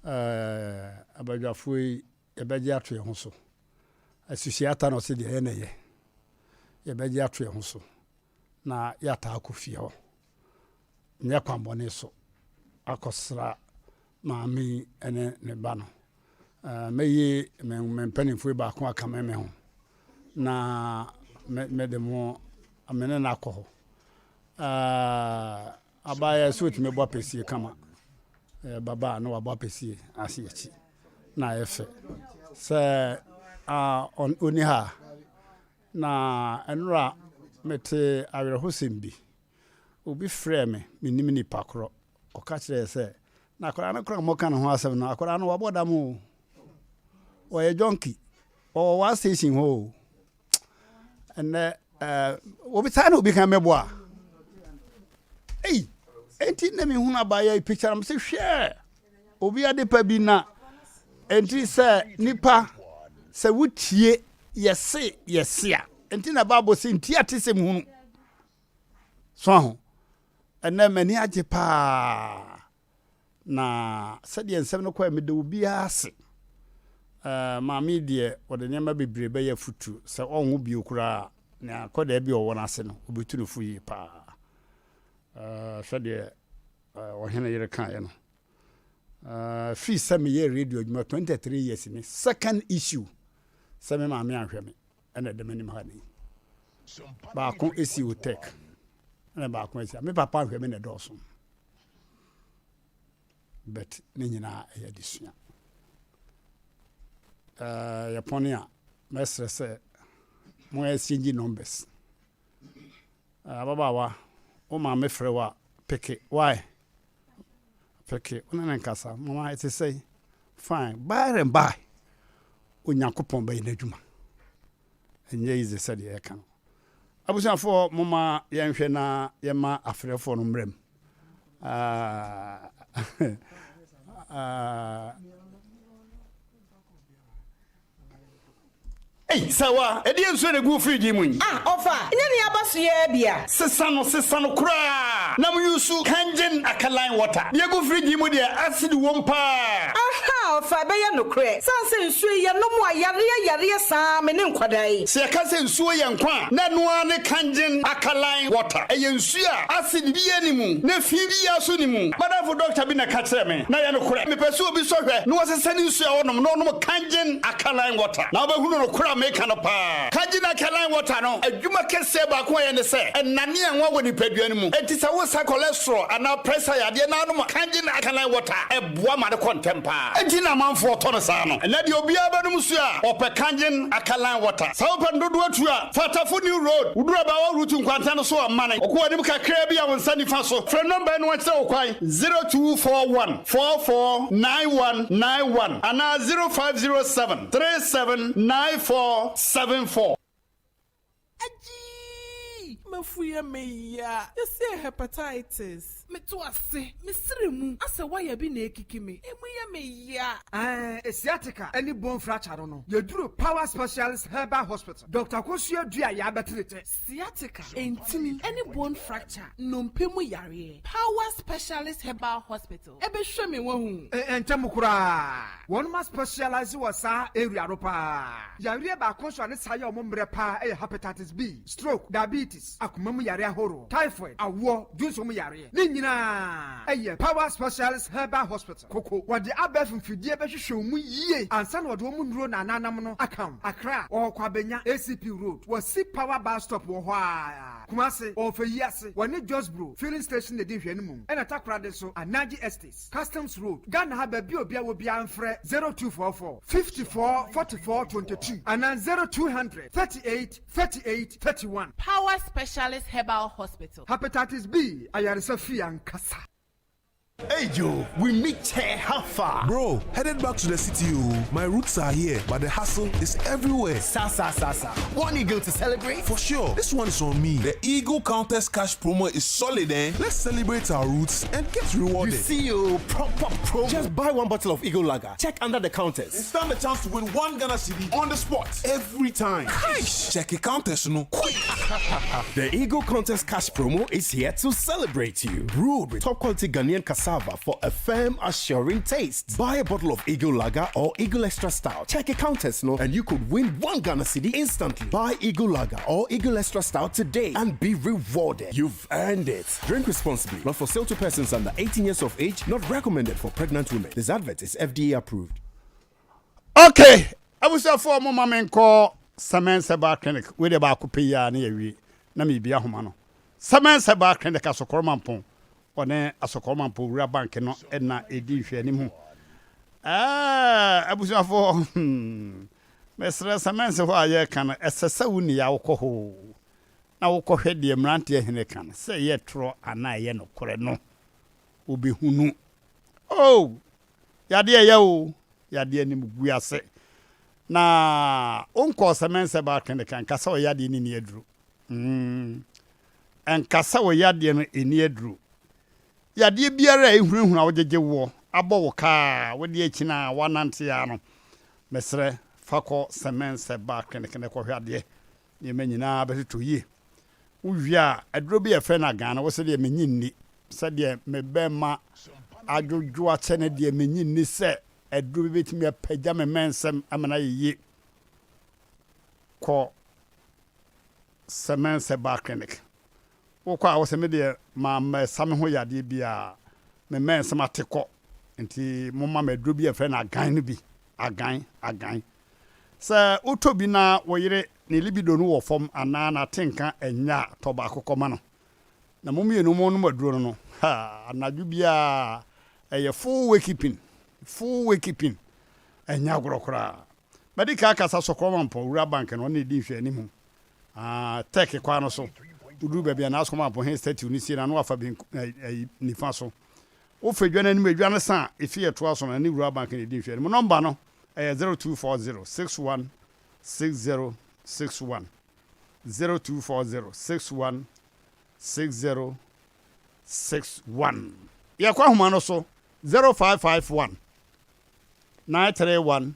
eh, abadwafoɔ yi, yɛbɛgye ato yɛn ho so. Asuhyiata na ɔse deɛ ɛyɛ na ɛyɛ. Yɛbɛgye ato yɛn ho so na yɛataa akɔ fie hɔ. Nyɛ kwanbɔne so akɔsra maame yi ne ne ba no. Eh, mɛyi me me mpanimfoɔ yi baako aka me me ho na me mede mo me ne no akɔ hɔ. Eh, Abaayewa sɛ otumi bɔ apɛsie kama. Ɛyɛ babaa na wabɔ apɛsie ase akyi na ayɛ fɛ. Sɛ ɔni ha a, na ɛnora mete awerɛhosɛm bi. Obi frɛɛ me, mennim nipa korɔ. Ɔka kyerɛɛ sɛ, na akwadaa no koraa a moka ne ho asɛm no, akwadaa no wabɔ dam o. Ɔyɛ junkie. Ɔwɔ one station hɔ o. Ɛnɛ ɛɛ obi saa na obi kan mɛboa. Ei, enti na mehunu abaayewa yi picture na mese hwɛ obi ade pa bi na enti sɛ nipa sɛ wotie yɛse yɛse a enti na Bible se nti ate sɛ muhunu so aho ɛnɛ m'ani agye paa Na sɛdeɛ nsɛm no kɔɛ, meda obiara ase. Eh, maame yi deɛ, ɔde nneɛma bebree bɛyɛ afutuo. Sɛ ɔnwo bio koraa a, nea akwadaa bi a ɔwɔ n'ase no, ɔbɛtu no fo yie paa. Eh, sɛdeɛ eh, ɔhene yere kaeɛ no. Eh, firi sɛ meyɛɛ radio adwuma 23 years ni, second issue sɛ me maame anhwɛ me, ɛna ɛda m'anim ha ni. Baako esi Otek, ɛna baako esi, me papa anhwɛ me na ɛdɔɔso. But ne nyinaa ɛyɛ adesua. Ɛɛ yɛpɔne a mɛsrɛ sɛ mo exchange numbers. Ababaawa, wo maame frɛ wo a peke why? Peke wo ne ne nkasa. Mama ɛte sɛ fine by and by Onyankopɔn bɛyɛ n'adwuma. Ɛnyɛ easy sɛdeɛ yɛka no. Abusuafoɔ momma yɛnhwɛ na yɛma afrɛfoɔ no mmerɛ mu. Ah, ah, Ei, Sawa, ɛdeɛn nsuo na ɛgu wo fridge yi mu yi? Ah, ɔfa, ɛnyɛ nea aba so yi ara bi a? Sesa no, sesa no koraa na mo use Kangen alkaline water. Deɛ ɛgu fridge yi mu deɛ, acid wom paa. Ahaa, ɔfa, ɛbɛyɛ nokorɛ. Sane sɛ nsuo yi, yɛnom a, yareɛ yareɛ saa me ne nkwadaa yi. Sɛ yɛka sɛ nsuo yɛ nkwa a, na ɛno ara ne Kangen alkaline water. Ɛyɛ nsuo a acid biara nni mu, na fi biara nso nni mu. M'adamfo dɔkta bi na ɛka kyerɛɛ me, na ɛyɛ nokorɛ. Mepɛ sɛ obi sɔ hwɛ na ɔsesa ne nsuo a ɔnom na ɔnom Kangen alkaline water, na wobɛhunu nokorɛ a meka no paa. Kangen alkaline water no, adwuma kɛseɛ baako a ɛyɛ ne sɛ, ɛnane anwa wɔ nipadua no mu. Enti sɛ wosa cholesterol anaa pressure yadeɛ na wonom Kangen alkaline water a, ɛboa ma no kɔ ntɛm paa. Enti na amanfoɔ tɔ no saa no. Ɛnnɛ deɛ obiara bɛnom nsuo a, ɔpɛ Kangen alkaline water. Sɛ wopɛ no dodoɔ tu a, fa Tafo New Road, woduru Abaawa Route nkwanta no so a, mane. Wokɔ w'anim kakraa bi a, wo nsa nifa so. Frɛ nɔmba yi na wɔnkyerɛ wo kwan, 0241 44 9191 anaa 0507 37 94 74. Agyii! M'afu yɛ me ya. Yɛse hepatitis. Meto ase, me sere mu asɛ wire bi na ekiki me. Emu yɛ me ya. Ɛɛ sciatica ne bone fracture no no, yɛduru Power Specialist Herbal Hospital, Doctor Akosua Dua a yɛabɛte ne tɛ. Sciatica, ntini ne bone fracture, nnompe mu yareɛ, Power Specialist Herbal Hospital. Ɛbɛhwɛ me wahu. Ntɛm koraa. Wɔnom a specialise wɔ saa area no paa. Yareɛ baako nso a ne saa yɛ wɔn mmerɛ paa yɛ hepatitis B, stroke, diabetes, akoma mu yareɛ ahoroɔ, typhoid, awoɔ, dwonsɔ mu yareɛ. Ne nyinaa yɛ Power Specialist Herbal Hospital, Koko. Wɔde abɛɛfo mfidie bɛhwehwɛ wo mu yie ansa na wɔde wɔn nnuro na ananam no aka wo. Accra, wɔwɔ Kwabenya, ACP Road, wɔsi Power Bus Stop wɔ hɔ ara. Kumasi, wɔwɔ Feyiase, wɔne Josbro Filling Station na ɛdi nhwɛanimu, ɛna Takoradi nso, Anaji Estates, Customs Road, Ghana ha baabi a obiara wɔ biara mfrɛ 0244 54 44 22 anaa 0200 38 38 31. Power Specialist Herbal Hospital. Hepatitis B ayaresa fie ankasa. Hey Joe, we meet here, how far? Bro, headed back to the city, oh. My roots are here, but the hustle is everywhere. Sa sa sa sa. One eagle to celebrate? For sure. This one is on me. The Eagle Countess Cash promo is solid, eh? Let's celebrate our roots and get rewarded. You see, oh, proper promo. Just buy one bottle of Eagle Lager. Check under the counters. And stand a chance to win one Ghana cedi on the spot every time. Cash! Check a counters, no. Quick! the Eagle Contest Cash promo is here to celebrate you. Brewed with top quality Ghanaian cassava for a firm, assuring taste. Buy a bottle of Eagle Lager or Eagle Extra Stout. Check a counters, no, and you could win one Ghana cedi instantly. Buy Eagle Lager or Eagle Extra Stout today and be rewarded. You've earned it. Drink responsibly. Not for sale to persons under 18 years of age. Not recommended for pregnant women. This advert is FDA approved. Okay, abusuafoɔ mo ma me nkɔ Cement Herbal Clinic wei deɛ baako pɛ yi ara ne yɛwie na merebi ahoma no. Cement Herbal Clinic Asokɔrɔ Mampɔn ɔne Asokɔrɔ Mampɔn Wura Bank no na ɛdi nhwɛanimu. Ɛɛ abusuafoɔ hmm, mesrɛ Cement hɔ a yɛreka no ɛsɛ sɛ wo nni a wokɔ hɔ o na wokɔhwɛ deɛ mmeranteɛ hene ka no sɛ ɛyɛ torɔ anaa ɛyɛ nokorɛ no wobɛhunu. Oh! Yadeɛ ɛyɛ o, yadeɛ anim gu ase. Na wonkɔɔ sɛ mɛnsɛ baa clinic a, nka sɛ wo yadeɛ no nni aduro. Mm. Nka sɛ wo yadeɛ no ɛnni aduro. Yadeɛ biara a ɛhunahuna wo gyegye woɔ, abɔ wo kaa, wode akyina a woanante ara no, mesrɛ fa kɔ sɛ mɛnsɛ baa clinic na kɔhwɛ adeɛ. Nneɛma nyinaa bɛtotɔ yie. Wowie a, aduro bi a yɛfrɛ no agan no, wo sɛ deɛ mennye nni. Sɛdeɛ me bɛrima adwodwo akyɛ no deɛ, mennye nni sɛ aduro bi bɛtumi apagya me mmɛnsɛm ama no ayɛ yie. Kɔ Sɛmɛnsɛ Bar Clinic. Wokɔ a, wo sɛ me deɛ mammɛsa me ho yadeɛ biara, me mmɛnsɛm ate kɔ, nti momma me aduro bi a yɛfrɛ no agan no bi. Agan, agan. Sɛ wotɔ bi na wo yere ne libido no wɔ fam anaa n'atenka nnyɛ a, tɔ baako kɔma no. Na mo mmienu monom aduro no no, ha, anadwo biara ɛyɛ full wakeeping, full wakeeping, ɛnyɛ agorɔ koraa. Madi kan akasa Sɔkrɔmampɔn, Wura Bank no, ɔno na ɛdi nhwɛanimu. Ah, Turkey kwan no so, woduru baabi a N'Asɔkrɔmampɔn Hene statue no sie no a, na wafa benku, ɛyi, nifa so. Wofa dwa no anim, edwa no sa a, efi ɛtoa so no, ɛne Wura Bank na ɛdi nhwɛanimu. Nɔmba no ɛyɛ 0240 61 60 61. 0240 61 60 61. Yɛkɔ ahoma no so 0551 931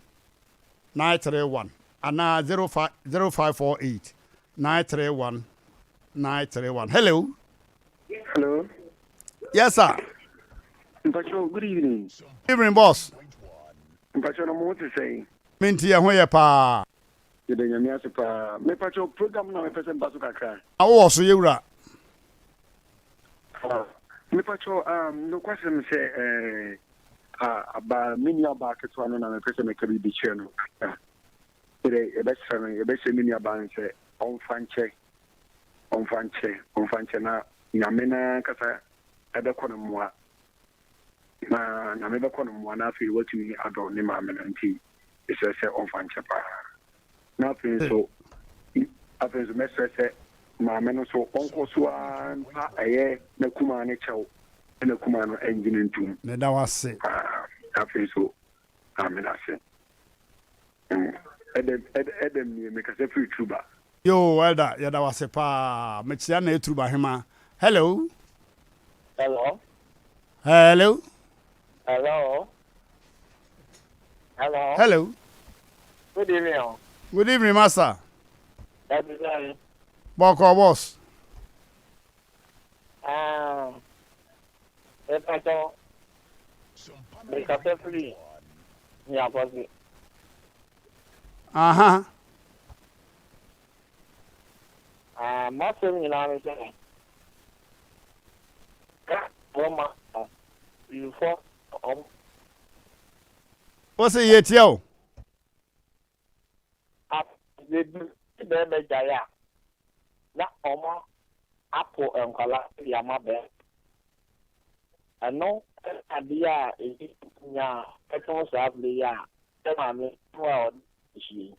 931 anaa 05 0548 931 931. Hello. Hello. Yes, sir. Mpacho, good evening. Evening, boss. Mpacho, na mo te sɛn? Me nti yɛ ho yɛ paa. Yɛda Nyame ase paa. Mepacho, program na mepɛ sɛ mba so kakra. Na wowɔ so, yɛwura. Ah, mepacho, um, nokwasɛm sɛ eh, ah, aba me nua baa ketewa no na mepɛ sɛ meka biribi kyerɛ no kakra. Yɛdɛ yɛbɛsrɛ no, yɛbɛsrɛ me nua baa no sɛ ɔmfa nkyɛ, ɔmfa nkyɛ, ɔmfa nkyɛ na Nyame no ankasa ɛbɛkɔ no mmoa. Na Nyame bɛkɔ no mmoa na afei watumi adɔ ne maame no nti mesrɛ sɛ ɔmfa nkyɛ paa. Na afei nso afei nso mɛsrɛ sɛ maame no nso ɔnkɔ so ara mpa ɛyɛ n'akumaa no kyɛw na n'akumaa no ɛngye no ntom. Meda wo ase. Paa. Afei nso ah meda ase. Mm. Ɛdɛm ɛdɛm nie mekasa firi Truba. Yoo elder yɛda wo ase paa mekyea na etruba hema hello. Hello. Hello. Hello. Hello. Hello. Good evening. Oh. Good evening, master. That is right. Bɔkɔ boss. Ah. Mepatɔ. Mekasa firi Nyakɔsi. Aha. Ah, m'asɛm nyinaa ne sɛ, ka wɔn ma before wɔn. Wo se yɛtia o. Afei bɛrima gyae a, na wɔn apo nkwadaa de ama bɛrima. Ɛno ne adeɛ a ɛdi nya a ɛtɔn saa bere yi a yɛ maame ho a ɔde nsuo yi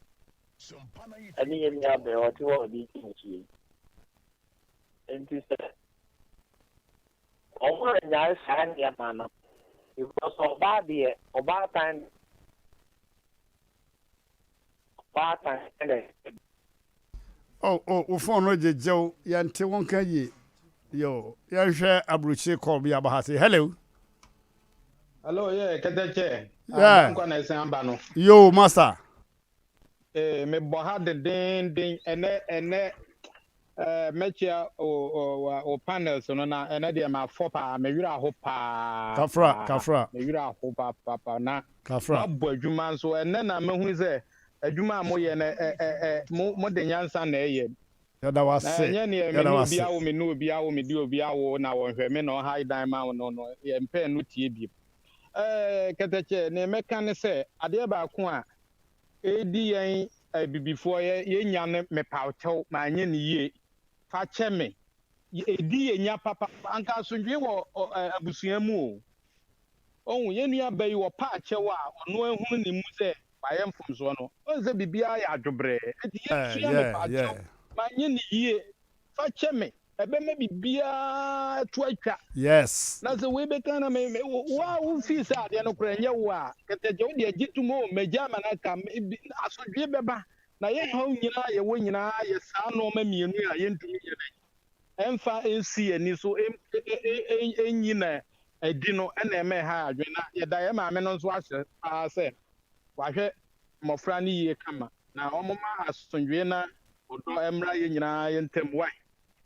ɛne yɛn nua bɛn ɔte hɔ a ɔde nsuo yi. Nti sɛ wɔn. Wɔn annyae saa nneɛma no because ɔbaa deɛ ɔbaatan ɔbaatan na ɛyɛ. Oh oh wo phone no gyegyew yɛnte wo nka yie yo yɛnhwɛ aburokyire call bi aba ha se hello. Hello yeah kɛtɛkyɛ. Yeah. Nkwa na ɛsɛn aba no. Yo master. Ee, mebɔ ha dendeenden ɛnɛ ɛnɛ ɛɛ mɛkyia o o o panels no na ɛnɛ deɛ mafɔ paa me werɛ aho paa. Kafra kafra. Me werɛ aho paa paa paa na. Kafra. Mabɔ adwuma nso ɛnɛ na mahunu sɛ adwuma a moyɛ no ɛ ɛ ɛ mo mo de nyansa na ɛyɛ. Yɛda wo Na ase ɛnyɛ neɛ me yɛda ne wo obi ase. awo me ne obi awo me de obi awo na wɔnhwɛ me na ɔhae dan ma wo no no yɛmpɛ ɛno tie bio. Ɛɛ kɛtɛkyɛ neɛ mɛka ne sɛ adeɛ baako a ɛredi yɛn abibifoɔ yɛ yɛnya no mepawkyɛw manyɛ no yie fa kyɛ me ɛdi yɛ nya papa anka asomdwee wɔ abusua mu o ɔhu yɛn nua ba yi ɔpa akyɛw a ɔno ahunu ne mu sɛ wayɛ mfomsoɔ no ɔhu sɛ biribiara yɛ adwobrɛɛ ɛti yɛnsua mepawkyɛw manyɛ no yie fa kyɛ me Ɛbɛma biribiara to atwa. Yes. Na sɛ wei bɛka na me, me, wo a wofii sɛ adeɛ no koraa ɛnyɛ wo a, kɛtɛkyɛ wo deɛ gye tom o, magya ama no aka, asodwee bɛba. Na yɛn haw nyinaa a yɛwɔ nyinaa yɛ saa nnoɔma mmienu a yɛntumi nyɛ dɛn ɛmfa nsi yɛn ani so ɛnyi na adi no ɛna ɛma ɛha adwene. Na yɛda yɛn maame no nso ase paa sɛ wahwɛ mmɔfra no yie kama. Na wɔmma asomdwoe na ɔdɔ mmra yɛn nyinaa yɛn ntam. Wai?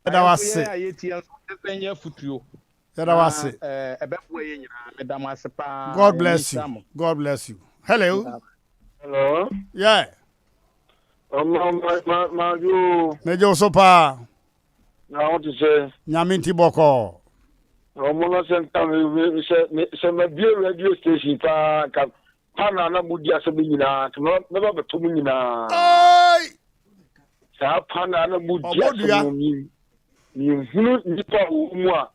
Na Yɛda wo yɛn nso ase. yɛn a yɛtie nso yɛsɛ nyɛ afutuo. Yɛda wo Na ase. eh, ɛbɛboa yɛn nyinaa. Meda mo ase paa. God Nyame bless you. nhyira mo. God bless you. Hello. Hello. Yeah. Ọmọ ma ma ma yo. Megye wo so paa. Na wo te sɛ. Nyame nti bɔkɔɔ. Ọmọ na sɛ nka me me sɛ me sɛ ma bie radio station paa nka Panel a na modi asɛm yi nyinaa nti mɛba bɛtɔ mu nyinaa. Saa panel a na modi asɛm no menhunu nnipa a wɔwɔ mu a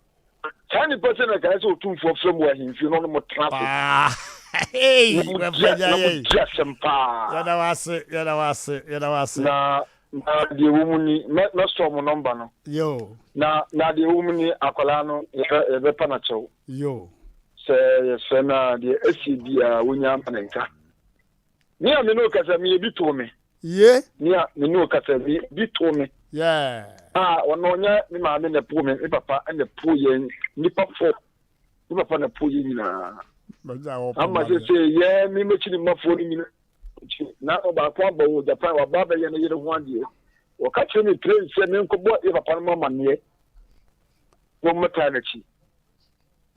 saa nnipa sɛ na kae sɛ ɔtumfoɔ frɛ mu ahemfie no ɔne mo tena ase na modi asɛm paa. Yɛda wo ase, yɛda wo ase, yɛda wo ase. Na na deɛ ɛwɔ mu ni mɛsɔ mo nɔmba no. Yo. Na na deɛ ɛwɔ mu ni akwadaa no yɛbɛpa no kyɛw. Yo. Sɛ yɛsrɛ no a, deɛ asie biara wɔnya ama ne nka. Me a me ne wo kasa, me ebi too me. Ye. Me a me ne wo kasa, me ebi too me. Yeah. A ɔno ɔnyɛ me maame na ɛpoo me, me papa na ɛpoo yɛn nnipa fo. Me papa na ɛpoo yɛn nyinaa. Ama sɛ sɛ yɛ me m'akyi ne mmafoɔ no nyinaa akyi na ɔbaako aba wɔ Japan waba abɛyɛ ne yere ho adeɛ. Wɔka kyerɛ me pire sɛ menkɔbɔ yɛ papa no mu amanneɛ na wɔmmɛtaa n'akyi.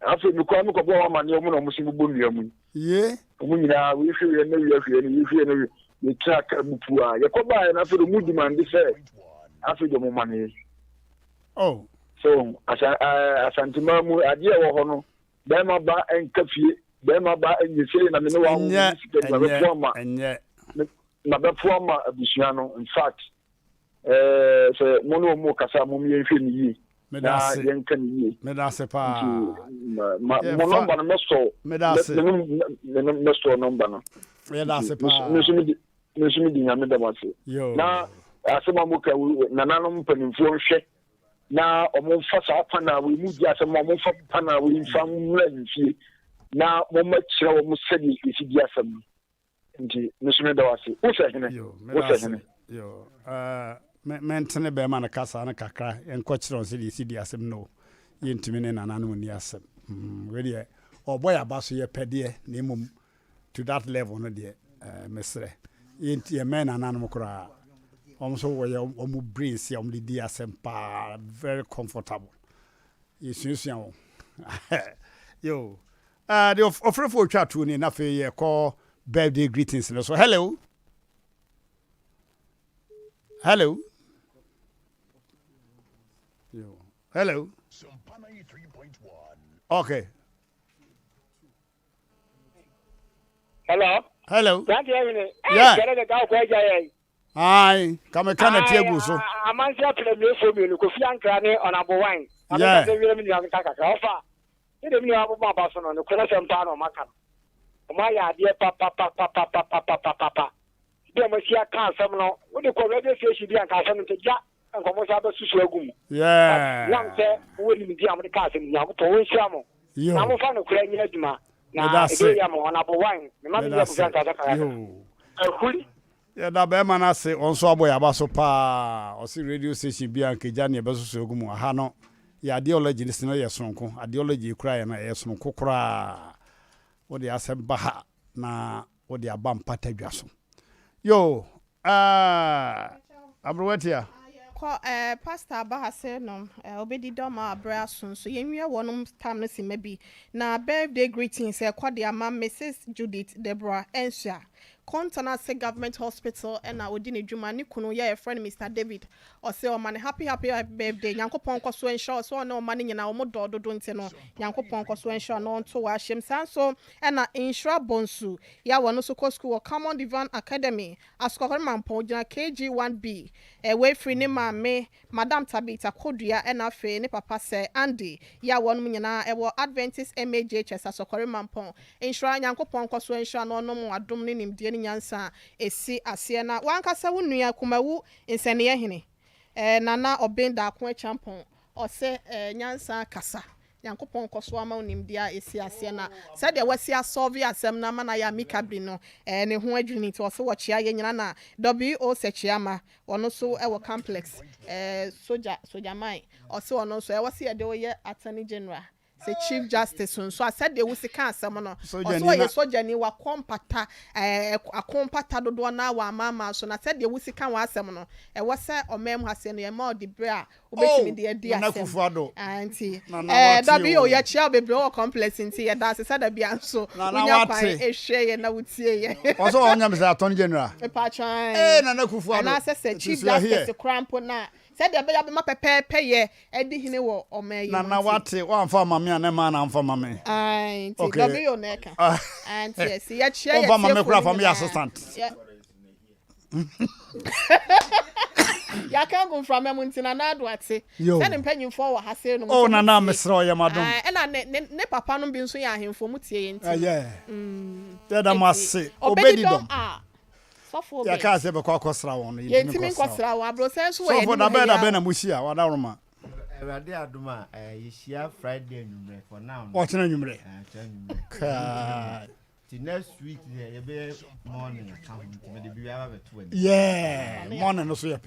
Afei mekɔ a mekɔbɔ wɔn amaneɛ wɔn na wɔn se bobɔ nnua mu. Ye. Wɔn nyinaa wei hwɛ wei na wei ahwɛ no wei hwɛ no yɛtena kaa mu puu a yɛkɔ baeɛ no afei de wɔn demande sɛ afei de wɔn ma no Oh. So asa ɛɛ asanteman mu adeɛ ɛwɔ hɔ no bɛrima ba nka fie bɛrima ba nyɛ sei na me ne wɔn Ɛnyɛ awo sika ma ɛnyɛ bɛpo ama ɛnyɛ. ma bɛpo ama abusua no in fact Ɛɛ sɛ mo ne wɔn rekasa mo yɛnhwɛ no yie na yɛnka no yie. Meda ase paa. Nti ma mo nɔmba no mɛsɔ. Meda ase. Me no mɛsɔ nɔmba no. Yɛda ase paa. Me nso me di me nso me di nyame da mo ase. Na asɛm a mo ka nananom mpanimfoɔ nhwɛ na wɔn mfa saa panel wei mu di asɛm wɔn mfa panel wei mfa mmra nfie na wɔn mɛkyerɛ wɔn sɛdeɛ yɛsi di asɛm no. Nti me nso meda wo ase. Wo sɛ hene? Wo sɛ hene? Yo, eh, mentene bɛrima no kasa no kakra, yɛnkɔkyerɛ wɔn sɛdeɛ yɛsi di asɛm no. Yɛntumi ne nananom nni asɛm. Mm, wei deɛ, ɔbɔ yɛ aba so yɛpɛ deɛ, na mmom to that level no deɛ, eh, mesrɛ. Yɛnti yɛmmɛn nananom koraa. Wɔn nso wɔyɛ wɔn brains a wɔde di asɛm paa, very comfortable. Yɛsuasua wɔn. Yo, Ah, deɛ ɔfrɛfo otwa tuo ni na afei yɛkɔ birthday greetings no so. Hello. Hello. Yo. Hello. Okay. Hello. Hello. Yeah. Ae, ka meka na ti agu so. Amansi apere mmiefo mmienu, Kofi Ankra ne Ɔnabo Wine. Yeah. Ameka sɛ wiem nua nka kakra. Ɔfa, sɛdeɛ me nua abobɔ aba so no, nokorɛ sɛm paa na ɔma ka no. Ɔma ayɛ adeɛ papapapapapapapa. Bi a ɔma si aka asɛm no, wode kɔ radio station bi a nka asɛm no nka gya. nkɔmɔ sa bɛsusu agu mu. Yeah. Nam sɛ mowɔ nimdeɛ a mode ka asɛm Nyankopɔn ɔnhyira mo. Yo. Na momfa nokorɛ nyɛ adwuma. Na Meda ase. ɛbɛyɛ ama wɔn abɔ wine. Mema me Meda nua ase. Kofi Ansa Zakaria. Yo. Ahuri. Yɛda bɛrima no ase, ɔno nso abɔ yɛn aba so paa. Ɔse radio station biara nka gya ne yɛbɛsoso agu mu. Aha no, yɛ ideology no no yɛ sononko. Ideology ekura yɛn no, ɛyɛ sononko koraa. Wode asɛm ba ha na wode aba mpata dwa so. Yo, ah, aberewa tia. Kɔ eh, pastor aba ha sɛ nom eh, obedi dɔm a abrɛ aso nso yɛnwia wɔnom tam no sima bi na birthday greetings ɛkɔ de ama Mrs Judith Deborah Ansua Kontanase Government Hospital ɛna odi ne dwuma ne kunu yɛ yɛfrɛ no Mister David ɔse ɔma no happy happy birthday Nyankopɔn nkɔ so nhyira wo sɛ ɔne ɔma no nyinaa wɔn dɔ dodo nti no Nyankopɔn nkɔ so nhyira na ɔnto w'ahyɛm saa nso ɛna Nhyira Bonsu yɛ a wɔno nso kɔ sukuu wɔ Common Divine Academy Asukɔkɔre Mampɔn ogyina KG 1B wei firi ne maame Madam Tabitha Kodua ɛna afei ne papa Sir Andy yi a wɔnom nyinaa ɛwɔ Adventist MA JHS Asɔkɔre Mampɔn. Nhyira Nyankopɔn nkɔsoɔ nhyira na ɔnom adom ne nimdeɛ ne nyansa a ɛsi aseɛ na wankasa wo nua Kumawu Nsɛnneɛ Hene eh Nana Ɔben Daako Acheampong ɔsɛ eh nyansa kasa Nyankopɔn nkɔsoɔ ama wo nimdeɛ a ɛsi aseɛ na sɛdeɛ wasi asɔlve asɛm no ama no ayɛ amicably no eh ne ho adwiri nti ɔse wɔkyea yɛn nyina na WO Sɛkyeama Ɔno nso wɔ complex eh, sogya, sogyaman. Ɔse ɔno nso ɛwɔ sɛ yɛde wo yɛ attorney general, sɛ chief justice nso a, sɛdeɛ wosi ka asɛm no. Ɔse Sogyani ɔyɛ na. sogyani, wakɔ mpata eh, ako mpata dodoɔ no ara wɔ amanaman so, na sɛdeɛ wosi ka w'asɛm no, ɛwɔ sɛ ɔman mu ha sei no yɛma wo diberɛ a Oh, wobɛtumi de adi Nana asɛm. Akufo Addo. Ah, nti Nana eh, wate W, o. yɛkyea wo bebree wɔ complex nti yɛda ase sɛ da bia nso Nana wonya kwan wate. hwɛ yɛn na wotie yɛn. Ɔsɛ ɔnyɛ me sɛ attorney general. Mepatwa Ee, Nana Akufo Addo. Anaasɛ sɛ It Chief is you are here. Justice koraa mpo no a, sɛdeɛ ɛbɛyɛ a bɛma pɛpɛɛpɛ yɛ adi hene wɔ ɔman yi mu Nana nti. wate, woamfa amma me a na ɛmaa na amfa ma me. Ae, nti Okay. W na ɛka. Ae, nti ɛsi yɛkyea Womfa ma me yɛtiefoɔ koraa no fa me yɛ nyinaa. assistant. Yɛ- Yɛaka agu mframa mu nti Nana Addo ate Yo. sɛ ne mpanyimfoɔ wɔ ha sei nom Oh nti Nana ɔmo tie. mesrɛ wo yɛ m'adom. Ae, ɛna ne, ne, ne papa nom bi nso yɛ ahemfo ɔmo tie yɛn nti no. Ɛyɛ. Mm. Yɛda mo Enti, ase. ɔbɛdi Obedi dɔm dɔm. a, sɔfo Obed. Yɛkaa sɛ yɛbɛkɔ akɔsra wɔn no, yɛntumi Yɛntumi nkɔsra wɔn. nkɔsra wɔn. Abrosɛn nso wɔ yɛn Sɔfo, anim da ha bɛn yi da ara bɛn na o. mohyia? Wadaworoma. Awurade adom a, eh, yɛhyia Friday anwummerɛ for now no. Ɔkyena anwummerɛ. Eh, ɔkyena anwummerɛ. Kai. Nti next week deɛ yɛbɛyɛ morning aka ho nti mede biribi aba bɛto w'anim. Yeah, morning no so yɛ pɛ.